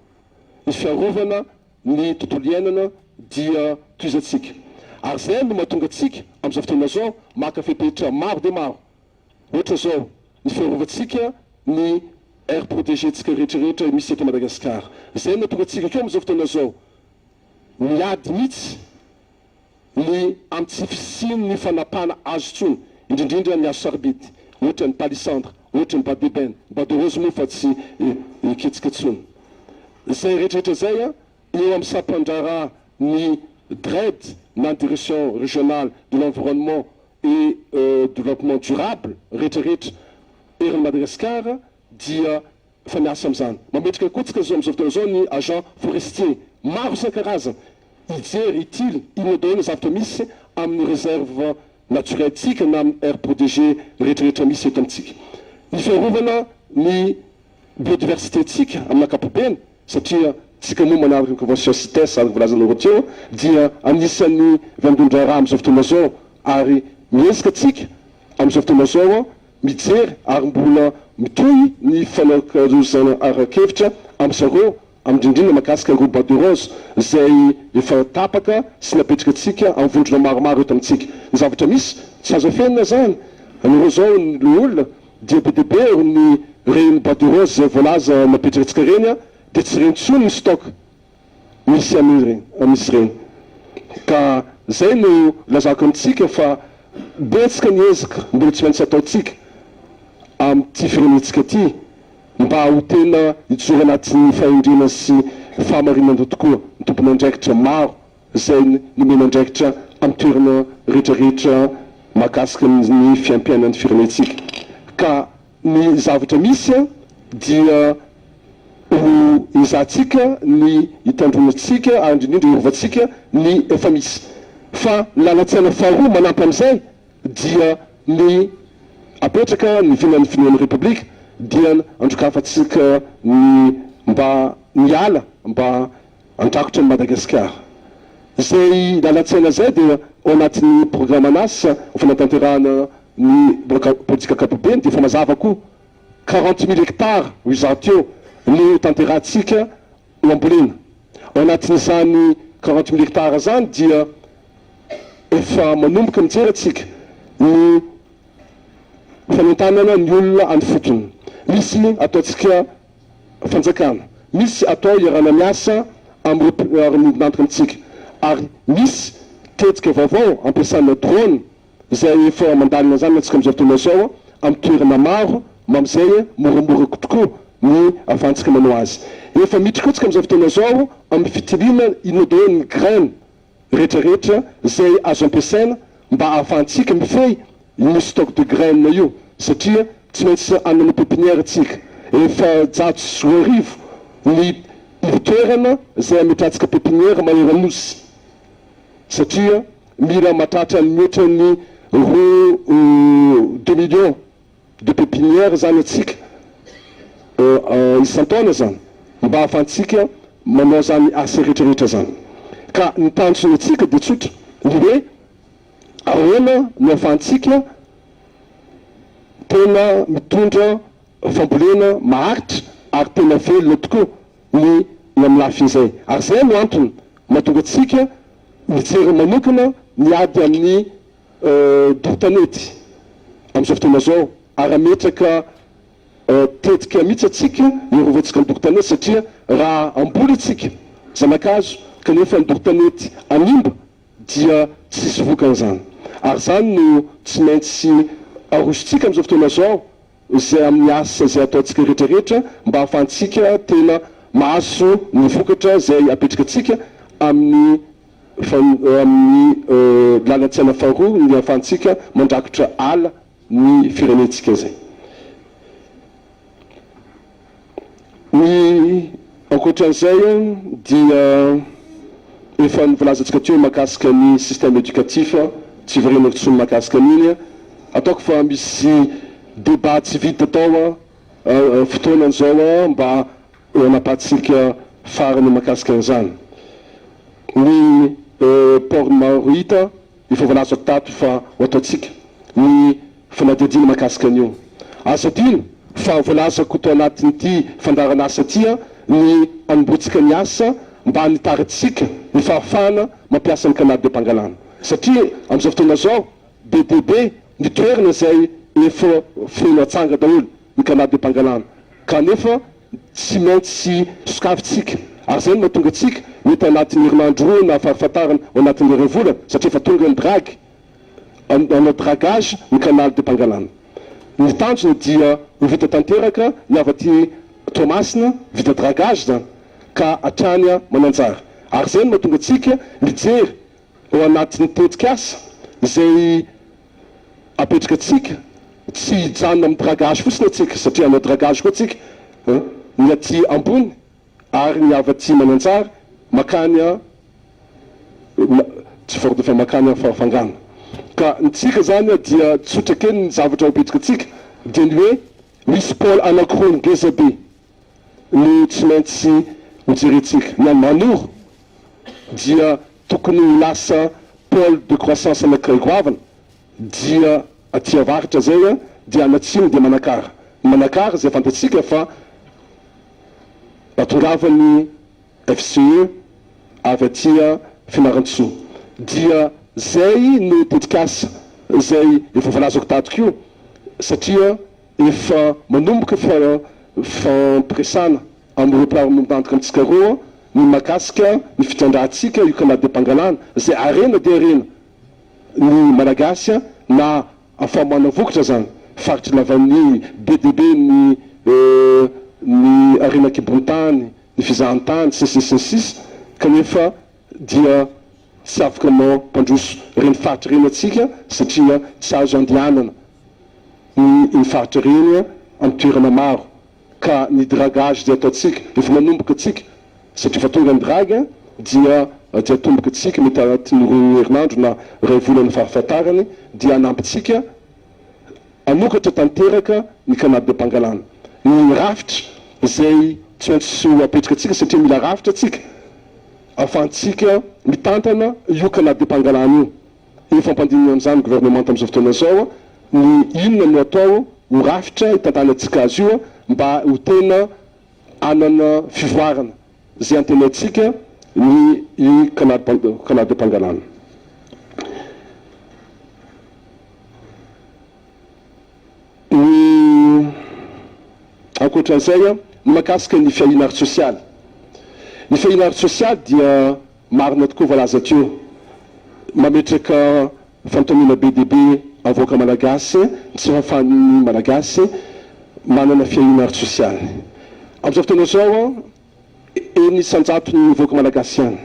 ny fiarovana ny tontolo iainana dia tohizantsika. Ary izay no mahatonga antsika amin'izao fotoana izao maka fepetra maro dia maro. Ohatra izao ny fiarovantsika ny aire protégée-ntsika rehetra rehetra misy eto Madagasikara. Izay no mahatonga antsika koa amin'izao fotoana izao miady mihitsy ny amin'ny tsy fisian'ny fanapahana hazo intsony, indrindrindra ny hazo sarobidy, ohatra ny palissandre, ohatra ny bois d'ébène, ny bois de rose moa fa tsy hiketsika intsony. Izay rehetrarehetra izay eo amin'ny sampan-draharaha ny DREDD na ny Direction Régionale de l'Environnement et Développement Durable rehetrarehetra eran'i Madagasikara dia Efa miasa amin'izany. Mametraka koa tsika izao amin'izao fotoana izao ny agent forestier maro isan-karazany hijery, hitily inona daholo ny zavatra misy amin'ny réserve naturelle tsika na amin'ny aire protégée rehetrarehetra misy eto amintsika. Ny fiarovana ny biodiversité tsika amin'ny ankapobeny satria tsika moa manaraka ny convention CITES araka ny voalazanareo teo dia anisan'ny vaindohan-draharaha amin'izao fotoana izao ary miezaka tsika amin'izao fotoana izao Mijery ary mbola mitohy ny fanakalozana ara-kevitra amin-dry zareo amindrindrindra mahakasika ireo bois de rose izay efa tapaka sy napetraka antsika amin'ny vondrona maromaro eto amintsika. Ny zavatra misy, tsy azo afenina izany, anareo izao ny loholona dia be dia be ny ireny bois de rose izay voalaza napetraka antsika ireny dia tsy ireny intsony ny stock. misy an'ireny amin'izy ireny. Ka zay no lazako amintsika fa betsaka ny ezaka mbola tsy maintsy ataontsika amin'ity firenentsika ity mba ho tena hijoro anatin'ny fahendrena sy fahamarinana tokoa ny tompon'andraikitra maro izay nomena andraikitra amin'ny toerana rehetrarehetra mahakasika ny fiaimpiainan'ny firenentsika. Ka Ny zavatra misy dia ho ezahantsika ny hitandroantsika ary indrindra hirovantsika ny efa misy. Fa ny lalan-tsaina faharoa manampy amin'izay dia ny apetraka ny vinan'ny filohan'ny Repoblika dia androkafantsika ny mba ny ala mba handrakotra an'i Madagasikara. Izay lalan-tsaina izay dia ao anatin'ny programan'asa ho fanatanterahana ny politika ankapobeny dia efa mazava koa, 40 mille hectares ho izaho teo no hotanterahantsika ho ambolena. Ao anatin'izany 40 mille hectares izany dia efa manomboka mijery antsika ny fanentanana ny olona any fotony. Misy ataontsika fanjakana. Misy atao iarahana miasa amin'ireo mpiara-miombon'antoka amintsika ary misy tetika vaovao ampiasana drone izay efa mandalina izany antsika amin'izao fotoana izao amin'ny toerana maro amin'izay moramora kokoa ny ahafahantsika manao azy. Efa miditra koa tsika amin'izao fotoana izao amin'ny fitiliana inona daholo ny graine rehetra rehetra izay azo ampiasaina mba ahafahantsika mifehy io stock de graine io satria tsy maintsy hanana pepinière tsika. 2004 ny ivon-toerana izay hametrahantsika pepinière maneran'ny Nosy satria mila mahatratra ny mihoatra ny roa deux millions de pépinière zany atsika isan-taona zany mba ahafahantsika manao zany asa rehetra rehetra zany. Ka ny tanjona antsika dia tsotra, ny hoe ahoana no ahafahantsika tena mitondra fambolena maharitra ary tena velona tokoa ny ny amin'ny lafiny izay. Ary izay no antony mahatonga antsika mijery manokana ny ady amin'ny doro tanety amin'izao fotoana izao ary hametraka tetika mihitsy antsika hiarovantsika ny doro tanety satria raha hamboly isika zanakazo kanefa ny doro tanety hanimba dia tsy hisy vokany izany ary izany no tsy maintsy arosontsika amin'izao fotoana izao izay amin'ny asa izay ataontsika rehetra rehetra mba hahafahantsika tena mahazo ny vokatra izay apetrakantsika amin'ny amin'ny lalan-tsaina faharoa ny ahafahantsika mandrakotra ala ny firenentsika izay. Ny ankoatran'izay dia efa novolazantsika teo mahakasika ny système éducatif, tsy hiverenako intsony mahakasika an'iny, ataoko fa misy débat tsy vita tao fotoanany izao mba hanapahantsika farany mahakasika an'izany. Ny port Marohita efa voalazako tato fa ho ataontsika ny fanadihadiana mahakasika an'io. Aza adino fa voalazako tao anatin'ity fandaharan'asa ity ny hanombohantsika ny asa mba hanitarantsika ny fahafahana mampiasa ny canal de Pangalana. Satria amin'izao fotoana izao be dia be ny toerana izay efa feno atsanga daholo ny canal de Pangalana kanefa tsy maintsy sokafintsika ary izay no mahatonga antsika mety anatin'ny herinandro roa na farafahatarany ao anatin'ny iray volana satria efa tonga ny drague hanao dragage ny canal de Pangalana. Ny tanjona dia ho vita tanteraka ny avy aty Toamasina, vita dragage izany ka hatrany Mananjary. Ary izay no mahatonga antsika mijery ao anatin'ny tetikasa izay apetraka antsika, tsy hijanona amin'ny dragage fotsiny antsika satria hanao dragage koa antsika ny aty ambony ary ny avy aty Mananjary makany a tsy fort fa makany a Farafangana. Ka ny tsika zany dia tsotra kely ny zavatra apetraka antsika dia ny hoe misy pôle anakiroa ngeza be no tsy maintsy ho jerentsika. Ny any Manoro dia tokony ho lasa pôle de croissance anakiray goavana dia aty avaratra zay dia any atsimo dia Manakara. Ny Manakara izay fantatsika fa atongavan'ny FCE avy aty Fianarantsoa dia zay no tetikasa zay efa voalazako tato koa satria efa manomboka fampiresana amin'ireo mpiara-miombon'antoka amintsika roa ny mahakasika ny fitrandrahantsika io canal de Pangalana izay harena dia harena ny Malagasy na afahamana vokatra zany faritry lavan'ny be dia be ny ny harena an-kibon-tany ny fizahan-tany sy ny sisa sy ny sisa kanefa dia tsy afaka mampandroso ireny faritra ireny antsika satria tsy azo andehanana ny iny faritra ireny amin'ny toerana maro ka ny dragage izay ataontsika efa manomboka antsika satria efa tonga ny drague dia dia atomboka antsika mety anatin'ny roa herinandro na iray volana farafahatarany dia hanampy antsika hanokatra tanteraka ny canal de Pangalana ny rafitra izay tsy maintsy ho apetraka antsika satria mila rafitra antsika ahafahantsika mitantana io canal de Pangalana io. Efa ampandinina amin'izany ny governemanta amin'izao fotoana izao ny inona no atao ho rafitra hitantanantsika azy io mba ho tena hanana fivoarana izay antenaintsika ny i canal canal de Pangalana. Ny ankoatra. Ankoatran'izay, ny mahakasika ny fiahiana ara-tsosialy. Ny fiahiana ara-tsosialy dia marina tokoa voalaza teo, mametraka fanontaniana be dia be amin'ny vahoaka malagasy ny tsy fahafahan'ny Malagasy manana fiahiana ara-tsosialy. Amin'izao fotoana izao, Enina isan-jaton'ny vahoaka malagasy ihany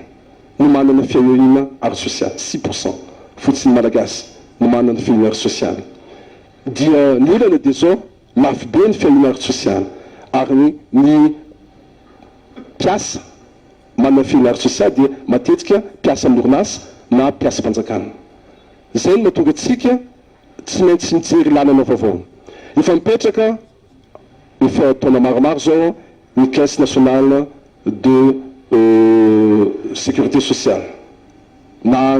no manana fiahiahiana ara-sosialy, 6% fotsiny malagasy no manana fiahiana ara-sosialy. Dia ny olana dia izao, lafo be ny fiahiana ara-tsosialy ary ny mpiasa manana fiahiana ara-tsosialy dia matetika mpiasa amin'ny orinasa na mpiasam-panjakana. Izay no mahatonga antsika tsy maintsy mijery lalana vaovao. Efa mipetraka Efa taona maromaro izao ny Caisse nationale de sécurité sociale na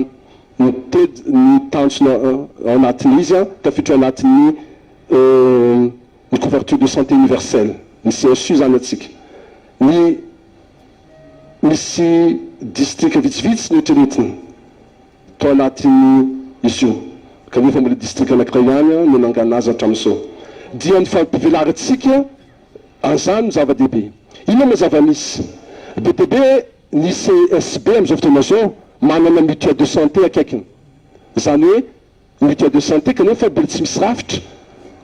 ny ted ny tanjona ao anatin'ilay izy tafiditra ao anatin'ny ny couverture de santé universelle, ny CSU izany antsika. Ny misy distrika vitsivitsy noeritreretina. Tao anatin' izy io, kanefa mbola distrika anankiray ihany no nangana azy hatramin'izao. Dia ny fampivelarantsika an'izany no zava-dehibe. Inona moa zava-misy? Be dia be ny CSB amin'izao fotoana izao manana mutuelle de santé akaikiny. Izany hoe mutuelle de santé kanefa mbola tsy misy rafitra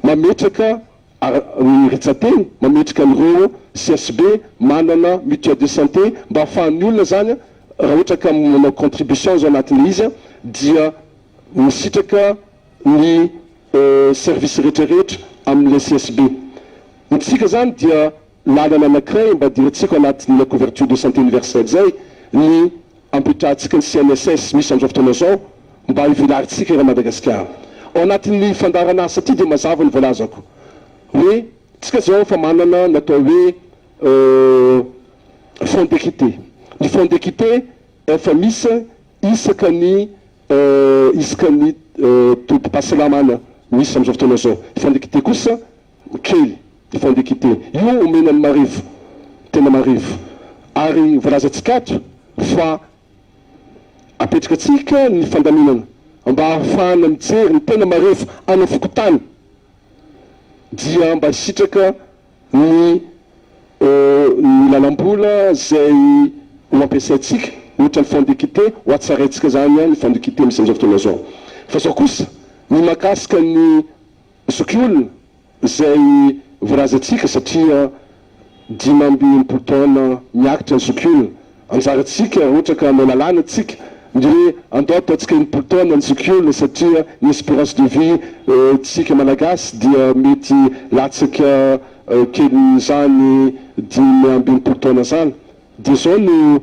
mametraka Ary ny rijan-teny mametraka an'ireo CSB manana mutuelle de santé mba ahafahan'ny olona izany raha ohatra ka manao contribution izy ao anatin'ilay izy dia misitraka ny service rehetra rehetra amin'ilay CSB. Ny tsika izany dia lalana anankiray mba hidirantsika ao anatin'ilay couverture de santé universelle izay ny Ampitrahantsika ny CNSS misy amin'izao fotoana izao mba hivelarintsika eran'i Madagasikara. Ao anatin'ny fandaharan'asa ity dia mazava ny voalazako hoe tsika izao efa manana ny atao hoe fonds d'équité. Ny fonds d'équité efa misy isaka ny isaka ny tobim-pahasalamana misy amin'izao fotoana izao. Ny fonds d'équité kosa kely ny fonds d'équité. Io omena ny marivo, tena marivo. Ary voalazantsika ato fa apetraka antsika ny fandaminana mba ahafahana mijery ny tena marefo any amin'ny fokontany dia mba hisitraka ny ny lalam-bola izay ho ampiasaintsika, ohatra ny fonds d'équité, ho hatsaraintsika izany ny fonds d'équité misy amin'izao fotoana izao. Fa izao kosa, ny mahakasika ny Zokiolona izay voalazantsika satria 65 taona miakatra ny zokiolona. Anjarantsika raha ohatra ka hanao lalàna tsika ny hoe andao ataontsika 60 taona ny zokiolona satria ny esperance de vie tsika malagasy dia mety latsaka kelin'izany 65 taona zany. Dia zao no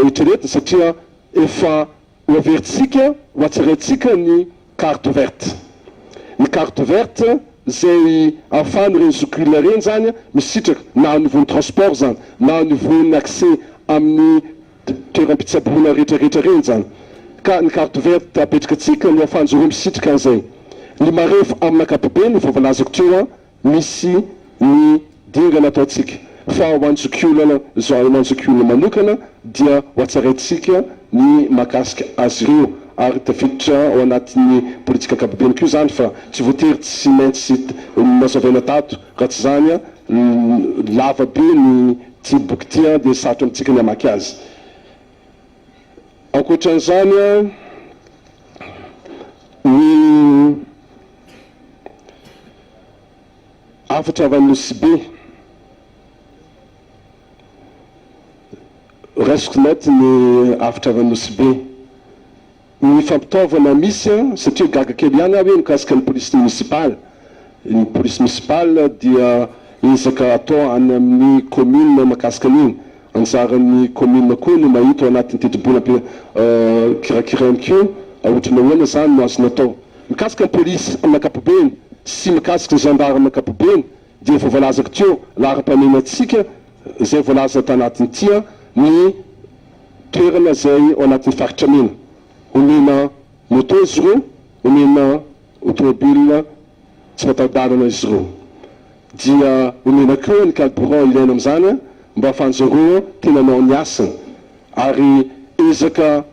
eritreretina satria efa Ho averintsika, ho hatsaraintsika ny carte verte. Ny carte verte izay ahafahan'ireny zokiolona ireny izany misitraka na au niveau-n'ny transport izany, na au niveau-n'ny accès amin'ny toeram-pitsaboana rehetra rehetra ireny izany. Ka ny carte verte apetrakantsika no ahafahan-dry zareo misitraka an'izay. Ny marefo amin'ny ankapobeny, efa voalazako teo, Misy ny dingana ataontsika fa ho an'ny zokiolona izao ho an'ny zokiolona manokana dia ho hatsaraintsika ny mahakasika azy ireo ary tafiditra ao anatin'ny politika ankapobeny koa izany fa tsy voatery tsy maintsy nazavaina tato raha tsy izany lava be ny ity boky ity dia sarotra amintsika ny hamaky azy. Ankoatran'izany ny. Hafatra avy any Nosy Be. Raisiko note ny hafatra avy any Nosy Be. Ny fampitaovana misy an, satria gaga kely ihany aho hoe mikasika ny police municipale. Ny police municipale dia ezaka atao any amin'ny commune mahakasika an'iny. Anjaran'ny commune koa no mahita ao anatin'ny tetibola kirakirainy koa ohatran'ny ahoana izany no azony atao. Mikasika ny polisy amin'ny ankapobeny sy mikasika ny zandary amin'ny ankapobeny dia efa voalazako teo laharam-pahamehana-tsika izay voalaza tanatin'ity ny toerana izay ao anatin'ny faritra mena. Omena moto izy ireo, omena automobile tsy mataho-dalana izy ireo. Dia omena koa ny carburant ilaina amin'izany mba ahafahan'izy ireo tena manao ny asany ary ezaka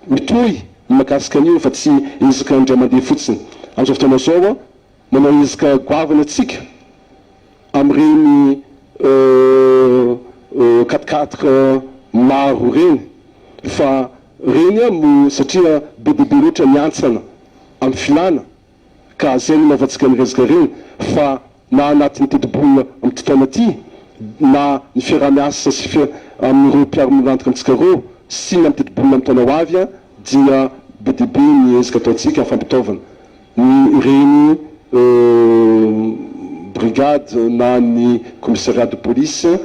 Mitohy ny mahakasika an'io fa tsy ezaka indray mandeha fotsiny. Amin'izao fotoana izao, manao ezaka goavana isika amin'ireny. Quatre quatre maro ireny fa ireny mo satria be dia be loatra ny hantsana amin'ny filana ka zay no nanaovantsika ny resaka ireny fa na anatin'ny tetibola amin'ity taona ity na ny fiaraha-miasa sy fi amin'ireo mpiara-miolantoka amintsika ireo sy ny amin'ny tetibola amin'ny taona ho avy dia be dia be ny ezaka ataontsika fampitaovana ny ireny brigade na ny commissariat de police.